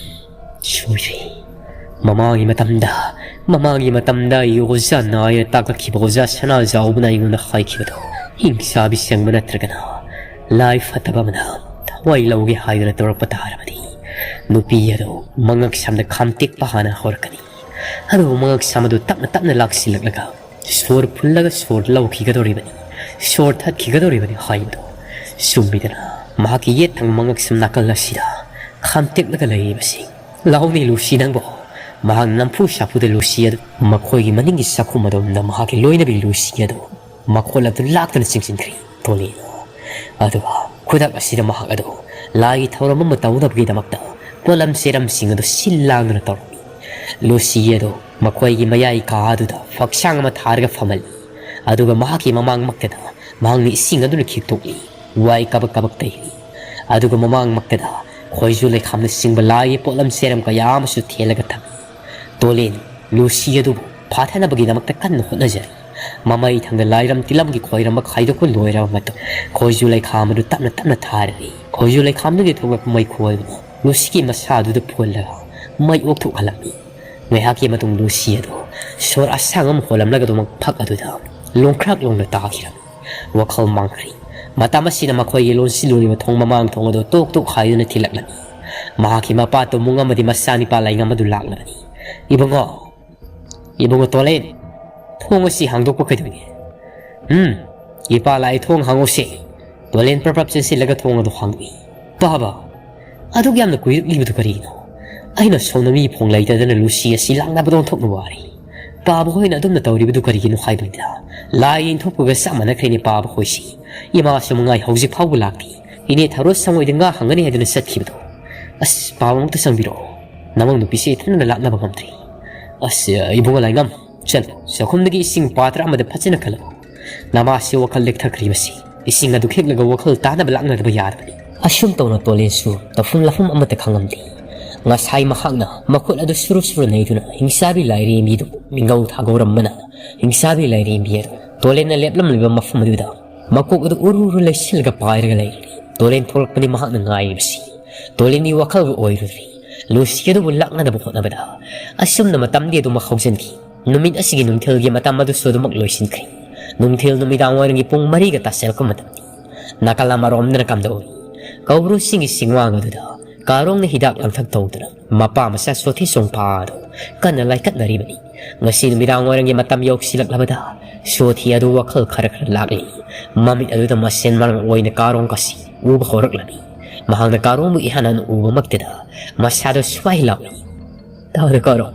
ꯁꯣꯏꯔꯦ꯫ ꯃꯃꯥꯒꯤ ꯃꯇꯝꯗ, ꯃꯃꯥꯒꯤ ꯃꯇꯝꯗ ꯑꯩ ꯑꯣꯖꯥ ꯅꯥꯏꯔ ꯇꯥꯛꯂꯛꯈꯤꯕ ꯑꯣꯖꯥ ꯁꯅꯥꯖꯥꯎꯕꯅ ꯑꯩꯉꯣꯟꯗ ꯍꯥꯏꯈꯤꯕꯗꯣ, ꯍꯤꯡꯆꯥꯕꯤ ꯆꯪꯕ ꯅꯠꯇ꯭ꯔꯒꯅ ꯂꯥꯏ ꯐꯠꯇꯕ ꯑꯃꯅ ꯊꯋꯥꯏ ꯂꯧꯒꯦ ꯍꯥꯏꯗꯨꯅ ꯇꯧꯔꯛꯄ ꯇꯥꯔꯕꯗꯤ ꯅꯨꯄꯤ ꯑꯗꯨ ꯃꯉꯛ ꯁꯝꯗ ꯈꯥꯝꯇꯦꯛꯄ ꯍꯥꯟꯅ ꯍꯧꯔꯛꯀꯅꯤ꯫ ꯑꯗꯨꯕꯨ ꯃꯉꯛ ꯁꯝ ꯑꯗꯨ ꯇꯞꯅ ꯇꯞꯅ ꯂꯥꯛꯁꯤꯜꯂꯛꯂꯒ ꯁꯣꯔ ꯐꯨꯜꯂꯒ ꯁꯣꯔ ꯂꯧꯈꯤꯒꯗꯧꯔꯤꯕꯅꯤ, ꯁꯣꯔ ꯊꯠꯈꯤꯒꯗꯧꯔꯤꯕꯅꯤ ꯍꯥꯏꯕꯗꯣ ꯆꯨꯝꯃꯤꯗꯅ꯫ ꯃꯍꯥꯛꯀꯤ ꯌꯦꯠ ꯊꯪꯕ ꯃꯉꯛ ꯁꯝ ꯅꯥꯀꯜ ꯑꯁꯤꯗ ꯈꯥꯝꯇꯦꯛꯂꯒ ꯂꯩꯔꯤꯕꯁꯤ꯫ ꯂꯥꯎꯅꯦ ꯂꯨꯁꯤ ꯅꯪꯕꯣ, ꯃꯍꯥꯛꯅ ꯅꯝꯐꯨ ꯁꯥꯐꯨꯗ ꯂꯨꯁꯤ ꯑꯗꯨ ꯃꯈꯣꯏꯒꯤ ꯃꯅꯤꯡꯒꯤ ꯆꯥꯛꯈꯨꯝ ꯑꯗꯣꯝꯗ ꯃꯍꯥꯛꯀꯤ ꯂꯣꯏꯅꯕꯤ ꯂꯨꯁꯤ ꯑꯗꯨ ꯃꯈꯣꯜ ꯑꯗꯨ ꯂꯥꯛꯇꯨꯅ ꯆꯤꯡꯁꯤꯟꯈ꯭ꯔꯤ꯫ ꯇꯣꯂꯦꯟ ꯑꯗꯨꯒ ꯈꯨꯗꯛ ꯑꯁꯤꯗ ꯃꯍꯥꯛ ꯑꯗꯨ ꯂꯥꯏꯒꯤ ꯊꯧꯔꯝ ꯑꯃ ꯇꯧꯅꯕꯒꯤꯗꯃꯛꯇ ꯄꯣꯠꯂꯝ ꯆꯦꯔꯝꯁꯤꯡ ꯑꯗꯨ ꯁꯤꯜ ꯂꯥꯡꯗꯨꯅ ꯇꯧꯔꯝꯃꯤ꯫ ꯂꯨꯁꯤ ꯑꯗꯨ ꯃꯈꯣꯏꯒꯤ ꯃꯌꯥꯏ ꯀꯥ ꯑꯗꯨꯗ ꯐꯛꯁꯥꯡ ꯑꯃ ꯊꯥꯔꯒ ꯐꯝꯍꯜꯂꯤ꯫ ꯑꯗꯨꯒ ꯃꯍꯥꯛꯀꯤ ꯃꯃꯥꯡꯃꯛꯇꯗ ꯃꯍꯥꯛꯅ ꯏꯁꯤꯡ ꯑꯗꯨꯅ ꯈꯤꯛꯇꯣꯛꯂꯤ꯫ ꯋꯥꯏ ꯀꯕꯛ ꯀꯕꯛ ꯇꯩꯔꯤ꯫ ꯑꯗꯨꯒ ꯃꯃꯥꯡꯃꯛꯇꯗ ꯈꯣꯏꯖꯨ ꯂꯩꯈꯥꯝꯅꯆꯤꯡꯕ ꯂꯥꯏꯒꯤ ꯄꯣꯠꯂꯝ ꯆꯦꯔꯝ ꯀꯌꯥ ꯑꯃꯁꯨ ꯊꯦꯜꯂꯒ ꯊꯝꯃꯤ꯫ ꯇꯣꯂꯦꯟ ꯂꯨꯁꯤ ꯑꯗꯨꯕꯨ ꯐꯥꯊꯅꯕꯒꯤꯗꯃꯛꯇ ꯀꯟꯅ ꯍꯣꯠꯅꯖꯔꯤ꯫ ꯃꯃꯩ ꯊꯪꯗ ꯂꯥꯏꯔꯝ ꯇꯤꯂꯝꯒꯤ ꯈꯣꯏꯔꯝꯕ ꯈꯥꯏꯗꯣꯛꯄ ꯂꯣꯏꯔꯕ ꯃꯇꯨꯡ ꯈꯣꯏꯖꯨ ꯂꯩꯈꯥꯝ ꯑꯗꯨ ꯇꯞꯅ ꯇꯞꯅ ꯊꯥꯔꯛꯏ꯫ ꯈꯣꯏꯖꯨ ꯂꯩꯈꯥꯝꯗꯒꯤ ꯊꯣꯛꯂꯛꯄ ꯃꯩꯈꯨ ꯑꯗꯨꯅ ꯂꯨꯁꯤꯒꯤ ꯃꯁꯥ ꯑꯗꯨꯗ ꯐꯨꯍꯜꯂꯒ ꯃꯩ ꯑꯣꯛꯊꯣꯛꯍꯜꯂꯝꯃꯤ꯫ ꯉꯥꯏꯍꯥꯛꯀꯤ ꯃꯇꯨꯡ ꯂꯨꯁꯤ ꯑꯗꯨ ꯁꯣꯔ ꯑꯁꯥꯡ ꯑꯃ ꯍꯣꯜꯂꯝꯂꯒ ꯑꯗꯨꯃꯛ ꯐꯛ ꯑꯗꯨꯗ ꯂꯣꯡꯈ꯭ꯔꯥꯛ ꯂꯣꯡꯅ ꯇꯥꯈꯤꯔꯝꯃꯤ꯫ ꯋꯥꯈꯜ ꯃꯥꯡꯈ꯭ꯔꯤ꯫ ꯃꯇꯝ ꯑꯁꯤꯗ ꯃꯈꯣꯏꯒꯤ ꯂꯣꯟꯁꯤꯜꯂꯨꯔꯤꯕ ꯊꯣꯡ ꯃꯃꯥꯡ ꯊꯣꯡ ꯑꯗꯨ ꯇꯣꯛ ꯇꯣꯛ ꯍꯥꯏꯗꯨꯅ ꯊꯤꯜꯂꯛꯂꯝꯃꯤ꯫ ꯃꯍꯥꯛꯀꯤ ꯃꯄꯥ ꯇꯨꯃꯨꯡ ꯑꯃꯗꯤ ꯃꯆꯥꯅꯤꯄꯥ ꯂꯥꯏꯉꯝ ꯑꯗꯨ ꯂꯥꯛꯂꯕꯅꯤ꯫ "ꯏꯕꯨꯡꯉꯣ, ꯏꯕꯨꯡꯉꯣ ꯇꯣꯂꯦꯟ, ꯊꯣꯡ ꯑꯁꯤ ꯍꯥꯡꯗꯣꯛꯄ ꯀꯩꯗꯧꯏ?" "ꯎꯝ, ꯏꯄꯥ ꯂꯥꯛꯏ, ꯊꯣꯡ ꯍꯥꯡꯉꯨꯁꯦ꯫" ꯇꯣꯂꯦꯟ ꯄ꯭ꯔꯞ ꯄ꯭ꯔꯞ ꯆꯦꯟꯁꯤꯜꯂꯒ ꯊꯣꯡ ꯑꯗꯨ ꯍꯥꯡꯗꯣꯛꯏ꯫ "ꯄꯥꯕ, ꯑꯗꯨꯛ ꯌꯥꯝꯅ ꯀꯨꯏꯔꯛꯂꯤꯕꯗꯨ ꯀꯔꯤꯒꯤꯅꯣ? ꯑꯩꯅ ꯁꯣꯝꯗ ꯃꯤ ꯐꯣꯡ ꯂꯩꯇꯗꯅ ꯂꯨꯁꯤ ꯑꯁꯤ ꯂꯥꯛꯅꯕꯗ ꯑꯣꯟꯊꯣꯛꯅ ꯋꯥꯔꯤ꯫ ꯄꯥꯕ ꯍꯣꯏꯅ ꯑꯗꯨꯝꯅ ꯇꯧꯔꯤꯕꯗꯨ ꯀꯔꯤꯒꯤꯅꯣ ꯍꯥꯏꯕꯅꯤꯗ? ꯂꯥꯏ ꯌꯦꯟꯊꯣꯛꯄꯒ ꯆꯞ ꯃꯥꯟꯅꯈ꯭ꯔꯦꯅꯦ ꯄꯥꯕ ꯍꯣꯏꯁꯤ꯫ ꯏꯃꯥꯁꯨ ꯃꯉꯥꯏ ꯍꯧꯖꯤꯛ ꯐꯥꯎꯕ ꯂꯥꯛꯇꯦ꯫ ꯏꯅꯦ ꯊꯔꯣ ꯁꯪꯉꯣꯏꯗ ꯉꯥ ꯍꯪꯒꯅꯤ ꯍꯥꯏꯗꯨꯅ ꯆꯠꯈꯤꯕꯗꯣ꯫ ꯑꯁ, ꯄꯥꯕ ꯑꯃꯨꯛꯇ ꯆꯪꯕꯤꯔꯛꯑꯣ꯫ ꯅꯃꯧ ꯅꯨꯄꯤꯁꯦ ꯏꯊꯟꯗꯅ ꯂꯥꯛꯅꯕ ꯉꯝꯗ꯭ꯔꯦ꯫" "ꯑꯁ, ꯏꯕꯨꯡꯉꯣ ꯂꯥꯏꯉꯝ, ꯆꯠꯂꯣ, ꯆꯥꯛꯈꯨꯝꯗꯒꯤ ꯏꯁꯤꯡ ꯄꯥꯇ꯭ꯔ ꯑꯃꯗ ꯐꯖꯅ ꯈꯜꯂꯛꯑꯣ꯫ ꯅꯃꯥꯁꯤ ꯋꯥꯈꯜ ꯂꯦꯛꯊꯈ꯭ꯔꯤꯕꯁꯤ꯫ ꯏꯁꯤꯡ ꯑꯗꯨ ꯈꯤꯛꯂꯒ ꯋꯥꯈꯜ ꯇꯥꯅꯕ ꯂꯥꯛꯅꯗꯕ ꯌꯥꯗꯕꯅꯤ꯫" ꯑꯁꯨꯝ ꯇꯧꯅ ꯇꯣꯂꯦꯟꯁꯨ ꯇꯧꯐꯝ ꯂꯥꯛꯐꯝ ꯑꯃꯠꯇ ꯈꯪꯂꯝꯗꯦ꯫ ꯉꯁꯥꯏ ꯃꯍꯥꯛꯅ ꯃꯈꯨꯠ ꯑꯗꯨ ꯁꯨꯔꯨ ꯁꯨꯔꯨ ꯅꯩꯗꯨꯅ ꯍꯤꯡꯆꯥꯕꯤ ꯂꯥꯏꯔꯦꯝꯕꯤꯗꯨ ꯃꯤꯡꯒꯧ ꯊꯥꯒꯧꯔꯝꯕꯅ, ꯍꯤꯡꯆꯥꯕꯤ ꯂꯥꯏꯔꯦꯝꯕꯤ ꯑꯗꯨ ꯇꯣꯂꯦꯟꯅ ꯂꯦꯞꯂꯝꯂꯤꯕ ꯃꯐꯝ ꯑꯗꯨꯗ ꯃꯀꯣꯛ ꯑꯗꯨ ꯎꯔꯨ ꯎꯔꯨ ꯂꯩꯁꯤꯜꯂꯒ ꯄꯥꯏꯔꯒ ꯂꯩꯔꯤ꯫ ꯇꯣꯂꯦꯟ ꯊꯣꯛꯂꯛꯄꯅꯤ ꯃꯍꯥꯛꯅ ꯉꯥꯏꯔꯤꯕꯁꯤ꯫ ꯇꯣꯂꯦꯟꯒꯤ ꯋꯥꯈꯜꯒ ꯑꯣꯏꯔꯨꯗ꯭ꯔꯤ꯫ ꯂꯨꯁꯤ ꯑꯗꯨꯕꯨ ꯂꯥꯛꯅꯗꯕ ꯍꯣꯠꯅꯕꯗ ꯑꯁꯨꯝꯅ ꯃꯇꯝꯗꯤ ꯑꯗꯨꯃꯛ ꯍꯧꯖꯤꯟꯈꯤ꯫ ꯅꯨꯃꯤꯠ ꯑꯁꯤꯒꯤ ꯅꯨꯡꯊꯤꯜꯒꯤ ꯃꯇꯝ ꯑꯗꯨꯁꯨ ꯑꯗꯨꯃꯛ ꯂꯣꯏꯁꯤꯟꯈ꯭ꯔꯦ꯫ ꯅꯨꯡꯊꯤꯜ ꯅꯨꯃꯤꯗꯥꯡ ꯋꯥꯏꯔꯝꯒꯤ ꯄꯨꯡ ꯃꯔꯤꯒ ꯇꯥꯁꯤꯜꯂꯛꯄ ꯃꯇꯝꯅꯤ꯫ ꯅꯥꯀꯜ ꯑꯃꯔꯣꯝꯗꯅ ꯀꯝꯗꯧꯏ? ꯀꯧꯕ꯭ꯔꯨ ꯆꯤꯡꯒꯤ ꯆꯤꯡꯋꯥꯡ ꯑꯗꯨꯗ ꯀꯥꯔꯣꯡꯅ ꯍꯤꯗꯥꯛ ꯂꯥꯡꯊꯛ ꯇꯧꯗꯨꯅ ꯃꯄꯥ ꯃꯆꯥ ꯁꯣꯊꯤ ꯆꯣꯡꯄꯥ ꯑꯗꯨ ꯀꯟꯅ ꯂꯥꯏꯀꯠꯅꯔꯤꯕꯅꯤ꯫ ꯉꯁꯤ ꯅꯨꯃꯤꯗꯥꯡ ꯋꯥꯏꯔꯝꯒꯤ ꯃꯇꯝ ꯌꯧꯁꯤꯜꯂꯛꯂꯕꯗ ꯁꯣꯊꯤ ꯑꯗꯨ ꯋꯥꯈꯜ ꯈꯔ ꯈꯔ ꯂꯥꯛꯂꯤ꯫ ꯃꯃꯤꯠ ꯑꯗꯨꯗ ꯃꯁꯦꯟ ꯃꯔꯝ ꯑꯣꯏꯅ ꯀꯥꯔꯣꯡ ꯑꯁꯤ ꯎꯕ ꯍꯧꯔꯛꯂꯝꯃꯤ꯫ ꯃꯍꯥꯛꯅ ꯀꯥꯔꯣꯡꯕꯨ ꯏꯍꯥꯟ ꯍꯥꯟꯅ ꯎꯕꯃꯛꯇꯗ ꯃꯁꯥꯗꯨ ꯁꯨꯃꯥꯏ ꯂꯥꯎꯏ꯫ ꯇꯥꯗ ꯀꯥꯔꯣ꯫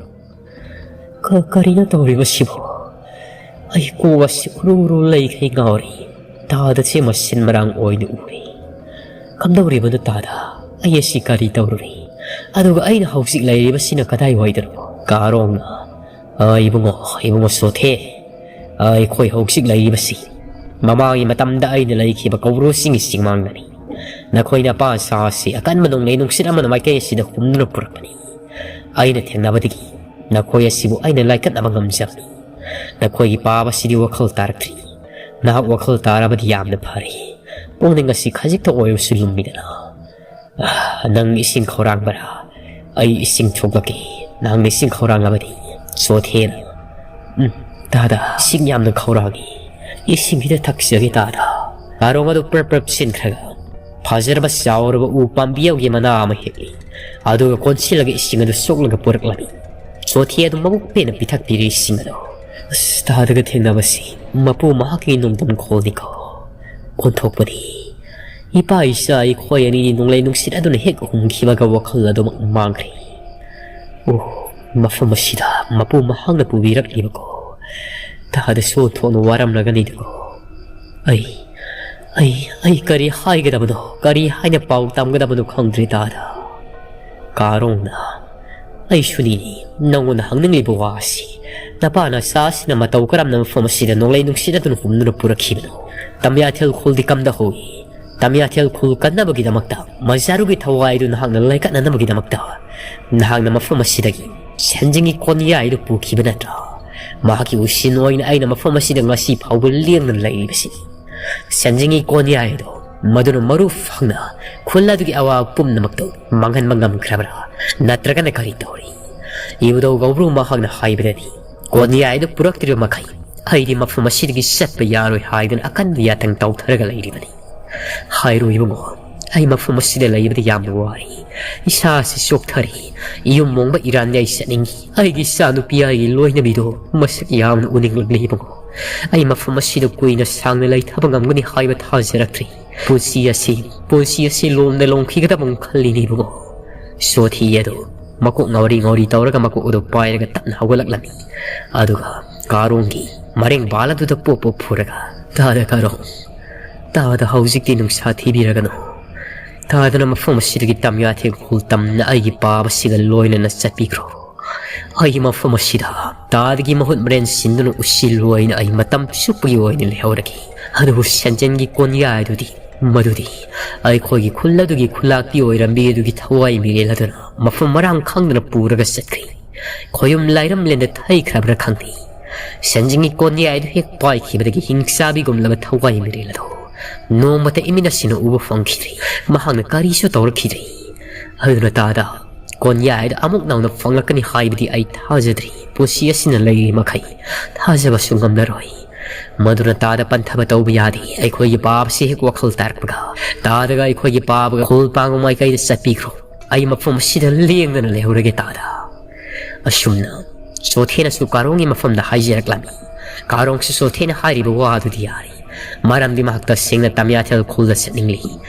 ꯀ-, ꯀꯔꯤꯅꯣ ꯇꯧꯔꯤꯕꯁꯤꯕꯣ? ꯑꯩ ꯀꯣꯛ ꯑꯁꯤ ꯎꯔꯨ ꯎꯔꯨ ꯂꯩꯈꯩ ꯉꯥꯎꯔꯤ꯫ ꯇꯥꯗꯁꯦ ꯃꯁꯤꯟ ꯃꯔꯥꯡ ꯑꯣꯏꯅ ꯎꯔꯤ꯫ ꯀꯝꯗꯧꯔꯤꯕꯅꯣ ꯇꯥꯗ? ꯑꯩ ꯑꯁꯤ ꯀꯔꯤ ꯇꯧꯔꯨꯔꯤ? ꯑꯗꯨꯒ ꯑꯩꯅ ꯍꯧꯖꯤꯛ ꯂꯩꯔꯤꯕꯁꯤꯅ ꯀꯗꯥꯏꯋꯥꯏꯗꯅꯣ? ꯀꯥꯔꯣꯡꯅ, "ꯑ, ꯏꯕꯨꯡꯉꯣ, ꯏꯕꯨꯡꯉꯣ ꯁꯣꯊꯦ, ꯑ, ꯑꯩꯈꯣꯏ ꯍꯧꯖꯤꯛ ꯂꯩꯔꯤꯕꯁꯤ ꯃꯃꯥꯡꯒꯤ ꯃꯇꯝꯗ ꯑꯩꯅ ꯂꯩꯈꯤꯕ ꯀꯧꯕ꯭ꯔꯨꯁꯤꯡꯒꯤ ꯆꯤꯡꯃꯥꯡꯗꯅꯤ꯫ ꯅꯈꯣꯏꯅ ꯑꯄꯥ ꯑꯁꯥ ꯑꯁꯤ ꯑꯀꯟꯕ ꯅꯣꯡꯂꯩ ꯅꯨꯡꯁꯤꯠ ꯑꯃꯅ ꯃꯥꯏꯀꯩ ꯑꯁꯤꯗ ꯍꯨꯝꯗꯨꯅ ꯄꯨꯔꯛꯄꯅꯤ꯫ ꯑꯩꯅ ꯊꯦꯡꯅꯕꯗꯒꯤ ꯅꯈꯣꯏ ꯑꯁꯤꯕꯨ ꯑꯩꯅ ꯂꯥꯏꯀꯠꯅꯕ ꯉꯝꯖꯕꯅꯤ꯫ ꯅꯈꯣꯏꯒꯤ ꯄꯥꯕ ꯑꯁꯤꯗꯤ ꯋꯥꯈꯜ ꯇꯥꯔꯛꯇ꯭ꯔꯤ꯫ ꯅꯍꯥꯛ ꯋꯥꯈꯜ ꯇꯥꯔꯕꯗꯤ ꯌꯥꯝꯅ ꯐꯔꯦ꯫ ꯄꯨꯛꯅꯤꯡ ꯑꯁꯤ ꯈꯖꯤꯛꯇ ꯑꯣꯏꯔꯕꯁꯨ ꯂꯨꯝꯃꯤꯗꯅ꯫ ꯑꯥ, ꯅꯪ ꯏꯁꯤꯡ ꯈꯧꯔꯥꯡꯕꯔꯥ? ꯑꯩ ꯏꯁꯤꯡ ꯊꯣꯛꯂꯛꯀꯦ꯫ ꯅꯪꯅ ꯏꯁꯤꯡ ꯈꯧꯔꯥꯡꯂꯕꯗꯤ ꯆꯣꯊꯦꯅ꯫ ꯎꯝ, ꯇꯥꯗ, ꯏꯁꯤꯡ ꯌꯥꯝꯅ ꯈꯧꯔꯥꯡꯏ꯫ ꯏꯁꯤꯡ ꯈꯤꯇ ꯊꯛꯆꯒꯦ ꯇꯥꯗ꯫ ꯀꯥꯔꯣꯡ ꯑꯗꯨ ꯄ꯭ꯔꯞ ꯄ꯭ꯔꯞ ꯆꯦꯟꯈ꯭ꯔꯒ ꯐꯖꯔꯕ ꯆꯥꯎꯔꯕ ꯎ ꯄꯥꯝꯕꯤ ꯑꯃꯒꯤ ꯃꯅꯥ ꯑꯃ ꯍꯦꯛꯂꯤ꯫ ꯑꯗꯨꯒ ꯀꯣꯟꯁꯤꯜꯂꯒ ꯏꯁꯤꯡ ꯑꯗꯨ ꯁꯣꯛꯂꯒ ꯄꯨꯔꯛꯂꯝꯃꯤ꯫ ꯆꯣꯊꯦ ꯑꯗꯨ ꯃꯕꯨꯛ ꯄꯦꯟꯅ ꯄꯤꯊꯛꯄꯤꯔꯦ ꯏꯁꯤꯡ ꯑꯗꯨ꯫ ꯑꯁ, ꯇꯥꯗꯒ ꯊꯦꯡꯅꯕꯁꯤ ꯃꯄꯨ ꯃꯍꯥꯛꯀꯤ ꯅꯣꯡꯗꯝ ꯈꯣꯜꯅꯤꯀꯣ꯫ ꯑꯣꯟꯊꯣꯛꯄꯅꯤ꯫ ꯏꯄꯥ ꯏꯆꯥ ꯑꯩꯈꯣꯏ ꯑꯅꯤꯗꯤ ꯅꯣꯡꯂꯩ ꯅꯨꯡꯁꯤꯠ ꯑꯗꯨꯅ ꯍꯦꯛ ꯍꯨꯝꯈꯤꯕꯒ ꯋꯥꯈꯜ ꯑꯗꯨꯃꯛ ꯃꯥꯡꯈ꯭ꯔꯦ꯫ ꯑꯣ, ꯃꯐꯝ ꯑꯁꯤꯗ ꯃꯄꯨ ꯃꯍꯥꯛꯅ ꯄꯨꯕꯤꯔꯛꯂꯤꯕꯀꯣ꯫ ꯇꯥꯗꯁꯨ ꯊꯣꯛꯅ ꯋꯥꯔꯝꯂꯒꯅꯤꯗꯀꯣ꯫ ꯑꯩ, ꯑꯩ, ꯑꯩ ꯀꯔꯤ ꯍꯥꯏꯒꯗꯕꯅꯣ, ꯀꯔꯤ ꯍꯥꯏꯅ ꯄꯥꯎ ꯇꯝꯒꯗꯕꯅꯣ ꯈꯪꯗ꯭ꯔꯦ ꯇꯥꯗ꯫ ꯀꯥꯔꯣꯡꯅ, ꯑꯩꯁꯨꯅꯤꯅꯦ ꯅꯉꯣꯟꯗ ꯍꯪꯅꯤꯡꯂꯤꯕ ꯋꯥ ꯑꯁꯤ꯫ ꯅꯄꯥ ꯅꯆꯥ ꯑꯁꯤꯅ ꯃꯇꯧ ꯀꯔꯝꯅ ꯃꯐꯝ ꯑꯁꯤꯗ ꯅꯣꯡꯂꯩ ꯅꯨꯡꯁꯤꯠ ꯑꯗꯨꯅ ꯍꯨꯝꯗꯨꯅ ꯄꯨꯔꯛꯈꯤꯕꯅꯣ? ꯇꯝꯌꯥꯊꯦꯜ ꯈꯨꯜꯗꯤ ꯀꯝꯗ ꯍꯧꯏ? ꯇꯝꯌꯥꯊꯦꯜ ꯈꯨꯜ ꯀꯟꯅꯕꯒꯤꯗꯃꯛꯇ, ꯃꯖꯥꯔꯨꯒꯤ ꯊꯋꯥꯏ ꯑꯗꯨ ꯅꯍꯥꯛꯅ ꯂꯩꯀꯠꯅꯅꯕꯒꯤꯗꯃꯛꯇ ꯅꯍꯥꯛꯅ ꯃꯐꯝ ꯑꯁꯤꯗꯒꯤ ꯁꯦꯟꯖꯤꯡꯒꯤ ꯀꯣꯟꯌꯥꯏ ꯑꯗꯨ ꯄꯨꯈꯤꯕ ꯅꯠꯇ꯭ꯔꯥ? ꯃꯍꯥꯛꯀꯤ ꯎꯁꯤꯟ ꯑꯣꯏꯅ ꯑꯩꯅ ꯃꯐꯝ ꯑꯁꯤꯗ ꯉꯁꯤ ꯐꯥꯎꯕ ꯂꯦꯡꯗꯅ ꯂꯩꯔꯤꯕꯁꯤꯅꯤ꯫ ꯁꯦꯟꯖꯤꯡꯒꯤ ꯀꯣꯟꯌꯥꯏ ꯑꯗꯨ ꯃꯗꯨꯅ ꯃꯔꯨ ꯐꯪꯅ ꯈꯨꯜ ꯑꯗꯨꯒꯤ ꯑꯋꯥꯕ ꯄꯨꯝꯅꯃꯛꯇꯨ ꯃꯥꯡꯍꯟꯕ ꯉꯝꯈ꯭ꯔꯕ꯭ꯔꯥ? ꯅꯠꯇ꯭ꯔꯒꯅ ꯀꯔꯤ ꯇꯧꯔꯤ? ꯏꯕꯨꯙꯧ ꯒꯧꯕ꯭ꯔꯨ ꯃꯍꯥꯛꯅ ꯍꯥꯏꯕꯗꯗꯤ, ꯀꯣꯟꯌꯥꯏ ꯑꯗꯨ ꯄꯨꯔꯛꯇ꯭ꯔꯤꯕ ꯃꯈꯩ ꯑꯩꯗꯤ ꯃꯐꯝ ꯑꯁꯤꯗꯒꯤ ꯆꯠꯄ ꯌꯥꯔꯣꯏ ꯍꯥꯏꯗꯨꯅ ꯑꯀꯟꯕ ꯌꯥꯊꯪ ꯇꯧꯊꯔꯒ ꯂꯩꯔꯤꯕꯅꯤ꯫ ꯍꯥꯏꯔꯣ ꯏꯕꯨꯡꯉꯣ, ꯑꯩ ꯃꯐꯝ ꯑꯁꯤꯗ ꯂꯩꯕꯗ ꯌꯥꯝꯅ ꯋꯥꯔꯤ꯫ ꯏꯁꯥꯁꯤ ꯆꯣꯛꯊꯔꯤ꯫ ꯌꯨꯝ ꯃꯣꯡꯕ ꯏꯔꯥꯟꯗꯤ ꯑꯩ ꯆꯠꯅꯤꯡꯏ꯫ ꯑꯩꯒꯤ ꯏꯆꯥ ꯅꯨꯄꯤ, ꯑꯩꯒꯤ ꯂꯣꯏꯅꯕꯤꯗꯣ ꯃꯁꯛ ꯌꯥꯝꯅ ꯎꯅꯤꯡꯂꯛꯂꯤ ꯏꯕꯨꯡꯉꯣ꯫ ꯑꯩ ꯃꯐꯝ ꯑꯁꯤꯗ ꯀꯨꯏꯅ ꯁꯥꯡꯅ ꯂꯩꯊꯕ ꯉꯝꯒꯅꯤ ꯍꯥꯏꯕ ꯊꯥꯖꯔꯛꯇ꯭ꯔꯤ꯫ ꯄꯨꯟꯁꯤ ꯑꯁꯤ, ꯄꯨꯟꯁꯤ ꯑꯁꯤ ꯂꯣꯝꯗ ꯂꯣꯝꯈꯤꯒꯗꯕ ꯑꯃ ꯈꯜꯂꯤꯅꯦ ꯏꯕꯨꯡꯉꯣ꯫ ꯁꯣꯊꯤ ꯑꯗꯨ ꯃꯀꯣꯛ ꯉꯥꯎꯔꯤ ꯉꯥꯎꯔꯤ ꯇꯧꯔꯒ ꯃꯀꯣꯛ ꯑꯗꯨ ꯄꯥꯏꯔꯒ ꯇꯞꯅ ꯍꯧꯒꯠꯂꯛꯂꯝꯃꯤ꯫ ꯑꯗꯨꯒ ꯀꯥꯔꯣꯡꯒꯤ ꯃꯔꯦꯡ ꯕꯥꯜ ꯑꯗꯨꯗ ꯄꯣꯞ ꯄꯣꯞ ꯐꯨꯔꯒ, "ꯇꯥꯗ ꯀꯥꯔꯣꯡ, ꯇꯥꯗ, ꯍꯧꯖꯤꯛꯇꯤ ꯅꯨꯡꯁꯥ ꯊꯤꯕꯤꯔꯒꯅꯨ꯫ ꯇꯥꯗꯅ ꯃꯐꯝ ꯑꯁꯤꯗꯒꯤ ꯇꯝꯌꯥꯊꯦꯜ ꯈꯨꯜ ꯇꯝꯅ ꯑꯩꯒꯤ ꯄꯥꯕꯁꯤꯒ ꯂꯣꯏꯅꯅ ꯆꯠꯄꯤꯈ꯭ꯔꯣ꯫ ꯑꯩꯒꯤ ꯃꯐꯝ ꯑꯁꯤꯗ ꯇꯥꯗꯒꯤ ꯃꯍꯨꯠ ꯃꯔꯦꯟ ꯁꯤꯟꯗꯨꯅ ꯎꯁꯤꯜꯂꯨ ꯍꯥꯏꯅ ꯑꯩ ꯃꯇꯝ ꯆꯨꯞꯄꯒꯤ ꯑꯣꯏꯅ ꯂꯩꯍꯧꯔꯒꯦ꯫ ꯑꯗꯨꯕꯨ ꯁꯦꯟꯖꯦꯟꯒꯤ ꯀꯣꯟꯌꯥꯏ ꯑꯗꯨꯗꯤ, ꯃꯗꯨꯗꯤ ꯑꯩꯈꯣꯏꯒꯤ ꯈꯨꯜ ꯑꯗꯨꯒꯤ ꯈꯨꯂꯥꯛꯄꯤ ꯑꯣꯏꯔꯝꯕꯤ ꯑꯗꯨꯒꯤ ꯊꯋꯥꯏ ꯃꯤꯔꯦꯜ ꯑꯗꯨꯅ ꯃꯐꯝ ꯃꯔꯥꯡ ꯈꯪꯗꯅ ꯄꯨꯔꯒ ꯆꯠꯈ꯭ꯔꯦ꯫ ꯈꯣꯌꯨꯝ ꯂꯥꯏꯔꯝꯂꯦꯟꯗ ꯊꯩꯈ꯭ꯔꯕ꯭ꯔꯥ ꯈꯪꯗꯦ꯫ ꯁꯦꯟꯖꯦꯟꯒꯤ ꯀꯣꯟꯌꯥꯏ ꯑꯗꯨ ꯍꯦꯛ ꯄꯥꯏꯈꯤꯕꯗꯒꯤ ꯍꯤꯡꯆꯥꯕꯤꯒꯨꯝꯂꯕ ꯊꯋꯥꯏ ꯃꯤꯔꯦꯜ ꯑꯗꯨ ꯅꯣꯡꯃꯇ ꯏꯃꯤꯠ ꯑꯁꯤꯅ ꯎꯕ ꯐꯪꯈꯤꯗ꯭ꯔꯦ꯫ ꯃꯍꯥꯛꯅ ꯀꯔꯤꯁꯨ ꯇꯧꯔꯛꯈꯤꯗ꯭ꯔꯦ꯫ ꯑꯗꯨꯅ ꯇꯥꯗ, ꯀꯣꯟꯌꯥꯏ ꯑꯗꯨ ꯑꯃꯨꯛ ꯅꯧꯅ ꯐꯪꯂꯛꯀꯅꯤ ꯍꯥꯏꯕꯗꯤ ꯑꯩ ꯊꯥꯖꯗ꯭ꯔꯤ꯫ ꯄꯨꯟꯁꯤ ꯑꯁꯤꯅ ꯂꯩꯔꯤ ꯃꯈꯩ ꯊꯥꯖꯕꯁꯨ ꯉꯝꯂꯔꯣꯏ꯫ ꯃꯗꯨꯅ ꯇꯥꯗ ꯄꯟꯊꯕ ꯇꯧꯕ ꯌꯥꯗꯦ꯫ ꯑꯩꯈꯣꯏꯒꯤ ꯄꯥꯕꯁꯤ ꯍꯦꯛ ꯋꯥꯈꯜ ꯇꯥꯔꯛꯄꯒ, ꯇꯥꯗꯒ ꯑꯩꯈꯣꯏꯒꯤ ꯄꯥꯕꯒ ꯈꯨꯜ ꯄꯥꯡꯕ ꯃꯥꯏꯀꯩꯗ ꯆꯠꯄꯤꯈ꯭ꯔꯣ꯫ ꯑꯩ ꯃꯐꯝ ꯑꯁꯤꯗ ꯂꯦꯡꯗꯅ ꯂꯩꯍꯧꯔꯒꯦ ꯇꯥꯗ꯫ ꯑꯁꯨꯝꯅ ꯆꯣꯊꯦꯅꯁꯨ ꯀꯥꯔꯣꯡꯒꯤ ꯃꯐꯝꯗ ꯍꯥꯏꯖꯔꯛꯂꯝꯃꯤ꯫ ꯀꯥꯔꯣꯡꯁꯨ ꯆꯣꯊꯦꯅ ꯍꯥꯏꯔꯤꯕ ꯋꯥ ꯑꯗꯨꯗ ꯌꯥꯔꯦ꯫ ꯃꯔꯝꯗꯤ ꯃꯍꯥꯛ ꯇꯁꯦꯡꯅ ꯇꯝꯌꯥꯊꯦꯜ ꯈꯨꯜꯗ ꯆꯠꯅꯤꯡꯂꯤ꯫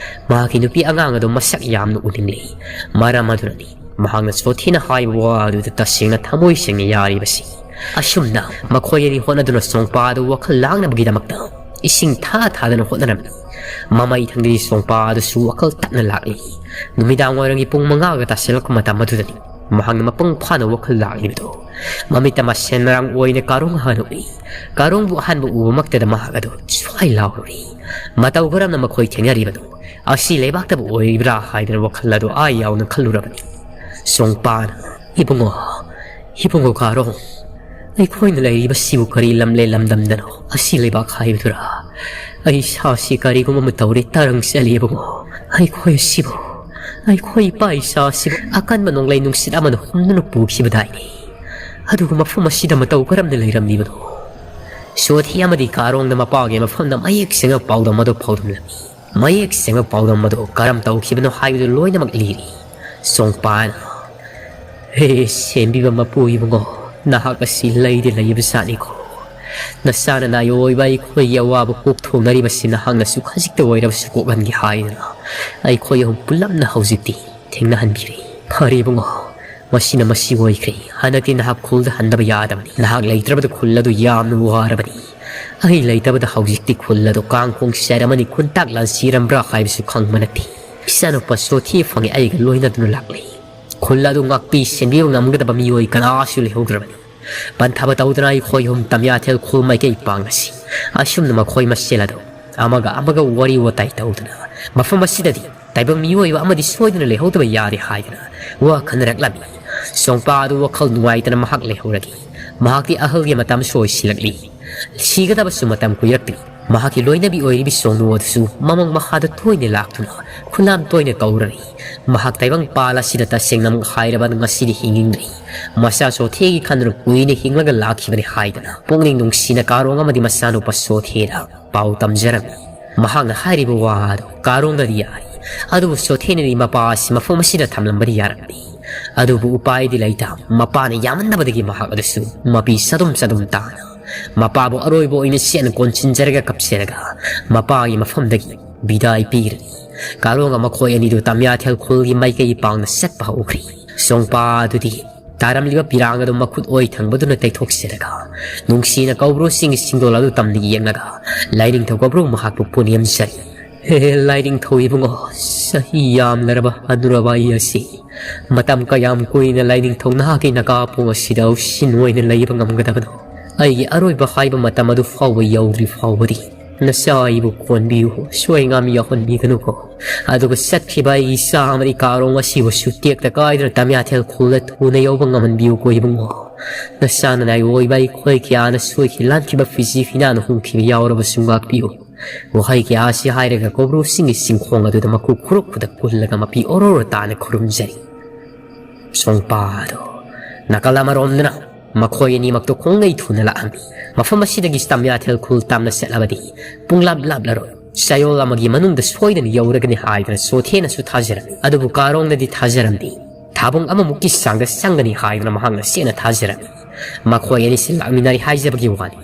ꯃꯍꯥꯛꯀꯤ ꯅꯨꯄꯤ ꯑꯉꯥꯡ ꯑꯗꯨ ꯃꯁꯛ ꯌꯥꯝꯅ ꯎꯅꯤꯡꯂꯤ꯫ ꯃꯔꯝ ꯑꯗꯨꯅꯅꯤ ꯃꯍꯥꯛꯅ ꯆꯣꯊꯦꯅ ꯍꯥꯏꯕ ꯋꯥ ꯑꯗꯨꯗ ꯇꯁꯦꯡꯅ ꯊꯃꯣꯏ ꯁꯦꯡꯅ ꯌꯥꯔꯤꯕꯁꯤ꯫ ꯑꯁꯨꯝꯅ ꯃꯈꯣꯏ ꯑꯅꯤ ꯍꯣꯠꯅꯗꯨꯅ ꯆꯣꯡꯄꯥ ꯑꯗꯨ ꯋꯥꯈꯜ ꯂꯥꯡꯅꯕꯒꯤꯗꯃꯛꯇ ꯏꯁꯤꯡ ꯊꯥ ꯊꯥꯗꯅ ꯍꯣꯠꯅꯔꯝꯃꯤ꯫ ꯃꯃꯩ ꯊꯪꯗꯒꯤ ꯆꯣꯡꯄꯥ ꯑꯗꯨꯁꯨ ꯋꯥꯈꯜ ꯇꯠꯅ ꯂꯥꯛꯂꯤ꯫ ꯅꯨꯃꯤꯗꯥꯡ ꯋꯥꯏꯔꯝꯒꯤ ꯄꯨꯡ ꯃꯉꯥꯒ ꯇꯥꯁꯤꯜꯂꯛꯄ ꯃꯇꯝ ꯑꯗꯨꯗꯅꯤ ꯃꯍꯥꯛꯅ ꯃꯄꯨꯡ ꯐꯥꯅ ꯋꯥꯈꯜ ꯂꯥꯛꯂꯤꯕꯗꯨ꯫ ꯃꯃꯤꯠꯇ ꯃꯁꯦꯟ ꯃꯔꯥꯡ ꯑꯣꯏꯅ ꯀꯥꯔꯣꯡ ꯑꯍꯥꯟꯕ ꯎꯏ꯫ ꯀꯥꯔꯣꯡꯕꯨ ꯑꯍꯥꯟꯕ ꯎꯕꯃꯛꯇꯗ ꯃꯍꯥꯛ ꯑꯗꯨ ꯁ꯭ꯋꯥꯏ ꯂꯥꯎꯔꯨꯔꯦ꯫ ꯃꯇꯧ ꯀꯔꯝꯅ ꯃꯈꯣꯏ ꯊꯦꯡꯅꯔꯤꯕꯅꯣ? ꯑꯁꯤ ꯂꯩꯕꯥꯛꯇꯕꯨ ꯑꯣꯏꯔꯤꯕ꯭ꯔꯥ ꯍꯥꯏꯗꯅ ꯋꯥꯈꯜ ꯑꯗꯨ ꯑꯥ ꯌꯥꯎꯅ ꯈꯜꯂꯨꯔꯕꯅꯤ꯫ ꯆꯣꯡꯄꯥꯅ, "ꯏꯕꯨꯡꯉꯣ, ꯏꯕꯨꯡꯉꯣ ꯀꯥꯔꯣꯡ, ꯑꯩꯈꯣꯏꯅ ꯂꯩꯔꯤꯕꯁꯤꯕꯨ ꯀꯔꯤ ꯂꯝꯂꯦꯟ ꯂꯝꯗꯝꯗꯅꯣ? ꯑꯁꯤ ꯂꯩꯕꯥꯛ ꯍꯥꯏꯕꯗꯨꯔꯥ? ꯑꯩ ꯏꯁꯥꯁꯤ ꯀꯔꯤꯒꯨꯝꯕ ꯑꯃ ꯇꯧꯔꯦ, ꯇꯥꯔꯪ ꯆꯠꯂꯤ ꯏꯕꯨꯡꯉꯣ꯫ ꯑꯩꯈꯣꯏ ꯑꯁꯤꯕꯨ, ꯑꯩꯈꯣꯏ ꯏꯄꯥ ꯏꯆꯥ ꯑꯁꯤꯕꯨ ꯑꯀꯟꯕ ꯅꯣꯡꯂꯩ ꯅꯨꯡꯁꯤꯠ ꯑꯃꯅ ꯍꯨꯝꯗꯨꯅ ꯄꯨꯈꯤꯕꯗꯥꯏꯅꯦ꯫ ꯑꯗꯨꯒ ꯃꯐꯝ ꯑꯁꯤꯗ ꯃꯇꯧ ꯀꯔꯝꯅ ꯂꯩꯔꯝꯂꯤꯕꯅꯣ?" ꯁꯣꯊꯤ ꯑꯃꯗꯤ ꯀꯥꯔꯣꯡꯗ ꯃꯄꯥꯒꯤ ꯃꯐꯝꯗ ꯃꯌꯦꯛ ꯁꯦꯡꯅ ꯄꯥꯎꯗꯝ ꯑꯗꯨ ꯐꯥꯎꯗꯝꯂꯝꯃꯤ꯫ ꯃꯌꯦꯛ ꯁꯦꯡꯕ ꯄꯥꯎꯗꯝ ꯑꯗꯨ ꯀꯔꯝ ꯇꯧꯈꯤꯕꯅꯣ ꯍꯥꯏꯕꯗꯨ ꯂꯣꯏꯅꯃꯛ ꯂꯤꯔꯤ꯫ ꯆꯣꯡꯄꯥꯅ, "ꯍꯦ, ꯁꯦꯝꯕꯤꯕ ꯃꯄꯨ ꯏꯕꯨꯡꯉꯣ, ꯅꯍꯥꯛ ꯑꯁꯤ ꯂꯩꯗꯤ ꯂꯩꯕ ꯖꯥꯠꯅꯤꯀꯣ꯫ ꯅꯆꯥꯅ ꯅꯥꯏ ꯑꯣꯏꯕ ꯑꯩꯈꯣꯏꯒꯤ ꯑꯋꯥꯕ ꯀꯣꯛ ꯊꯣꯡꯅꯔꯤꯕꯁꯤ ꯅꯍꯥꯛꯅꯁꯨ ꯈꯖꯤꯛꯇ ꯑꯣꯏꯔꯕꯁꯨ ꯀꯣꯛꯍꯟꯒꯦ ꯍꯥꯏꯗꯅ ꯑꯩꯈꯣꯏ ꯑꯍꯨꯝ ꯄꯨꯂꯞꯅ ꯍꯧꯖꯤꯛꯇꯤ ꯊꯦꯡꯅꯍꯟꯕꯤꯔꯦ꯫ ꯐꯔꯦ ꯏꯕꯨꯡꯉꯣ, ꯃꯁꯤꯅ ꯃꯁꯤ ꯑꯣꯏꯈ꯭ꯔꯦ꯫ ꯍꯟꯗꯛꯇꯤ ꯅꯍꯥꯛ ꯈꯨꯜꯗ ꯍꯟꯗꯕ ꯌꯥꯗꯕꯅꯤ꯫ ꯅꯍꯥꯛ ꯂꯩꯇ꯭ꯔꯕꯗ ꯈꯨꯜ ꯑꯗꯨ ꯌꯥꯝꯅ ꯋꯥꯔꯕꯅꯤ꯫ ꯑꯩ ꯂꯩꯇꯕꯗ ꯍꯧꯖꯤꯛꯇꯤ ꯈꯨꯜ ꯑꯗꯨ ꯀꯥꯡꯈꯣꯡ ꯆꯥꯏꯔꯝꯃꯅꯤ, ꯈꯨꯟꯇꯥꯛ ꯂꯥꯟꯁꯤꯔꯝꯕ꯭ꯔꯥ ꯍꯥꯏꯕꯁꯨ ꯈꯪꯕ ꯅꯠꯇꯦ꯫ ꯏꯆꯥꯅꯨꯄꯥ ꯁꯣꯊꯤ ꯐꯪꯉꯦ ꯑꯩꯒ ꯂꯣꯏꯅꯗꯨꯅ ꯂꯥꯛꯂꯦ꯫ ꯈꯨꯜ ꯑꯗꯨ ꯉꯥꯛꯄꯤ ꯁꯦꯟꯕꯤꯕ ꯉꯝꯒꯗꯕ ꯃꯤꯑꯣꯏ ꯀꯅꯥꯁꯨ ꯂꯩꯍꯧꯗ꯭ꯔꯕꯅꯤ꯫ ꯄꯟꯊꯕ ꯇꯧꯗꯅ ꯑꯩꯈꯣꯏ ꯑꯍꯨꯝ ꯇꯃꯤꯌꯥꯊꯦꯜ ꯈꯨꯜ ꯃꯥꯏꯀꯩ ꯄꯥꯡꯂꯁꯤ꯫ ꯑꯁꯨꯝꯅ ꯃꯈꯣꯏ ꯃꯁꯦꯜ ꯑꯗꯨ ꯑꯃꯒ ꯑꯃꯒ ꯋꯥꯔꯤ ꯋꯥꯇꯥꯏ ꯇꯧꯗꯨꯅ ꯃꯐꯝ ꯑꯁꯤꯗꯗꯤ ꯇꯥꯏꯕꯪ ꯃꯤꯑꯣꯏꯕ ꯑꯃꯗꯤ ꯁꯣꯏꯗꯅ ꯂꯩꯍꯧꯗꯕ ꯌꯥꯗꯦ ꯍꯥꯏꯗꯅ ꯋꯥ ꯈꯟꯅꯔꯛꯂꯝꯃꯤ꯫ ꯁꯣꯡꯄꯥ ꯑꯗꯨ ꯋꯥꯈꯜ ꯅꯨꯡꯉꯥꯏꯇꯅ ꯃꯍꯥꯛ ꯂꯩꯍꯧꯔꯒꯦ꯫ ꯃꯍꯥꯛꯇꯤ ꯑꯍꯜꯒꯤ ꯃꯇꯝꯁꯨ ꯑꯣꯏꯁꯤꯜꯂꯛꯂꯤ꯫ ꯁꯤꯒꯗꯕꯁꯨ ꯃꯇꯝ ꯀꯨꯏꯔꯛꯇ꯭ꯔꯤ꯫ ꯃꯍꯥꯛꯀꯤ ꯂꯣꯏꯅꯕꯤ ꯑꯣꯏꯔꯤꯕꯤ ꯁꯣꯡꯅꯨ ꯑꯗꯨꯁꯨ ꯃꯃꯪ ꯃꯈꯥꯗ ꯇꯣꯏꯅ ꯂꯥꯛꯇꯨꯅ ꯈꯨꯂꯥꯝ ꯇꯣꯏꯅ ꯀꯧꯔꯔꯤ꯫ ꯃꯍꯥꯛ ꯇꯥꯏꯕꯪ ꯄꯥꯜ ꯑꯁꯤꯗ ꯇꯁꯦꯡꯅꯃꯛ ꯍꯥꯏꯔꯕ ꯉꯁꯤꯗꯤ ꯍꯤꯡꯅꯤꯡꯗ꯭ꯔꯤ꯫ ꯃꯆꯥ ꯆꯣꯊꯦꯒꯤ ꯈꯟꯗꯨꯅ ꯀꯨꯏꯅ ꯍꯤꯡꯂꯒ ꯂꯥꯛꯈꯤꯕꯅꯤ ꯍꯥꯏꯗꯅ ꯄꯨꯛꯅꯤꯡ ꯅꯨꯡꯁꯤꯅ ꯀꯥꯔꯣꯡ ꯑꯃꯗꯤ ꯃꯆꯥꯅꯨꯄꯥ ꯆꯣꯊꯦꯗ ꯄꯥꯎ ꯇꯝꯖꯔꯝꯃꯤ꯫ ꯃꯍꯥꯛꯅ ꯍꯥꯏꯔꯤꯕ ꯋꯥ ꯑꯗꯨ ꯀꯥꯔꯣꯡꯗꯗꯤ ꯌꯥꯔꯤ, ꯑꯗꯨꯕꯨ ꯆꯣꯊꯦꯅꯗꯤ ꯃꯄꯥ ꯑꯁꯤ ꯃꯐꯝ ꯑꯁꯤꯗ ꯊꯝꯂꯝꯕꯗꯤ ꯌꯥꯔꯝꯗꯦ꯫ ꯑꯗꯨꯕꯨ ꯎꯄꯥꯏꯗꯤ ꯂꯩꯇ, ꯃꯄꯥꯅ ꯌꯥꯝꯃꯟꯗꯕꯗꯒꯤ ꯃꯍꯥꯛ ꯑꯗꯨꯁꯨ ꯃꯄꯤ ꯆꯗꯨꯝ ꯆꯗꯨꯝ ꯇꯥꯅ ꯃꯄꯥꯕꯨ ꯑꯔꯣꯏꯕ ꯑꯣꯏꯅ ꯆꯦꯠꯅ ꯀꯣꯟꯁꯤꯟꯖꯔꯒ ꯀꯞꯆꯔꯒ ꯃꯄꯥꯒꯤ ꯃꯐꯝꯗꯒꯤ ꯕꯤꯗꯥꯏ ꯄꯤꯈ꯭ꯔꯅꯤ꯫ ꯀꯥꯔꯣꯡꯒ ꯃꯈꯣꯏ ꯑꯅꯤꯗꯨ ꯇꯝꯌꯥꯊꯦꯜ ꯈꯨꯜꯒꯤ ꯃꯥꯏꯀꯩ ꯄꯥꯡꯅ ꯆꯠꯄ ꯍꯧꯈ꯭ꯔꯤ꯫ ꯁꯣꯡꯄꯥ ꯑꯗꯨꯗꯤ ꯇꯥꯔꯝꯂꯤꯕ ꯄꯤꯔꯥꯡ ꯑꯗꯨ ꯃꯈꯨꯠ ꯑꯣꯏ ꯊꯪꯕꯗꯨꯅ ꯇꯩꯊꯣꯛꯆꯔꯒ ꯅꯨꯡꯁꯤꯅ ꯀꯧꯕ꯭ꯔꯨ ꯆꯤꯡꯒꯤ ꯁꯤꯡꯗꯣꯜ ꯑꯗꯨ ꯇꯝꯅ ꯌꯦꯡꯂꯒ ꯂꯥꯏꯅꯤꯡꯊꯧ ꯀꯧꯕ꯭ꯔꯨ ꯃꯍꯥꯛꯄꯨ ꯄꯨꯅꯦꯝꯖꯔꯤ꯫ ꯍꯦ ꯂꯥꯏꯅꯤꯡꯊꯧ ꯏꯕꯨꯡꯉꯣ, ꯆꯍꯤ ꯌꯥꯝꯂꯔꯕ ꯍꯅꯨꯔꯕ ꯑꯩ ꯑꯁꯤ ꯃꯇꯝ ꯀꯌꯥꯝ ꯀꯨꯏꯅ ꯂꯥꯏꯅꯤꯡꯊꯧ ꯅꯍꯥꯛꯀꯤ ꯅꯀꯥꯄꯣꯡ ꯑꯁꯤꯗ ꯎꯁꯤꯟ ꯑꯣꯏꯅ ꯂꯩꯕ ꯉꯝꯒꯗꯕꯅꯣ? ꯑꯩꯒꯤ ꯑꯔꯣꯏꯕ ꯍꯥꯏꯕ ꯃꯇꯝ ꯑꯗꯨ ꯐꯥꯎꯕ ꯌꯧꯗ꯭ꯔꯤ ꯐꯥꯎꯕꯗꯤ ꯅꯆꯥ ꯑꯩꯕꯨ ꯀꯣꯟꯕꯤꯌꯨ, ꯁꯣꯏ ꯉꯥꯝ ꯌꯥꯎꯍꯟꯕꯤꯒꯅꯨꯀꯣ꯫ ꯑꯗꯨꯒ ꯆꯠꯈꯤꯕ ꯑꯩꯒꯤ ꯏꯆꯥ ꯑꯃꯗꯤ ꯀꯥꯔꯣꯡ ꯑꯁꯤꯕꯨꯁꯨ ꯇꯦꯛꯇ ꯀꯥꯏꯗꯅ ꯇꯝꯌꯥꯊꯦꯜ ꯈꯨꯜꯗ ꯊꯨꯅ ꯌꯧꯕ ꯉꯝꯍꯟꯕꯤꯌꯨꯀꯣ ꯏꯕꯨꯡꯉꯣ꯫ ꯅꯆꯥꯅ ꯅꯥꯏꯑꯣꯏꯕ ꯑꯩꯈꯣꯏ ꯀꯌꯥꯅ ꯁꯣꯏꯈꯤ ꯂꯥꯟꯈꯤꯕ ꯐꯤꯖꯤ ꯐꯤꯅꯥꯅ ꯍꯨꯝꯈꯤꯕ ꯌꯥꯎꯔꯕꯁꯨ ꯉꯥꯛꯄꯤꯌꯨ꯫ ꯋꯥꯍꯩ ꯀꯌꯥ ꯑꯁꯤ ꯍꯥꯏꯔꯒ ꯀꯧꯕ꯭ꯔꯨ ꯆꯤꯡꯒꯤ ꯆꯤꯡꯈꯣꯡ ꯑꯗꯨꯗ ꯃꯈꯨ ꯈꯨꯔꯨꯞ ꯈꯨꯗꯛ ꯀꯨꯜꯂꯒ ꯃꯄꯤ ꯑꯣꯔꯣꯔꯣ ꯇꯥꯅ ꯈꯨꯔꯨꯝꯖꯔꯤ꯫ ꯁꯣꯡꯄꯥꯗꯣ ꯅꯥꯀꯜ ꯑꯃꯔꯣꯝꯗꯅ ꯃꯈꯣꯏ ꯑꯅꯤꯃꯛꯇꯣ ꯈꯣꯡꯂꯩ ꯊꯨꯅ ꯂꯥꯛꯑꯝꯃꯤ꯫ ꯃꯐꯝ ꯑꯁꯤꯗꯒꯤ ꯇꯝꯌꯥꯊꯦꯜ ꯈꯨꯜ ꯇꯥꯝꯅ ꯆꯠꯂꯕꯗꯤ ꯄꯨꯡꯂꯥꯞ ꯂꯥꯞꯂꯔꯣꯏ꯫ ꯆꯌꯣꯜ ꯑꯃꯒꯤ ꯃꯅꯨꯡꯗ ꯁꯣꯏꯗꯅ ꯌꯧꯔꯒꯅꯤ ꯍꯥꯏꯗꯅ ꯁꯣꯊꯦꯅꯁꯨ ꯊꯥꯖꯔꯝꯃꯤ꯫ ꯑꯗꯨꯕꯨ ꯀꯥꯔꯣꯡꯅꯗꯤ ꯊꯥꯖꯔꯝꯗꯦ꯫ ꯊꯥꯕꯨꯡ ꯑꯃꯃꯨꯛꯀꯤ ꯆꯥꯡꯗ ꯆꯪꯒꯅꯤ ꯍꯥꯏꯗꯨꯅ ꯃꯍꯥꯛꯅ ꯆꯦꯠꯅ ꯊꯥꯖꯔꯝꯃꯤ꯫ ꯃꯈꯣꯏ ꯑꯅꯤꯁꯤ ꯂꯥꯛꯃꯤꯟꯅꯔꯤ ꯍꯥꯏꯖꯕꯒꯤ ꯋꯥꯅꯤ꯫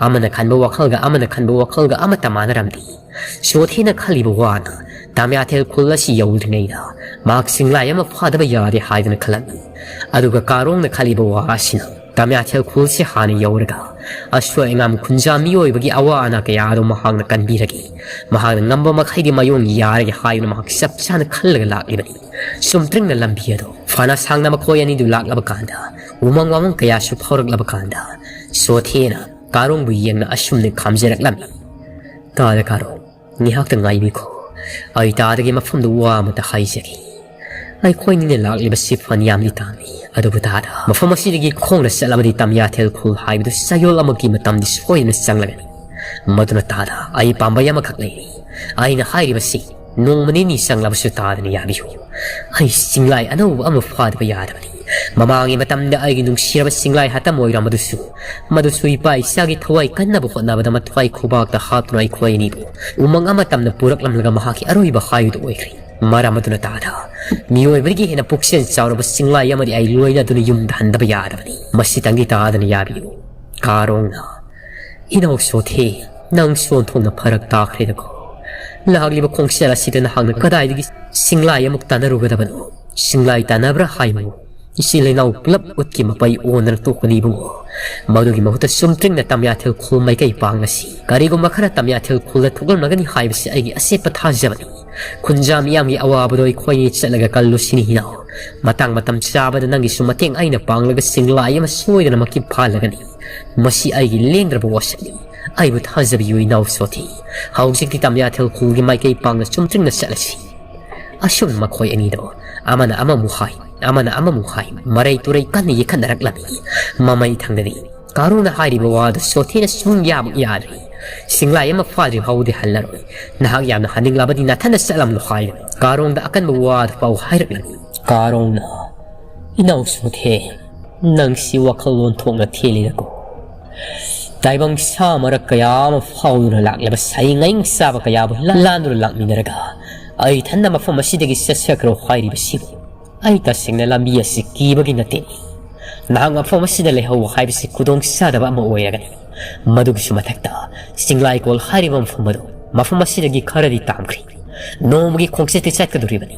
ꯑꯃꯅ ꯈꯟꯕ ꯋꯥꯈꯜꯒ ꯑꯃꯅ ꯈꯟꯕ ꯋꯥꯈꯜꯒ ꯑꯃꯠꯇ ꯃꯥꯟꯅꯔꯝꯗꯦ꯫ ꯁꯣꯊꯦꯅ ꯈꯜꯂꯤꯕ ꯋꯥꯅ ꯇꯥꯃꯤꯌꯥꯊꯦꯜ ꯈꯨꯜ ꯑꯁꯤ ꯌꯧꯗ꯭ꯔꯤꯉꯩꯗ ꯃꯍꯥꯛ ꯆꯤꯡꯂꯥꯏ ꯑꯃ ꯐꯥꯗꯕ ꯌꯥꯗꯦ ꯍꯥꯏꯗꯨꯅ ꯈꯜꯂꯝꯃꯤ꯫ ꯑꯗꯨꯒ ꯀꯥꯔꯣꯡꯅ ꯈꯜꯂꯤꯕ ꯋꯥ ꯑꯁꯤꯅ ꯇꯝꯌꯥꯊꯦꯜ ꯈꯨꯜꯁꯤ ꯍꯥꯟꯅ ꯌꯧꯔꯒ ꯑꯁꯣꯏ ꯑꯉꯥꯝ ꯈꯨꯟꯖꯥ ꯃꯤꯑꯣꯏꯕꯒꯤ ꯑꯋꯥ ꯑꯅꯥ ꯀꯌꯥ ꯑꯗꯨ ꯃꯍꯥꯛꯅ ꯀꯟꯕꯤꯔꯒꯦ, ꯃꯍꯥꯛꯅ ꯉꯝꯕ ꯃꯈꯩꯗꯤ ꯃꯥꯌꯣꯡ ꯌꯥꯔꯒꯦ ꯍꯥꯏꯗꯨꯅ ꯃꯍꯥꯛ ꯆꯞ ꯆꯥꯅ ꯈꯜꯂꯒ ꯂꯥꯛꯂꯤꯕꯅꯤ꯫ ꯆꯨꯝꯇ꯭ꯔꯤꯡꯅ ꯂꯝꯕꯤ ꯑꯗꯨ ꯐꯅ ꯁꯥꯡꯅ ꯃꯈꯣꯏ ꯑꯅꯤꯗꯨ ꯂꯥꯛꯂꯕ ꯀꯥꯟꯗ, ꯎꯃꯪ ꯋꯥꯃꯪ ꯀꯌꯥꯁꯨ ꯐꯥꯎꯔꯛꯂꯕ ꯀꯥꯟꯗ, ꯁꯣꯊꯦꯅ ꯀꯥꯔꯣꯡꯕꯨ ꯌꯦꯡꯅ ꯑꯁꯨꯝꯅ ꯈꯥꯝꯖꯔꯛꯂꯝꯃꯤ꯫ "ꯇꯥꯗ ꯀꯥꯔꯣꯡ, ꯉꯥꯏꯍꯥꯛꯇ ꯉꯥꯏꯕꯤꯈꯣ꯫ ꯑꯩ ꯇꯥꯗꯒꯤ ꯃꯐꯝꯗ ꯋꯥ ꯑꯃꯇ ꯍꯥꯏꯖꯒꯦ꯫ ꯑꯩꯈꯣꯏꯅꯤꯅ ꯂꯥꯛꯂꯤꯕꯁꯤ ꯐꯅꯌꯥꯝꯗꯤ ꯇꯥꯡꯏ, ꯑꯗꯨꯕꯨ ꯇꯥꯗ, ꯃꯐꯝ ꯑꯁꯤꯗꯒꯤ ꯈꯣꯡꯅ ꯆꯠꯂꯕꯗꯤ ꯇꯝꯌꯥꯊꯦꯜ ꯈꯨꯜ ꯍꯥꯏꯕꯗꯨ ꯆꯌꯣꯜ ꯑꯃꯒꯤ ꯃꯇꯝꯗꯤ ꯁꯣꯏꯗꯅ ꯆꯪꯂꯒꯅꯤ꯫ ꯃꯗꯨꯅ ꯇꯥꯗ, ꯑꯩ ꯄꯥꯝꯕꯩ ꯑꯃꯈꯛ ꯂꯩꯔꯤ꯫ ꯑꯩꯅ ꯍꯥꯏꯔꯤꯕꯁꯤ ꯅꯣꯡꯃ ꯅꯤꯅꯤ ꯆꯪꯂꯕꯁꯨ ꯇꯥꯗꯅ ꯌꯥꯕꯤꯌꯨ꯫ ꯑꯩ ꯆꯤꯡꯂꯥꯏ ꯑꯅꯧꯕ ꯑꯃ ꯐꯥꯗꯕ ꯌꯥꯗꯕꯅꯤ꯫ ꯃꯃꯥꯡꯒꯤ ꯃꯇꯝꯗ ꯑꯩꯒꯤ ꯅꯨꯡꯁꯤꯔꯕ ꯆꯤꯡꯂꯥꯏ ꯍꯥꯇꯝ ꯑꯣꯏꯔꯝꯕꯗꯨꯁꯨ, ꯃꯗꯨꯁꯨ ꯏꯄꯥ ꯏꯆꯥꯒꯤ ꯊꯋꯥꯏ ꯀꯟꯅꯕ ꯍꯣꯠꯅꯕꯗ ꯃꯊ꯭ꯋꯥꯏ ꯈꯨꯕꯥꯛꯇ ꯍꯥꯞꯇꯨꯅ ꯑꯩꯈꯣꯏ ꯑꯅꯤꯕꯨ ꯎꯃꯪ ꯑꯃ ꯇꯝꯅ ꯄꯨꯔꯛꯂꯝꯂꯒ ꯃꯍꯥꯛꯀꯤ ꯑꯔꯣꯏꯕ ꯍꯥꯏꯕꯗꯨ ꯑꯣꯏꯈ꯭ꯔꯦ꯫ ꯃꯔꯝ ꯑꯗꯨꯅ ꯇꯥꯗ, ꯃꯤꯑꯣꯏꯕꯗꯒꯤ ꯍꯦꯟꯅ ꯄꯨꯛꯆꯦꯜ ꯆꯥꯎꯔꯕ ꯆꯤꯡꯂꯥꯏ ꯑꯃꯗꯤ ꯑꯩ ꯂꯣꯏꯅꯗꯨꯅ ꯌꯨꯝꯗ ꯍꯟꯗꯕ ꯌꯥꯗꯕꯅꯤ꯫ ꯃꯁꯤꯇꯪꯗꯤ ꯇꯥꯗꯅ ꯌꯥꯕꯤꯌꯨ꯫ ꯀꯥꯔꯣꯡꯅ, "ꯏꯅꯥꯎ ꯁꯣꯊꯦ, ꯅꯪꯁꯨ ꯑꯣꯟꯊꯣꯛꯅ ꯐꯔꯛ ꯇꯥꯈ꯭ꯔꯦꯗꯀꯣ꯫ ꯂꯥꯛꯂꯤꯕ ꯈꯣꯡꯆꯠ ꯑꯁꯤꯗ ꯅꯍꯥꯛꯅ ꯀꯗꯥꯏꯗꯒꯤ ꯆꯤꯡꯂꯥꯏ ꯑꯃꯨꯛ ꯇꯥꯟꯅꯔꯨꯒꯗꯕꯅꯣ? ꯆꯤꯡꯂꯥꯏ ꯇꯥꯟꯅꯕ꯭ꯔꯥ ꯍꯥꯏꯕꯨ ꯏꯆꯤꯜ ꯏꯅꯥꯎ ꯄꯨꯂꯞ ꯎꯠꯀꯤ ꯃꯄꯩ ꯑꯣꯟꯗꯅ ꯇꯣꯛꯀꯅꯤ ꯏꯕꯨꯡꯉꯣ꯫ ꯃꯗꯨꯒꯤ ꯃꯍꯨꯠꯇ ꯆꯨꯝꯇ꯭ꯔꯤꯡꯅ ꯇꯝꯌꯥꯊꯦꯜ ꯈꯨꯜ ꯃꯥꯏꯀꯩ ꯄꯥꯡꯂꯁꯤ꯫ ꯀꯔꯤꯒꯨꯝꯕ ꯈꯔ ꯇꯝꯌꯥꯊꯦꯜ ꯈꯨꯜꯗ ꯊꯣꯛꯂꯝꯂꯒꯅꯤ ꯍꯥꯏꯕꯁꯤ ꯑꯩꯒꯤ ꯑꯆꯦꯠꯄ ꯊꯥꯖꯕꯅꯤ꯫ ꯈꯨꯟꯖꯥ ꯃꯤꯌꯥꯝꯒꯤ ꯑꯋꯥꯕꯗꯣ ꯑꯩꯈꯣꯏꯅꯤ ꯆꯠꯂꯒ ꯀꯜꯂꯨꯁꯤꯅꯤ ꯏꯅꯥꯎ꯫ ꯃꯇꯥꯡ ꯃꯇꯝ ꯆꯥꯕꯗ ꯅꯪꯒꯤꯁꯨ ꯃꯇꯦꯡ ꯑꯩꯅ ꯄꯥꯡꯂꯒ ꯆꯤꯡꯂꯥꯏ ꯑꯃ ꯁꯣꯏꯗꯅꯃꯛꯀꯤ ꯐꯥꯜꯂꯒꯅꯤ꯫ ꯃꯁꯤ ꯑꯩꯒꯤ ꯂꯦꯡꯗ꯭ꯔꯕ ꯋꯥꯁꯛꯅꯤ꯫ ꯑꯩꯕꯨ ꯊꯥꯖꯕꯤꯌꯨ ꯏꯅꯥꯎ ꯁꯣꯊꯤ꯫ ꯍꯧꯖꯤꯛꯇꯤ ꯇꯝꯌꯥꯊꯦꯜ ꯈꯨꯜꯒꯤ ꯃꯥꯏꯀꯩ ꯄꯥꯡꯅ ꯆꯨꯝꯇ꯭ꯔꯤꯡꯅ ꯆꯠꯂꯁꯤ꯫" ꯑꯁꯨꯝꯅ ꯃꯈꯣꯏ ꯑꯅꯤꯗꯣ ꯑꯃꯅ ꯑꯃꯃꯨꯛ ꯍꯥꯏ, ꯑꯃꯅ ꯑꯃꯃꯨꯛ ꯍꯥꯏ, ꯃꯔꯩ ꯇꯨꯔꯩ ꯀꯟꯅ ꯌꯦꯛꯈꯠꯅꯔꯛꯂꯝꯃꯤ꯫ ꯃꯃꯩ ꯊꯪꯗꯗꯤ ꯀꯥꯔꯣꯡꯅ ꯍꯥꯏꯔꯤꯕ ꯋꯥꯗꯨ ꯁꯣꯊꯤꯅ ꯁꯨꯡꯌꯥꯃꯛ ꯌꯥꯗ꯭ꯔꯤ꯫ "ꯆꯤꯡꯂꯥꯏ ꯑꯃ ꯐꯥꯗ꯭ꯔꯤ ꯐꯥꯎꯕꯗꯤ ꯍꯜꯂꯔꯣꯏ꯫ ꯅꯍꯥꯛ ꯌꯥꯝꯅ ꯍꯟꯅꯤꯡꯂꯕꯗꯤ ꯅꯊꯟꯅ ꯆꯠꯂꯝꯂꯣ" ꯍꯥꯏꯗꯨꯅ ꯀꯥꯔꯣꯡꯗ ꯑꯀꯟꯕ ꯋꯥꯗꯨ ꯐꯥꯎ ꯍꯥꯏꯔꯛꯂꯝꯃꯤ꯫ ꯀꯥꯔꯣꯡꯅ, "ꯏꯅꯥꯎ ꯁꯣꯊꯦ, ꯅꯪꯁꯤ ꯋꯥꯈꯜꯂꯣꯟ ꯊꯣꯛꯅ ꯊꯦꯜꯂꯤꯗꯀꯣ꯫ ꯇꯥꯏꯕꯪ ꯁꯥ ꯃꯔꯛ ꯀꯌꯥ ꯑꯃ ꯐꯥꯎꯗꯨꯅ ꯂꯥꯛꯂꯕ ꯁꯥꯏ ꯉꯥꯏ ꯆꯥꯕ ꯀꯌꯥꯕꯨ ꯂꯥꯟꯗꯨꯅ ꯂꯥꯛꯃꯤꯟꯅꯔꯒ ꯑꯩ ꯏꯊꯟꯗ ꯃꯐꯝ ꯑꯁꯤꯗꯒꯤ ꯆꯠꯆꯈ꯭ꯔꯣ ꯍꯥꯏꯔꯤꯕꯁꯤꯕꯨ ꯑꯩ ꯇꯁꯦꯡꯅ ꯂꯝꯕꯤ ꯑꯁꯤ ꯀꯤꯕꯒꯤ ꯅꯠꯇꯦ꯫ ꯅꯍꯥꯛ ꯃꯐꯝ ꯑꯁꯤꯗ ꯂꯩꯍꯧꯕ ꯍꯥꯏꯕꯁꯤ ꯈꯨꯗꯣꯡ ꯆꯥꯗꯕ ꯑꯃ ꯑꯣꯏꯔꯒꯅꯤ꯫ ꯃꯗꯨꯒꯤꯁꯨ ꯃꯊꯛꯇ ꯆꯤꯡꯂꯥꯏꯀꯣꯜ ꯍꯥꯏꯔꯤꯕ ꯃꯐꯝ ꯑꯗꯨ ꯃꯐꯝ ꯑꯁꯤꯗꯒꯤ ꯈꯔꯗꯤ ꯇꯥꯝꯈ꯭ꯔꯦ꯫ ꯅꯣꯡꯃꯒꯤ ꯈꯣꯡꯆꯠꯇꯤ ꯆꯠꯀꯗꯧꯔꯤꯕꯅꯤ꯫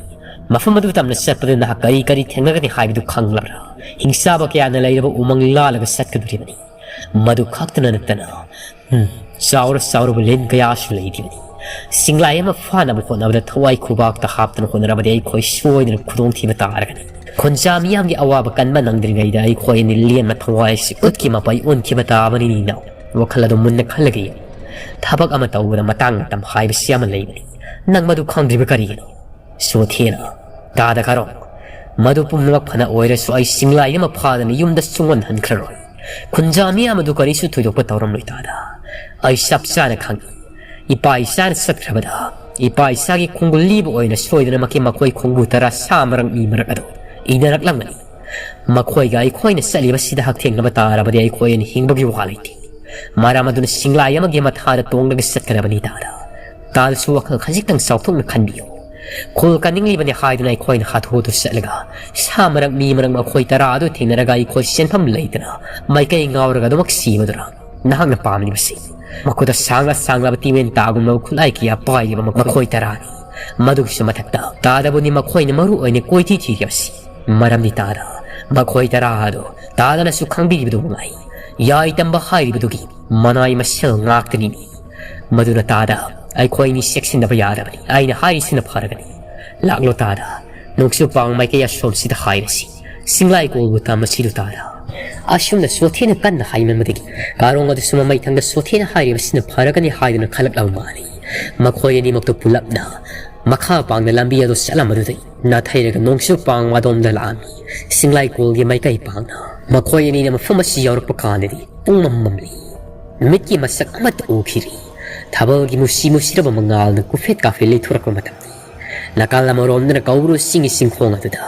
ꯃꯐꯝ ꯑꯗꯨ ꯇꯝꯅ ꯆꯠꯄꯗ ꯅꯍꯥꯛ ꯀꯔꯤ ꯀꯔꯤ ꯊꯦꯡꯅꯒꯅꯤ ꯍꯥꯏꯕꯗꯨ ꯈꯪꯂꯕ꯭ꯔꯥ? ꯍꯤꯡꯆꯥꯕ ꯀꯌꯥꯅ ꯂꯩꯔꯕ ꯎꯃꯪ ꯂꯥꯜꯂꯒ ꯆꯠꯀꯗꯧꯔꯤꯕꯅꯤ꯫ ꯃꯗꯨ ꯈꯛꯇꯅ ꯅꯠꯇꯅ, ꯎꯝ, ꯆꯥꯎꯔ ꯆꯥꯎꯔꯕ ꯂꯤꯟ ꯀꯌꯥꯁꯨ ꯂꯩꯔꯤꯕꯅꯤ꯫ ꯆꯤꯡꯂꯥꯏ ꯑꯃ ꯐꯥꯅꯕ ꯍꯣꯠꯅꯕꯗ ꯊꯋꯥꯏ ꯈꯨꯕꯥꯛꯇ ꯍꯥꯞꯇꯅ ꯍꯣꯠꯅꯔꯕꯗꯤ ꯑꯩꯈꯣꯏ ꯁꯣꯏꯗꯅ ꯈꯨꯗꯣꯡꯊꯤꯕ ꯇꯥꯔꯒꯅꯤ꯫ ꯈꯨꯟꯖꯥ ꯃꯤꯌꯥꯝꯒꯤ ꯑꯋꯥꯕ ꯀꯟꯕ ꯅꯪꯗ꯭ꯔꯤꯉꯩꯗ ꯑꯩꯈꯣꯏ ꯑꯅꯤ ꯂꯦꯟꯕ ꯊꯋꯥꯏ ꯑꯁꯤ ꯎꯠꯀꯤ ꯃꯄꯩ ꯑꯣꯟꯈꯤꯕ ꯇꯥꯕꯅꯤꯅ ꯋꯥꯈꯜ ꯑꯗꯨ ꯃꯨꯟꯅ ꯈꯜꯂꯒ ꯌꯦꯡꯉꯨ꯫ ꯊꯕꯛ ꯑꯃ ꯇꯧꯕꯗ ꯃꯇꯥꯡ ꯃꯇꯝ ꯍꯥꯏꯕꯁꯤ ꯑꯃ ꯂꯩꯕꯅꯤ꯫ ꯅꯪ ꯃꯗꯨ ꯈꯪꯗ꯭ꯔꯤꯕ ꯀꯔꯤꯒꯤꯅꯣ? ꯁꯣꯊꯦꯅ꯫ ꯇꯥꯗ ꯀꯥꯔꯣ꯫ ꯃꯗꯨ ꯄꯨꯝꯅꯃꯛ ꯐꯅ ꯑꯣꯏꯔꯁꯨ ꯑꯩ ꯆꯤꯡꯂꯥꯏ ꯑꯃ ꯐꯥꯗꯅ ꯌꯨꯝꯗ ꯁꯨꯡꯍꯟ ꯍꯟꯈ꯭ꯔꯔꯣꯏ꯫ ꯈꯨꯟꯖꯥ ꯃꯤꯌꯥꯝ ꯑꯗꯨ ꯀꯔꯤꯁꯨ ꯊꯣꯏꯗꯣꯛꯄ ꯇꯧꯔꯝꯂꯣꯏ ꯇꯥꯗ꯫ ꯑꯩ ꯆꯞ ꯆꯥꯅ ꯈꯪꯏ꯫ ꯏꯄꯥ ꯏꯆꯥꯅ ꯆꯠꯈ꯭ꯔꯕꯗ ꯏꯄꯥ ꯏꯆꯥꯒꯤ ꯈꯣꯡꯒꯨꯜꯂꯤꯕ ꯑꯣꯏꯅ ꯁꯣꯏꯗꯅꯃꯛꯀꯤ ꯃꯈꯣꯏ ꯈꯣꯡꯕꯨ ꯇꯔꯥ ꯁꯥ ꯃꯔꯛ ꯃꯤ ꯃꯔꯛ ꯑꯗꯨ ꯏꯅꯔꯛꯂꯝꯒꯅꯤ꯫ ꯃꯈꯣꯏꯒ ꯑꯩꯈꯣꯏꯅ ꯆꯠꯂꯤꯕꯁꯤꯗ ꯍꯛꯊꯦꯡꯅꯕ ꯇꯥꯔꯕꯗꯤ ꯑꯩꯈꯣꯏ ꯑꯅꯤ ꯍꯤꯡꯕꯒꯤ ꯋꯥ ꯂꯩꯇꯦ꯫ ꯃꯔꯝ ꯑꯗꯨꯅ ꯆꯤꯡꯂꯥꯏ ꯑꯃꯒꯤ ꯃꯊꯥꯗ ꯇꯣꯡꯂꯒ ꯆꯠꯀꯗꯕꯅꯤ ꯇꯥꯗ꯫ ꯇꯥꯗꯁꯨ ꯋꯥꯈꯜ ꯈꯖꯤꯛꯇꯪ ꯆꯥꯎꯊꯣꯛꯅ ꯈꯟꯕꯤꯌꯨ꯫ ꯈꯨꯜ ꯀꯟꯅꯤꯡꯂꯤꯕꯅꯤ ꯍꯥꯏꯗꯨꯅ ꯑꯩꯈꯣꯏꯅ ꯍꯥꯊꯨ ꯍꯥꯊꯨ ꯆꯠꯂꯒ ꯁꯥ ꯃꯔꯛ ꯃꯤ ꯃꯔꯛ ꯃꯈꯣꯏ ꯇꯔꯥ ꯑꯗꯨ ꯊꯦꯡꯅꯔꯒ ꯑꯩꯈꯣꯏ ꯆꯦꯟꯐꯝ ꯂꯩꯇꯅ ꯃꯥꯏꯀꯩ ꯉꯥꯎꯔꯒ ꯑꯗꯨꯃꯛ ꯁꯤꯕꯗꯨꯔꯥ ꯅꯍꯥꯛꯅ ꯄꯥꯝꯂꯤꯕꯁꯤ? ꯃꯈꯨꯠꯇ ꯁꯥꯡꯂ ꯁꯥꯡꯂꯕ ꯇꯤꯋꯦꯟ ꯇꯥꯒꯨꯝꯂꯕ ꯈꯨꯠꯂꯥꯏ ꯀꯌꯥ ꯄꯥꯏꯔꯤꯕ ꯃꯈꯣꯏ ꯇꯔꯥꯅꯤ꯫ ꯃꯗꯨꯒꯤꯁꯨ ꯃꯊꯛꯇ ꯇꯥꯗꯕꯨꯅꯤ ꯃꯈꯣꯏꯅ ꯃꯔꯨ ꯑꯣꯏꯅ ꯀꯣꯏꯊꯤ ꯊꯤꯔꯤꯕꯁꯤ꯫ ꯃꯔꯝꯗꯤ ꯇꯥꯗ ꯃꯈꯣꯏ ꯇꯔꯥ ꯑꯗꯨ ꯇꯥꯗꯅꯁꯨ ꯈꯪꯕꯤꯔꯤꯕꯗꯨ ꯃꯉꯥꯏ꯫ ꯌꯥꯏ ꯇꯝꯕ ꯍꯥꯏꯔꯤꯕꯗꯨꯒꯤ ꯃꯅꯥꯏ ꯃꯁꯦꯜ ꯉꯥꯛꯇꯅꯤꯅꯦ꯫ ꯃꯗꯨꯅ ꯇꯥꯗ ꯑꯩꯈꯣꯏꯅꯤ ꯆꯦꯛꯁꯤꯟꯗꯕ ꯌꯥꯗꯕꯅꯤ꯫ ꯑꯩꯅ ꯍꯥꯏꯔꯤꯁꯤꯅ ꯐꯔꯒꯅꯤ꯫ ꯂꯥꯛꯂꯣ ꯇꯥꯗ, ꯅꯣꯡꯆꯨꯞ ꯄꯥꯡ ꯃꯥꯏꯀꯩ ꯑꯁꯣꯝꯁꯤꯗ ꯍꯥꯏꯔꯁꯤ꯫ ꯆꯤꯡꯂꯥꯏ ꯀꯣꯜꯕꯨ ꯇꯝꯃꯁꯤꯗꯨ ꯇꯥꯗ꯫ ꯑꯁꯨꯝꯅ ꯁꯣꯊꯦꯅ ꯀꯟꯅ ꯍꯥꯏꯃꯟꯕꯗꯒꯤ ꯀꯥꯔꯣꯡ ꯑꯗꯨꯁꯨ ꯃꯃꯩꯊꯪꯗ ꯁꯣꯊꯦꯅ ꯍꯥꯏꯔꯤꯕꯁꯤꯅ ꯐꯔꯒꯅꯤ ꯍꯥꯏꯗꯨꯅ ꯈꯜꯂꯛꯂꯕ ꯃꯥꯜꯂꯤ꯫ ꯃꯈꯣꯏ ꯑꯅꯤꯃꯛꯇꯨ ꯄꯨꯂꯞꯅ ꯃꯈꯥ ꯄꯥꯡꯅ ꯂꯝꯕꯤ ꯑꯗꯨ ꯆꯠꯂꯝꯕꯗꯨꯗꯒꯤ ꯅꯥꯊꯩꯔꯒ ꯅꯣꯡꯆꯨꯞ ꯄꯥꯡ ꯃꯥꯗꯣꯝꯗ ꯂꯥꯛꯑꯝꯃꯤ꯫ ꯆꯤꯡꯂꯥꯏ ꯀꯣꯜꯒꯤ ꯃꯥꯏꯀꯩ ꯄꯥꯡꯅ ꯃꯈꯣꯏ ꯑꯅꯤꯅ ꯃꯐꯝ ꯑꯁꯤ ꯌꯧꯔꯛꯄ ꯀꯥꯟꯗꯗꯤ ꯄꯨꯡꯃꯝ ꯃꯝꯂꯤ꯫ ꯃꯤꯠꯀꯤ ꯃꯁꯛ ꯑꯃꯠꯇ ꯎꯈꯤꯗ꯭ꯔꯤ꯫ ꯊꯥꯕꯜꯒꯤ ꯅꯨꯡꯁꯤ ꯅꯨꯡꯁꯤꯔꯕ ꯃꯉꯥꯜꯅ ꯀꯨꯐꯦꯠ ꯀꯥꯐꯦꯠ ꯂꯩꯊꯣꯔꯛꯄ ꯃꯇꯝꯅꯤ꯫ ꯅꯥꯀꯜ ꯑꯃꯔꯣꯝꯗꯅ ꯀꯧꯕ꯭ꯔꯨ ꯆꯤꯡꯒꯤ ꯆꯤꯡꯈꯣꯡ ꯑꯗꯨꯗ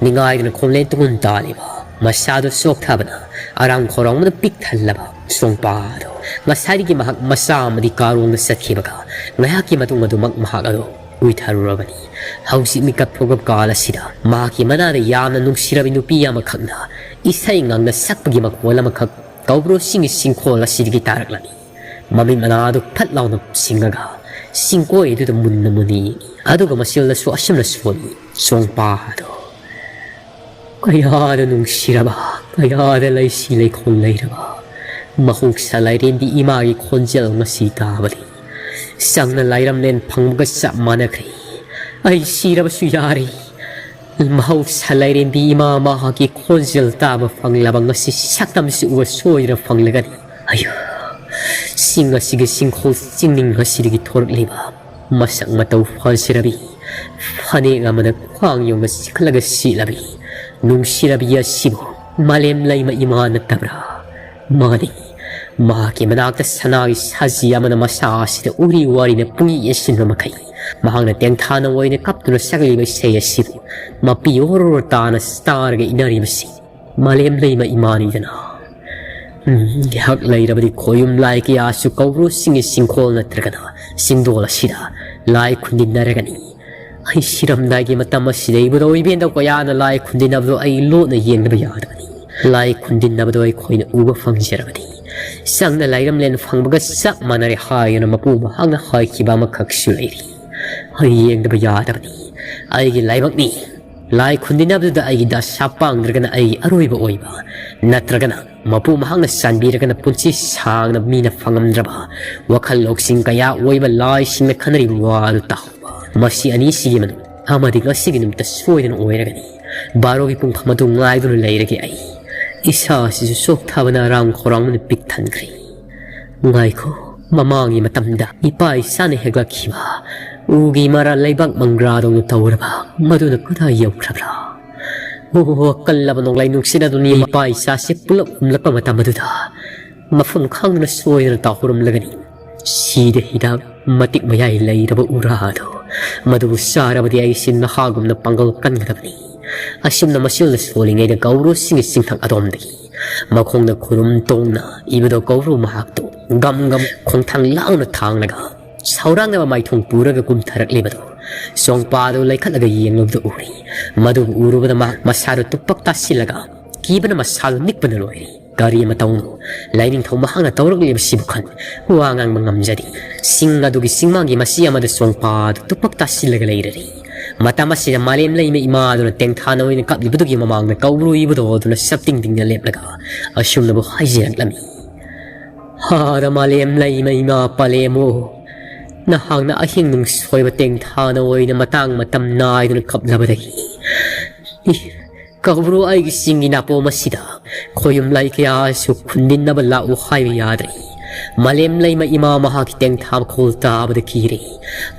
ꯅꯤꯡꯉꯥꯏꯗꯨꯅ ꯈꯣꯝꯂꯦꯟ ꯇꯨꯡꯒꯨꯟ ꯇꯥꯜꯂꯤꯕ ꯃꯁꯥꯗꯨ ꯆꯣꯛꯊꯕꯅ ꯑꯔꯥꯡ ꯈꯧꯔꯥꯡꯕꯅ ꯄꯤꯛ ꯊꯜꯂꯕ ꯁꯣꯡꯄꯥꯗꯣ ꯉꯁꯥꯏꯗꯒꯤ ꯃꯍꯥꯛ ꯃꯆꯥ ꯑꯃꯗꯤ ꯀꯥꯔꯣꯡꯗ ꯆꯠꯈꯤꯕꯒ ꯉꯥꯏꯍꯥꯛꯀꯤ ꯃꯇꯨꯡ ꯑꯗꯨꯃꯛ ꯃꯍꯥꯛ ꯑꯗꯨ ꯎꯏꯊꯔꯨꯔꯕꯅꯤ꯫ ꯍꯧꯖꯤꯛ ꯃꯤꯀꯞ ꯊꯣꯛꯂꯕ ꯀꯥꯜ ꯑꯁꯤꯗ ꯃꯍꯥꯛꯀꯤ ꯃꯅꯥꯗ ꯌꯥꯝꯅ ꯅꯨꯡꯁꯤꯔꯕꯤ ꯅꯨꯄꯤ ꯑꯃꯈꯛꯅ ꯏꯁꯩ ꯉꯪꯅ ꯁꯛꯄꯒꯤ ꯃꯈꯣꯜ ꯑꯃꯈꯛ ꯀꯧꯕ꯭ꯔꯨ ꯆꯤꯡꯒꯤ ꯆꯤꯡꯈꯣꯜ ꯑꯁꯤꯗꯒꯤ ꯇꯥꯔꯛꯂꯝꯃꯤ꯫ ꯃꯃꯤꯠ ꯃꯅꯥ ꯑꯗꯨ ꯐꯠ ꯂꯥꯎꯅ ꯁꯤꯡꯉꯒ ꯆꯤꯡꯀꯣꯏ ꯑꯗꯨꯗ ꯃꯨꯟꯅ ꯃꯨꯟꯅ ꯌꯦꯡꯏ꯫ ꯑꯗꯨꯒ ꯃꯆꯤꯜꯗꯁꯨ ꯑꯁꯨꯝꯅ ꯁꯣꯜꯂꯤ, ꯆꯣꯡꯄꯥꯗꯣ ꯀꯌꯥꯗ ꯅꯨꯡꯁꯤꯔꯕ, ꯀꯌꯥꯗ ꯂꯩꯁꯤ ꯂꯩꯈꯣꯡ ꯂꯩꯔꯕ ꯃꯍꯧꯁꯥ ꯂꯥꯏꯔꯦꯝꯕꯤ ꯏꯃꯥꯒꯤ ꯈꯣꯟꯖꯦꯜ ꯉꯁꯤ ꯇꯥꯕꯗꯤ ꯆꯪꯅ ꯂꯥꯏꯔꯝꯂꯦꯟ ꯐꯪꯕꯒ ꯆꯞ ꯃꯥꯟꯅꯈ꯭ꯔꯦ꯫ ꯑꯩ ꯁꯤꯔꯕꯁꯨ ꯌꯥꯔꯦ꯫ ꯃꯍꯧꯁꯥ ꯂꯥꯏꯔꯦꯝꯕꯤ ꯏꯃꯥ ꯃꯍꯥꯛꯀꯤ ꯈꯣꯟꯖꯦꯜ ꯇꯥꯕ ꯐꯪꯂꯕ ꯉꯁꯤ ꯁꯛꯇꯝꯁꯤ ꯎꯕ ꯁꯣꯏꯗꯅ ꯐꯪꯂꯒꯅꯤ꯫ ꯑꯌꯥ! ꯆꯤꯡ ꯑꯁꯤꯒꯤ ꯆꯤꯡꯈꯣꯜ ꯆꯤꯡꯅꯤꯡ ꯑꯁꯤꯗꯒꯤ ꯊꯣꯔꯛꯂꯤꯕ ꯃꯁꯛ ꯃꯇꯧ ꯐꯖꯔꯕꯤ, ꯐꯅꯦꯛ ꯑꯃꯅ ꯈ꯭ꯋꯥꯡ ꯌꯧꯅ ꯆꯤꯛꯈꯠꯂꯒ ꯁꯦꯠꯂꯕꯤ ꯅꯨꯡꯁꯤꯔꯕꯤ ꯑꯁꯤꯕꯨ ꯃꯥꯂꯦꯝ ꯂꯩꯃ ꯏꯃꯥ ꯅꯠꯇꯕ꯭ꯔꯥ? ꯃꯥꯅꯤ, ꯃꯍꯥꯛꯀꯤ ꯃꯅꯥꯛꯇ ꯁꯅꯥꯒꯤ ꯁꯥꯖꯤ ꯑꯃꯅ ꯃꯁꯥ ꯑꯁꯤꯗ ꯎꯔꯤ ꯋꯥꯔꯤꯅ ꯄꯨꯡꯏ ꯌꯦꯠꯁꯤꯟꯕ ꯃꯈꯩ, ꯃꯍꯥꯛꯅ ꯇꯦꯡꯊꯥꯅ ꯑꯣꯏꯅ ꯀꯞꯇꯨꯅ ꯁꯛꯂꯤꯕ ꯏꯁꯩ ꯑꯁꯤꯕꯨ ꯃꯄꯤ ꯑꯣꯔꯣꯔꯣ ꯇꯥꯅ ꯇꯥꯔꯒ ꯏꯅꯔꯤꯕꯁꯤ ꯃꯥꯂꯦꯝ ꯂꯩꯃ ꯏꯃꯥꯅꯤꯗꯅ꯫ ꯎꯝ, ꯉꯥꯏꯍꯥꯛ ꯂꯩꯔꯕꯗꯤ ꯈꯣꯌꯨꯝ ꯂꯥꯏ ꯀꯌꯥꯁꯨ ꯀꯧꯕ꯭ꯔꯨꯁꯤꯡꯒꯤ ꯆꯤꯡꯈꯣꯜ ꯅꯠꯇ꯭ꯔꯒꯅ ꯆꯤꯡꯗꯣꯜ ꯑꯁꯤꯗ ꯂꯥꯏ ꯈꯨꯟꯗꯤꯟꯅꯔꯒꯅꯤ꯫ ꯑꯩ ꯁꯤꯔꯝꯗꯥꯏꯒꯤ ꯃꯇꯝ ꯑꯁꯤꯗ ꯏꯕꯨꯙꯧ ꯏꯕꯦꯟꯗꯧ ꯀꯌꯥꯅ ꯂꯥꯏ ꯈꯨꯟꯗꯤꯟꯅꯕꯗꯣ ꯑꯩ ꯂꯣꯠꯅ ꯌꯦꯡꯗꯕ ꯌꯥꯗꯕꯅꯤ꯫ ꯂꯥꯏ ꯈꯨꯟꯗꯤꯟꯅꯕꯗꯣ ꯑꯩꯈꯣꯏꯅ ꯎꯕ ꯐꯪꯖꯔꯕꯗꯤ ꯆꯪꯅ ꯂꯥꯏꯔꯝꯂꯦꯟ ꯐꯪꯕꯒ ꯆꯞ ꯃꯥꯟꯅꯔꯦ ꯍꯥꯏꯗꯨꯅ ꯃꯄꯨ ꯃꯍꯥꯛꯅ ꯍꯥꯏꯈꯤꯕ ꯑꯃꯈꯛꯁꯨ ꯂꯩꯔꯤ꯫ ꯑꯩ ꯌꯦꯡꯗꯕ ꯌꯥꯗꯕꯅꯤ꯫ ꯑꯩꯒꯤ ꯂꯥꯏꯕꯛꯅꯤ꯫ ꯂꯥꯏ ꯈꯨꯟꯗꯤꯟꯅꯕꯗꯨꯗ ꯑꯩꯒꯤ ꯗꯁꯥ ꯄꯥꯡꯗ꯭ꯔꯒꯅ ꯑꯩꯒꯤ ꯑꯔꯣꯏꯕ ꯑꯣꯏꯕ, ꯅꯠꯇ꯭ꯔꯒꯅ ꯃꯄꯨ ꯃꯍꯥꯛꯅ ꯆꯥꯟꯕꯤꯔꯒꯅ ꯄꯨꯟꯁꯤ ꯁꯥꯡꯅ ꯃꯤꯅ ꯐꯪꯉꯝꯗ꯭ꯔꯕ ꯋꯥꯈꯜ ꯂꯧꯁꯤꯡ ꯀꯌꯥ ꯑꯣꯏꯕ ꯂꯥꯏꯁꯤꯡꯅ ꯈꯟꯅꯔꯤꯕ ꯋꯥ ꯑꯗꯨ ꯇꯥꯍꯧꯕ꯫ ꯃꯁꯤ ꯑꯅꯤꯁꯤꯒꯤ ꯃꯅꯨꯡꯗ ꯑꯃꯗꯤ ꯉꯁꯤꯒꯤ ꯅꯨꯃꯤꯠꯇ ꯁꯣꯏꯗꯅ ꯑꯣꯏꯔꯒꯅꯤ꯫ ꯕꯥꯔꯣꯒꯤ ꯄꯨꯡꯐꯝ ꯑꯗꯨ ꯉꯥꯏꯗꯨꯅ ꯂꯩꯔꯒꯦ ꯑꯩ꯫ ꯏꯁꯥ ꯑꯁꯤꯁꯨ ꯆꯣꯛꯊꯕꯅ ꯑꯔꯥꯡ ꯈꯧꯔꯥꯡꯕꯅ ꯄꯤꯛ ꯊꯟꯈ꯭ꯔꯦ꯫ ꯉꯥꯏꯈꯣ, ꯃꯃꯥꯡꯒꯤ ꯃꯇꯝꯗ ꯏꯄꯥ ꯏꯆꯥꯅ ꯍꯦꯛꯂꯛꯈꯤꯕ ꯎꯒꯤ ꯃꯔꯥ ꯂꯩꯕꯥꯛ ꯃꯪꯒ꯭ꯔꯥꯗꯧꯅ ꯇꯧꯔꯕ ꯃꯗꯨꯅ ꯀꯗꯥꯏ ꯌꯧꯈ꯭ꯔꯕ꯭ꯔꯥ? ꯑꯣ, ꯀꯜꯂꯕ ꯅꯣꯡꯂꯩ ꯅꯨꯡꯁꯤꯠ ꯑꯗꯨꯅ ꯏꯄꯥ ꯏꯆꯥꯁꯤ ꯄꯨꯂꯞ ꯍꯨꯝꯂꯛꯄ ꯃꯇꯝ ꯑꯗꯨꯗ ꯃꯐꯝ ꯈꯪꯗꯅ ꯁꯣꯏꯗꯅ ꯇꯥꯍꯧꯔꯝꯂꯒꯅꯤ꯫ ꯁꯤꯗ ꯍꯤꯗꯥꯛ ꯃꯇꯤꯛ ꯃꯌꯥꯏ ꯂꯩꯔꯕ ꯎꯔꯥꯗꯣ, ꯃꯗꯨꯕꯨ ꯆꯥꯔꯕꯗꯤ ꯑꯩꯁꯤ ꯅꯍꯥꯒꯨꯝꯅ ꯄꯥꯡꯒꯜ ꯀꯟꯒꯗꯕꯅꯤ꯫ ꯑꯁꯨꯝꯅ ꯃꯁꯤꯅ ꯁꯣꯜꯂꯤꯉꯩꯗ ꯒꯧꯔꯨꯁꯤꯡꯒꯤ ꯆꯤꯡꯊꯛ ꯑꯗꯣꯝꯗꯒꯤ ꯃꯈꯣꯡꯗ ꯈꯨꯔꯨꯝ ꯇꯣꯡꯅ ꯏꯕꯗꯣ ꯒꯧꯔꯨ ꯃꯍꯥꯛꯇꯨ ꯒꯝ ꯒꯝ ꯈꯣꯡꯊꯥꯡ ꯂꯥꯎꯅ ꯊꯥꯡꯂꯒ ꯁꯧꯔꯥꯡꯅꯕ ꯃꯥꯏꯊꯣꯡ ꯄꯨꯔꯒ ꯀꯨꯝꯊꯔꯛꯂꯤꯕꯗꯨ ꯆꯣꯡꯄꯥꯗꯨ ꯂꯩꯈꯠꯂꯒ ꯌꯦꯡꯂꯨꯕꯗ ꯎꯔꯤ꯫ ꯃꯗꯨꯕꯨ ꯎꯔꯨꯕꯗ ꯃꯍꯥꯛ ꯃꯁꯥꯗꯨ ꯇꯨꯞꯄꯛ ꯇꯥꯁꯤꯜꯂꯒ ꯀꯤꯕꯅ ꯃꯁꯥꯗꯨ ꯅꯤꯛꯄꯅ ꯂꯣꯏꯔꯤ꯫ ꯀꯔꯤ ꯑꯃ ꯇꯧꯅꯨ꯫ ꯂꯥꯏꯅꯤꯡꯊꯧ ꯃꯍꯥꯛꯅ ꯇꯧꯔꯛꯂꯤꯕꯁꯤꯕꯨ ꯈꯟ ꯋꯥ ꯉꯥꯡꯕ ꯉꯝꯖꯗꯦ꯫ ꯆꯤꯡ ꯑꯗꯨꯒꯤ ꯆꯤꯡꯃꯥꯡꯒꯤ ꯃꯆꯤ ꯑꯃꯗ ꯆꯣꯡꯄꯥꯗꯨ ꯇꯨꯞꯄꯛ ꯇꯥꯁꯤꯜꯂꯒ ꯂꯩꯔꯔꯤ꯫ ꯃꯇꯝ ꯑꯁꯤꯗ ꯃꯥꯂꯦꯝ ꯂꯩꯃ ꯏꯃꯥꯗꯨꯅ ꯇꯦꯡꯊꯥꯅ ꯑꯣꯏꯅ ꯀꯞꯂꯤꯕꯗꯨꯒꯤ ꯃꯃꯥꯡꯗ ꯀꯧꯕ꯭ꯔꯨ ꯏꯕꯨꯙꯧ ꯑꯗꯨꯅ ꯆꯞꯇꯤꯡ ꯇꯤꯡꯅ ꯂꯦꯞꯂꯒ ꯑꯁꯨꯝꯅꯕꯨ ꯍꯥꯏꯖꯔꯛꯂꯝꯃꯤ꯫ ꯍꯥꯗ ꯃꯥꯂꯦꯝ ꯂꯩꯃ ꯏꯃꯥ ꯄꯂꯦꯝꯃꯣ, ꯅꯍꯥꯛꯅ ꯑꯍꯤꯡ ꯅꯨꯡꯁꯣꯏꯕ ꯇꯦꯡꯊꯥꯅ ꯑꯣꯏꯅ ꯃꯇꯥꯡ ꯃꯇꯝ ꯅꯥꯏꯗꯨꯅ ꯀꯞꯂꯕꯗꯒꯤ, ꯏ, ꯀꯧꯕ꯭ꯔꯨ ꯑꯩꯒꯤ ꯆꯤꯡꯒꯤ ꯅꯥꯄꯣꯝ ꯑꯁꯤꯗ ꯈꯣꯌꯨꯝ ꯂꯥꯏ ꯀꯌꯥꯁꯨ ꯈꯨꯟꯗꯤꯟꯅꯕ ꯂꯥꯛꯎ ꯍꯥꯏꯕ ꯌꯥꯗ꯭ꯔꯦ꯫ ꯃꯥꯂꯦꯝ ꯂꯩꯃ ꯏꯃꯥ ꯃꯍꯥꯛꯀꯤ ꯇꯦꯡꯊꯥ ꯃꯈꯣꯜ ꯇꯥꯕꯗ ꯀꯤꯔꯦ꯫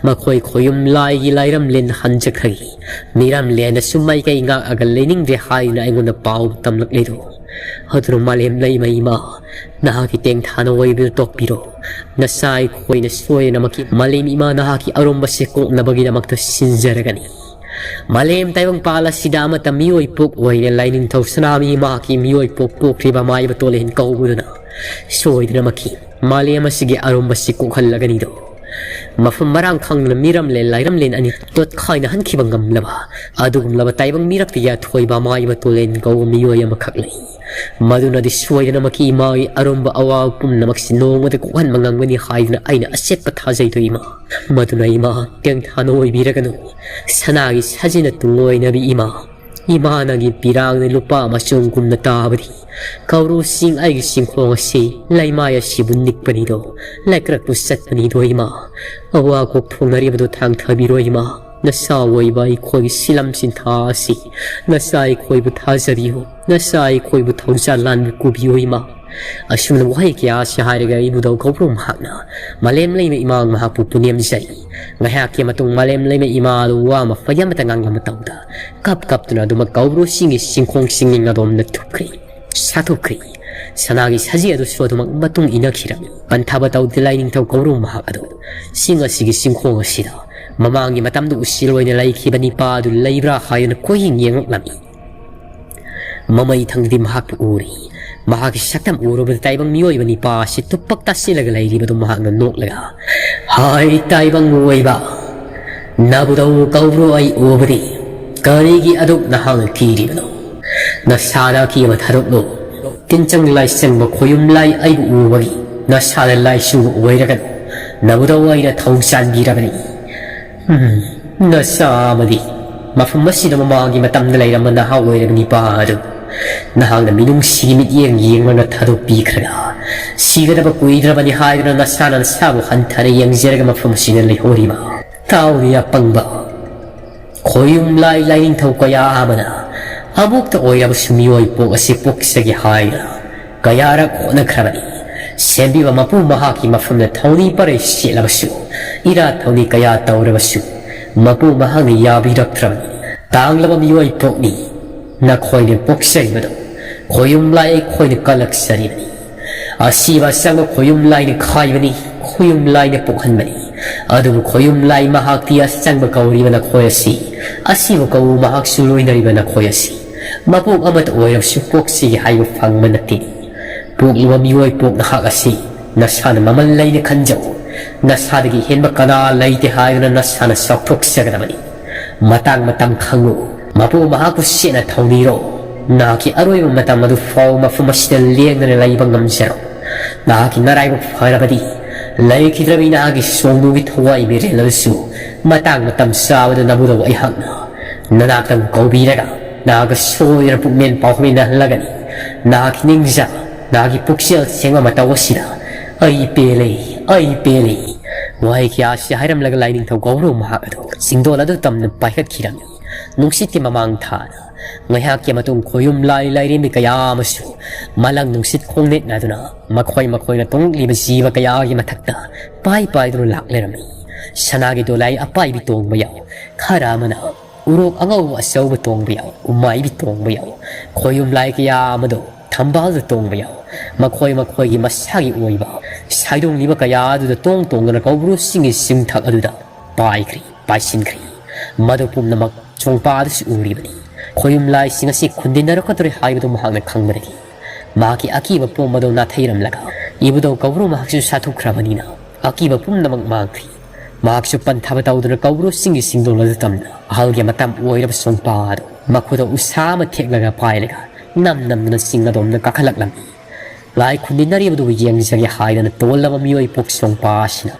ꯃꯈꯣꯏ ꯈꯣꯌꯨꯝ ꯂꯥꯏꯒꯤ ꯂꯥꯏꯔꯝꯂꯦꯟ ꯍꯟꯖꯈ꯭ꯔꯦ꯫ ꯃꯤꯔꯝꯂꯦꯟꯅꯁꯨ ꯃꯥꯏꯀꯩ ꯉꯥꯛꯑꯒ ꯂꯩꯅꯤꯡꯗ꯭ꯔꯦ ꯍꯥꯏꯗꯨꯅ ꯑꯩꯉꯣꯟꯗ ꯄꯥꯎ ꯇꯝꯂꯛꯂꯦꯗꯣ꯫ ꯑꯗꯨꯅ ꯃꯥꯂꯦꯝ ꯂꯩꯃ ꯏꯃꯥ, ꯅꯍꯥꯛꯀꯤ ꯇꯦꯡꯊꯥꯅ ꯑꯣꯏꯕꯗꯨ ꯇꯣꯛꯄꯤꯔꯣ꯫ ꯅꯆꯥ ꯑꯩꯈꯣꯏꯅ ꯁꯣꯏꯗꯅꯃꯛꯀꯤ ꯃꯥꯂꯦꯝ ꯏꯃꯥ ꯅꯍꯥꯛꯀꯤ ꯑꯔꯨꯝꯕꯁꯦ ꯀꯣꯛꯅꯕꯒꯤꯗꯃꯛꯇ ꯁꯤꯟꯖꯔꯒꯅꯤ꯫ ꯃꯥꯂꯦꯝ ꯇꯥꯏꯕꯪꯄꯥꯜ ꯑꯁꯤꯗ ꯑꯃꯠꯇ ꯃꯤꯑꯣꯏ ꯄꯣꯛ ꯑꯣꯏꯅ ꯂꯥꯏꯅꯤꯡꯊꯧ ꯁꯅꯥꯃꯍꯤ ꯃꯍꯥꯛꯀꯤ ꯃꯤꯑꯣꯏ ꯄꯣꯛ ꯄꯣꯛꯈ꯭ꯔꯤꯕ ꯃꯥꯏꯕ ꯇꯣꯂꯦꯟ ꯀꯧꯕꯗꯨꯅ ꯁꯣꯏꯗꯅꯃꯛꯀꯤ ꯃꯥꯂꯦꯝ ꯑꯁꯤꯒꯤ ꯑꯔꯨꯝꯕꯁꯤ ꯀꯣꯛꯍꯜꯂꯒꯅꯤꯗꯣ꯫ ꯃꯐꯝ ꯃꯔꯥꯡ ꯈꯪꯗꯅ ꯃꯤꯔꯝꯂꯦꯟ ꯂꯥꯏꯔꯝꯂꯦꯟ ꯑꯅꯤ ꯇꯣꯠꯈꯥꯏꯅꯍꯟꯈꯤꯕ ꯉꯝꯂꯕ ꯑꯗꯨꯒꯨꯝꯂꯕ ꯇꯥꯏꯕꯪ ꯃꯤꯔꯛꯇ ꯌꯥꯊꯣꯏꯕ ꯃꯥꯏꯕ ꯇꯣꯂꯦꯟ ꯀꯧꯕ ꯃꯤꯑꯣꯏ ꯑꯃꯈꯛ ꯂꯩ꯫ ꯃꯗꯨꯅꯗꯤ ꯁꯣꯏꯗꯅꯃꯛꯀꯤ ꯏꯃꯥꯒꯤ ꯑꯔꯨꯝꯕ ꯑꯋꯥꯕ ꯄꯨꯝꯅꯃꯛꯁꯤ ꯅꯣꯡꯃꯗ ꯀꯣꯛꯍꯟꯕ ꯉꯝꯒꯅꯤ ꯍꯥꯏꯗꯨꯅ ꯑꯩꯅ ꯑꯆꯦꯠꯄ ꯊꯥꯖꯩꯗꯣ ꯏꯃꯥ꯫ ꯃꯗꯨꯅ ꯏꯃꯥ, ꯇꯦꯡꯊꯥꯅ ꯑꯣꯏꯕꯤꯔꯒꯅꯨ꯫ ꯁꯅꯥꯒꯤ ꯁꯖꯤꯅ ꯇꯨꯡꯑꯣꯏꯅꯕꯤ ꯏꯃꯥ, ꯏꯃꯥ ꯅꯪꯒꯤ ꯄꯤꯔꯥꯡꯅ ꯂꯨꯄꯥ ꯃꯆꯨꯝꯒꯨꯝꯅ ꯇꯥꯕꯗꯤ ꯀꯧꯕ꯭ꯔꯨ ꯆꯤꯡ ꯑꯩꯒꯤ ꯆꯤꯡꯈꯣꯡ ꯑꯁꯤ ꯂꯩꯃꯥꯏ ꯑꯁꯤꯕꯨ ꯅꯤꯛꯄꯅꯤꯗꯣ, ꯂꯩꯀ꯭ꯔꯛꯄꯨ ꯆꯠꯄꯅꯤꯗꯣ ꯏꯃꯥ꯫ ꯑꯋꯥ ꯀꯣꯛ ꯐꯣꯡꯅꯔꯤꯕꯗꯨ ꯊꯥꯡꯊꯕꯤꯔꯣ ꯏꯃꯥ꯫ ꯅꯆꯥ ꯑꯣꯏꯕ ꯑꯩꯈꯣꯏꯒꯤ ꯁꯤꯂꯝ ꯁꯤꯟꯊꯥ ꯑꯁꯤ ꯅꯆꯥ ꯑꯩꯈꯣꯏꯕꯨ ꯊꯥꯖꯕꯤꯌꯨ꯫ ꯅꯆꯥ ꯑꯩꯈꯣꯏꯕꯨ ꯊꯧꯖꯥꯜ ꯂꯥꯟꯕ ꯄꯨꯕꯤꯌꯨ ꯏꯃꯥ꯫ ꯑꯁꯨꯝꯅ ꯋꯥꯍꯩ ꯀꯌꯥ ꯑꯁꯤ ꯍꯥꯏꯔꯒ ꯏꯕꯨꯙꯧ ꯀꯧꯕ꯭ꯔꯨ ꯃꯍꯥꯛꯅ ꯃꯥꯂꯦꯝ ꯂꯩꯃ ꯏꯃꯥ ꯃꯍꯥꯛꯄꯨ ꯄꯨꯅꯦꯝꯖꯩ꯫ ꯉꯥꯏꯍꯥꯛꯀꯤ ꯃꯇꯨꯡ ꯃꯥꯂꯦꯝ ꯂꯩꯃ ꯏꯃꯥ ꯑꯗꯨ ꯋꯥ ꯃꯈꯣꯏ ꯑꯃꯠꯇ ꯉꯥꯡꯕ ꯃꯇꯝꯗ ꯀꯞ ꯀꯞꯇꯨꯅ ꯑꯗꯨꯃꯛ ꯀꯧꯕ꯭ꯔꯨ ꯆꯤꯡꯒꯤ ꯆꯤꯡꯈꯣꯡ ꯆꯤꯡꯅꯤꯡ ꯑꯗꯣꯝꯗ ꯊꯨꯞꯈ꯭ꯔꯦ꯫ ꯁꯥꯊꯨꯞꯈ꯭ꯔꯦ꯫ ꯁꯅꯥꯒꯤ ꯁꯖꯤ ꯑꯗꯨꯁꯨ ꯑꯗꯨꯃꯛ ꯃꯇꯨꯡ ꯏꯟꯅꯈꯤꯔꯝꯃꯤ꯫ ꯄꯟꯊꯕ ꯇꯧꯗꯦ ꯂꯥꯏꯅꯤꯡꯊꯧ ꯀꯧꯕ꯭ꯔꯨ ꯃꯍꯥꯛ ꯑꯗꯨ ꯆꯤꯡ ꯑꯁꯤꯒꯤ ꯆꯤꯡꯈꯣꯡ ꯑꯁꯤꯗ ꯃꯃꯥꯡꯒꯤ ꯃꯇꯝꯗ ꯎꯆꯦꯜ ꯑꯣꯏꯅ ꯂꯩꯈꯤꯕ ꯅꯤꯄꯥ ꯑꯗꯨ ꯂꯩꯕ꯭ꯔꯥ ꯍꯥꯏꯗꯨꯅ ꯀꯣꯏꯌꯦꯡ ꯌꯦꯡꯂꯛꯂꯝꯃꯤ꯫ ꯃꯃꯩ ꯊꯪꯗꯤ ꯃꯍꯥꯛꯄꯨ ꯎꯔꯤ꯫ ꯃꯍꯥꯛꯀꯤ ꯁꯛꯇꯝ ꯎꯔꯨꯕꯗ ꯇꯥꯏꯕꯪ ꯃꯤꯑꯣꯏꯕ ꯅꯤꯄꯥ ꯑꯁꯤ ꯇꯨꯞꯄꯛ ꯇꯥꯁꯤꯜꯂꯒ ꯂꯩꯔꯤꯕꯗꯨ ꯃꯍꯥꯛꯅ ꯅꯣꯛꯂꯒ, "ꯍꯥꯏ ꯇꯥꯏꯕꯪ ꯃꯤꯑꯣꯏꯕ, ꯅꯕꯨꯙꯧ ꯀꯧꯕ꯭ꯔꯨ ꯑꯩ ꯎꯕꯗꯤ ꯀꯔꯤꯒꯤ ꯑꯗꯨꯛ ꯅꯍꯥꯛꯅ ꯀꯤꯔꯤꯕꯅꯣ? ꯅꯁꯥꯗ ꯑꯀꯤꯕ ꯊꯥꯗꯣꯛꯂꯨ꯫ ꯇꯤꯟꯆꯪ ꯂꯥꯏꯆꯪꯕ ꯈꯣꯌꯨꯝ ꯂꯥꯏ ꯑꯩꯕꯨ ꯎꯕꯒꯤ ꯅꯁꯥꯗ ꯂꯥꯏꯆꯨꯕ ꯑꯣꯏꯔꯒꯅꯨ꯫ ꯅꯕꯨꯙꯧ ꯑꯩꯅ ꯊꯧ ꯆꯥꯟꯕꯤꯔꯕꯅꯤ꯫" ꯎꯝ꯫ "ꯅꯆꯥ ꯑꯃꯗꯤ ꯃꯐꯝ ꯑꯁꯤꯗ ꯃꯃꯥꯡꯒꯤ ꯃꯇꯝꯗ ꯂꯩꯔꯝꯕ ꯅꯍꯥ ꯑꯣꯏꯔꯕ ꯅꯤꯄꯥ ꯑꯗꯨ ꯅꯍꯥꯛꯅ ꯃꯤꯅꯨꯡꯁꯤꯒꯤ ꯃꯤꯠꯌꯦꯡ ꯌꯦꯡꯂꯒ ꯊꯥꯗꯣꯛꯄꯤꯈ꯭ꯔꯒ ꯁꯤꯒꯗꯕ ꯀꯨꯏꯗ꯭ꯔꯕꯅꯤ ꯍꯥꯏꯗꯨꯅ ꯅꯁꯥꯅ ꯅꯁꯥꯕꯨ ꯍꯟꯊꯅ ꯌꯦꯡꯖꯔꯒ ꯃꯐꯝ ꯑꯁꯤꯗ ꯂꯩꯍꯧꯔꯤꯕ ꯇꯥꯎꯔꯤ ꯑꯄꯪꯕ ꯈꯣꯌꯨꯝ ꯂꯥꯏ ꯂꯥꯏꯅꯤꯡꯊꯧ ꯀꯌꯥ ꯑꯃꯅ ꯑꯃꯨꯛꯇ ꯑꯣꯏꯔꯕꯁꯨ ꯃꯤꯑꯣꯏ ꯄꯣꯛ ꯑꯁꯤ ꯄꯣꯛꯆꯒꯦ ꯍꯥꯏꯅ ꯀꯌꯥꯔꯛ ꯍꯣꯠꯅꯈ꯭ꯔꯕꯅꯤ꯫ ꯁꯦꯝꯕꯤꯕ ꯃꯄꯨ ꯃꯍꯥꯛꯀꯤ ꯃꯐꯝꯗ ꯊꯧꯅꯤ ꯄꯔꯩ ꯁꯦꯠꯂꯕꯁꯨ, ꯏꯔꯥꯠ ꯊꯧꯅꯤ ꯀꯌꯥ ꯇꯧꯔꯕꯁꯨ, ꯃꯄꯨ ꯃꯍꯥꯛꯅ ꯌꯥꯕꯤꯔꯛꯇ꯭ꯔꯕꯅꯤ꯫ ꯇꯥꯡꯂꯕ ꯃꯤꯑꯣꯏ ꯄꯣꯛꯅꯤ, ꯅꯈꯣꯏꯅ ꯄꯣꯛꯆꯔꯤꯕꯗꯣ ꯈꯣꯌꯨꯝ ꯂꯥꯏ ꯑꯩꯈꯣꯏꯅ ꯀꯜꯂꯛꯆꯔꯤꯕꯅꯤ꯫ ꯑꯁꯤꯕ ꯑꯁꯪꯕ ꯈꯣꯌꯨꯝ ꯂꯥꯏꯅ ꯈꯥꯏꯕꯅꯤ, ꯈꯣꯌꯨꯝ ꯂꯥꯏꯅ ꯄꯣꯛꯍꯟꯕꯅꯤ꯫ ꯑꯗꯨꯕꯨ ꯈꯣꯌꯨꯝ ꯂꯥꯏ ꯃꯍꯥꯛꯇꯤ ꯑꯁꯪꯕ ꯀꯧꯔꯤꯕ ꯅꯈꯣꯏ ꯑꯁꯤ, ꯑꯁꯤꯕ ꯀꯧꯕ ꯃꯍꯥꯛꯁꯨ ꯂꯣꯏꯅꯔꯤꯕ ꯅꯈꯣꯏ ꯑꯁꯤ, ꯃꯄꯣꯛ ꯑꯃꯇ ꯑꯣꯏꯔꯕꯁꯨ ꯄꯣꯛꯁꯤ ꯍꯥꯏꯕ ꯐꯪꯕ ꯅꯠꯇꯦ꯫ ꯄꯣꯛꯂꯤꯕ ꯃꯤꯑꯣꯏ ꯄꯣꯛ ꯅꯍꯥꯛ ꯑꯁꯤ ꯅꯁꯥꯅ ꯃꯃꯜ ꯂꯩꯅ ꯈꯟꯖꯧ꯫ ꯅꯁꯥꯗꯒꯤ ꯍꯦꯟꯕ ꯀꯅꯥ ꯂꯩꯇꯦ ꯍꯥꯏꯗꯨꯅ ꯅꯁꯥꯅ ꯆꯥꯎꯊꯣꯛꯆꯒꯗꯕꯅꯤ꯫ ꯃꯇꯥꯡ ꯃꯇꯝ ꯈꯪꯉꯨ꯫ ꯃꯄꯨ ꯃꯍꯥꯛꯄꯨ ꯁꯦꯠꯅ ꯊꯧꯅꯤꯔꯣ꯫ ꯅꯍꯥꯛꯀꯤ ꯑꯔꯣꯏꯕ ꯃꯇꯝ ꯑꯗꯨ ꯐꯥꯎ ꯃꯐꯝ ꯑꯁꯤꯗ ꯂꯦꯡꯗꯅ ꯂꯩꯕ ꯉꯝꯖꯔꯣ꯫ ꯅꯍꯥꯛꯀꯤ ꯅꯔꯥꯏꯕꯛ ꯐꯔꯕꯗꯤ ꯂꯩꯈꯤꯗ꯭ꯔꯕꯤ ꯅꯍꯥꯛꯀꯤ ꯁꯣꯡꯅꯨꯒꯤ ꯊꯋꯥꯏ ꯃꯤꯔꯦꯜ ꯑꯗꯨꯁꯨ ꯃꯇꯥꯡ ꯃꯇꯝ ꯆꯥꯕꯗ ꯅꯕꯨꯗꯧ ꯑꯩꯍꯥꯛꯅ ꯅꯅꯥꯛꯇ ꯑꯃꯨꯛ ꯀꯧꯕꯤꯔꯒ ꯅꯍꯥꯛꯀ ꯁꯣꯏꯗꯅ ꯄꯨꯛꯃꯦꯟ ꯄꯥꯎꯃꯤꯟꯅꯍꯜꯂꯒꯅꯤ꯫ ꯅꯍꯥꯛꯀꯤ ꯅꯤꯡꯖ, ꯅꯍꯥꯛꯀꯤ ꯄꯨꯛꯆꯦꯜ ꯁꯦꯡꯕ ꯃꯇꯧ ꯑꯁꯤꯗ ꯑꯩ ꯄꯦꯜꯂꯦ, ꯑꯩ ꯄꯦꯜꯂꯦ꯫ ꯋꯥꯍꯩ ꯀꯌꯥ ꯑꯁꯤ ꯍꯥꯏꯔꯝꯂꯒ ꯂꯥꯏꯅꯤꯡꯊꯧ ꯒꯧꯔꯨ ꯃꯍꯥꯛ ꯑꯗꯨ ꯆꯤꯡꯗꯣꯜ ꯑꯗꯨ ꯇꯝꯅ ꯄꯥꯏꯈꯠꯈꯤꯔꯝꯃꯤ꯫ ꯅꯨꯡꯁꯤꯠꯀꯤ ꯃꯃꯥꯡ ꯊꯥꯅ ꯉꯥꯏꯍꯥꯛꯀꯤ ꯃꯇꯨꯡ ꯈꯣꯌꯨꯝ ꯂꯥꯏ ꯂꯥꯏꯔꯦꯝꯕꯤ ꯀꯌꯥ ꯑꯃꯁꯨ ꯃꯂꯪ ꯅꯨꯡꯁꯤꯠ ꯈꯣꯡꯅꯦꯠꯅꯗꯨꯅ ꯃꯈꯣꯏ ꯃꯈꯣꯏꯅ ꯇꯣꯡꯂꯛꯂꯤꯕ ꯖꯤꯕ ꯀꯌꯥꯒꯤ ꯃꯊꯛꯇ ꯄꯥꯏ ꯄꯥꯏꯗꯨꯅ ꯂꯥꯛꯂꯔꯝꯃꯤ꯫ ꯁꯅꯥꯒꯤ ꯗꯣꯂꯥꯏ ꯑꯄꯥꯏꯕꯤ ꯇꯣꯡꯕ ꯌꯥꯎ, ꯈꯔ ꯑꯃꯅ ꯎꯔꯣꯛ ꯑꯉꯧꯕ ꯑꯆꯧꯕ ꯇꯣꯡꯕ ꯌꯥꯎ, ꯎꯃꯥꯏꯕꯤ ꯇꯣꯡꯕ ꯌꯥꯎ꯫ ꯈꯣꯌꯨꯝ ꯂꯥꯏ ꯀꯌꯥ ꯑꯃꯗꯣ ꯊꯝꯕꯥꯜꯗ ꯇꯣꯡꯕ ꯌꯥꯎ꯫ ꯃꯈꯣꯏ ꯃꯈꯣꯏꯒꯤ ꯃꯁꯥꯒꯤ ꯑꯣꯏꯕ ꯁꯥꯏꯗꯣꯡꯂꯤꯕ ꯀꯌꯥ ꯑꯗꯨꯗ ꯇꯣꯡ ꯇꯣꯡꯗꯨꯅ ꯀꯧꯕ꯭ꯔꯨ ꯆꯤꯡꯒꯤ ꯆꯤꯡꯊꯛ ꯑꯗꯨꯗ ꯄꯥꯏꯈ꯭ꯔꯤ, ꯄꯥꯏꯁꯤꯟꯈ꯭ꯔꯤ꯫ ꯃꯗꯨ ꯄꯨꯝꯅꯃꯛ ꯆꯣꯡꯄꯥꯗꯁꯨ ꯎꯔꯤꯕꯅꯤ꯫ ꯈꯣꯌꯨꯝ ꯂꯥꯏꯁꯤꯡ ꯑꯁꯤ ꯈꯨꯟꯗꯤꯟꯅꯔꯛꯀꯗꯧꯔꯦ ꯍꯥꯏꯕꯗꯨ ꯃꯍꯥꯛꯅ ꯈꯪꯕꯗꯒꯤ ꯃꯍꯥꯛꯀꯤ ꯑꯀꯤꯕ ꯄꯣꯝꯕꯗꯨ ꯅꯥꯊꯩꯔꯝꯂꯒ ꯏꯕꯨꯙꯧ ꯀꯧꯕ꯭ꯔꯨ ꯃꯍꯥꯛꯁꯨ ꯁꯥꯊꯨꯈ꯭ꯔꯕꯅꯤꯅ ꯑꯀꯤꯕ ꯄꯨꯝꯅꯃꯛ ꯃꯥꯡꯈ꯭ꯔꯤ꯫ ꯃꯍꯥꯛꯁꯨ ꯄꯟꯊꯕ ꯇꯧꯗꯨꯅ ꯀꯧꯕ꯭ꯔꯨ ꯆꯤꯡꯒꯤ ꯆꯤꯡꯗꯣꯜ ꯑꯗꯨ ꯇꯝꯅ ꯑꯍꯜꯒꯤ ꯃꯇꯝ ꯑꯣꯏꯔꯕ ꯆꯣꯡꯄꯥ ꯑꯗꯨ ꯃꯈꯨꯗ ꯎꯁꯥ ꯑꯃ ꯊꯦꯛꯂꯒ ꯄꯥꯏꯔꯒ ꯅꯝ ꯅꯝꯗꯨꯅ ꯆꯤꯡ ꯑꯗꯣꯝꯗ ꯀꯥꯈꯠꯂꯛꯂꯝꯃꯤ꯫ ꯂꯥꯏ ꯈꯨꯟꯗꯤꯟꯅꯔꯤꯕꯗꯨꯕꯨ ꯌꯦꯡꯖꯒꯦ ꯍꯥꯏꯗꯅ ꯇꯣꯜꯂꯕ ꯃꯤꯑꯣꯏ ꯄꯣꯛ ꯆꯣꯡꯄꯥ ꯑꯁꯤꯅ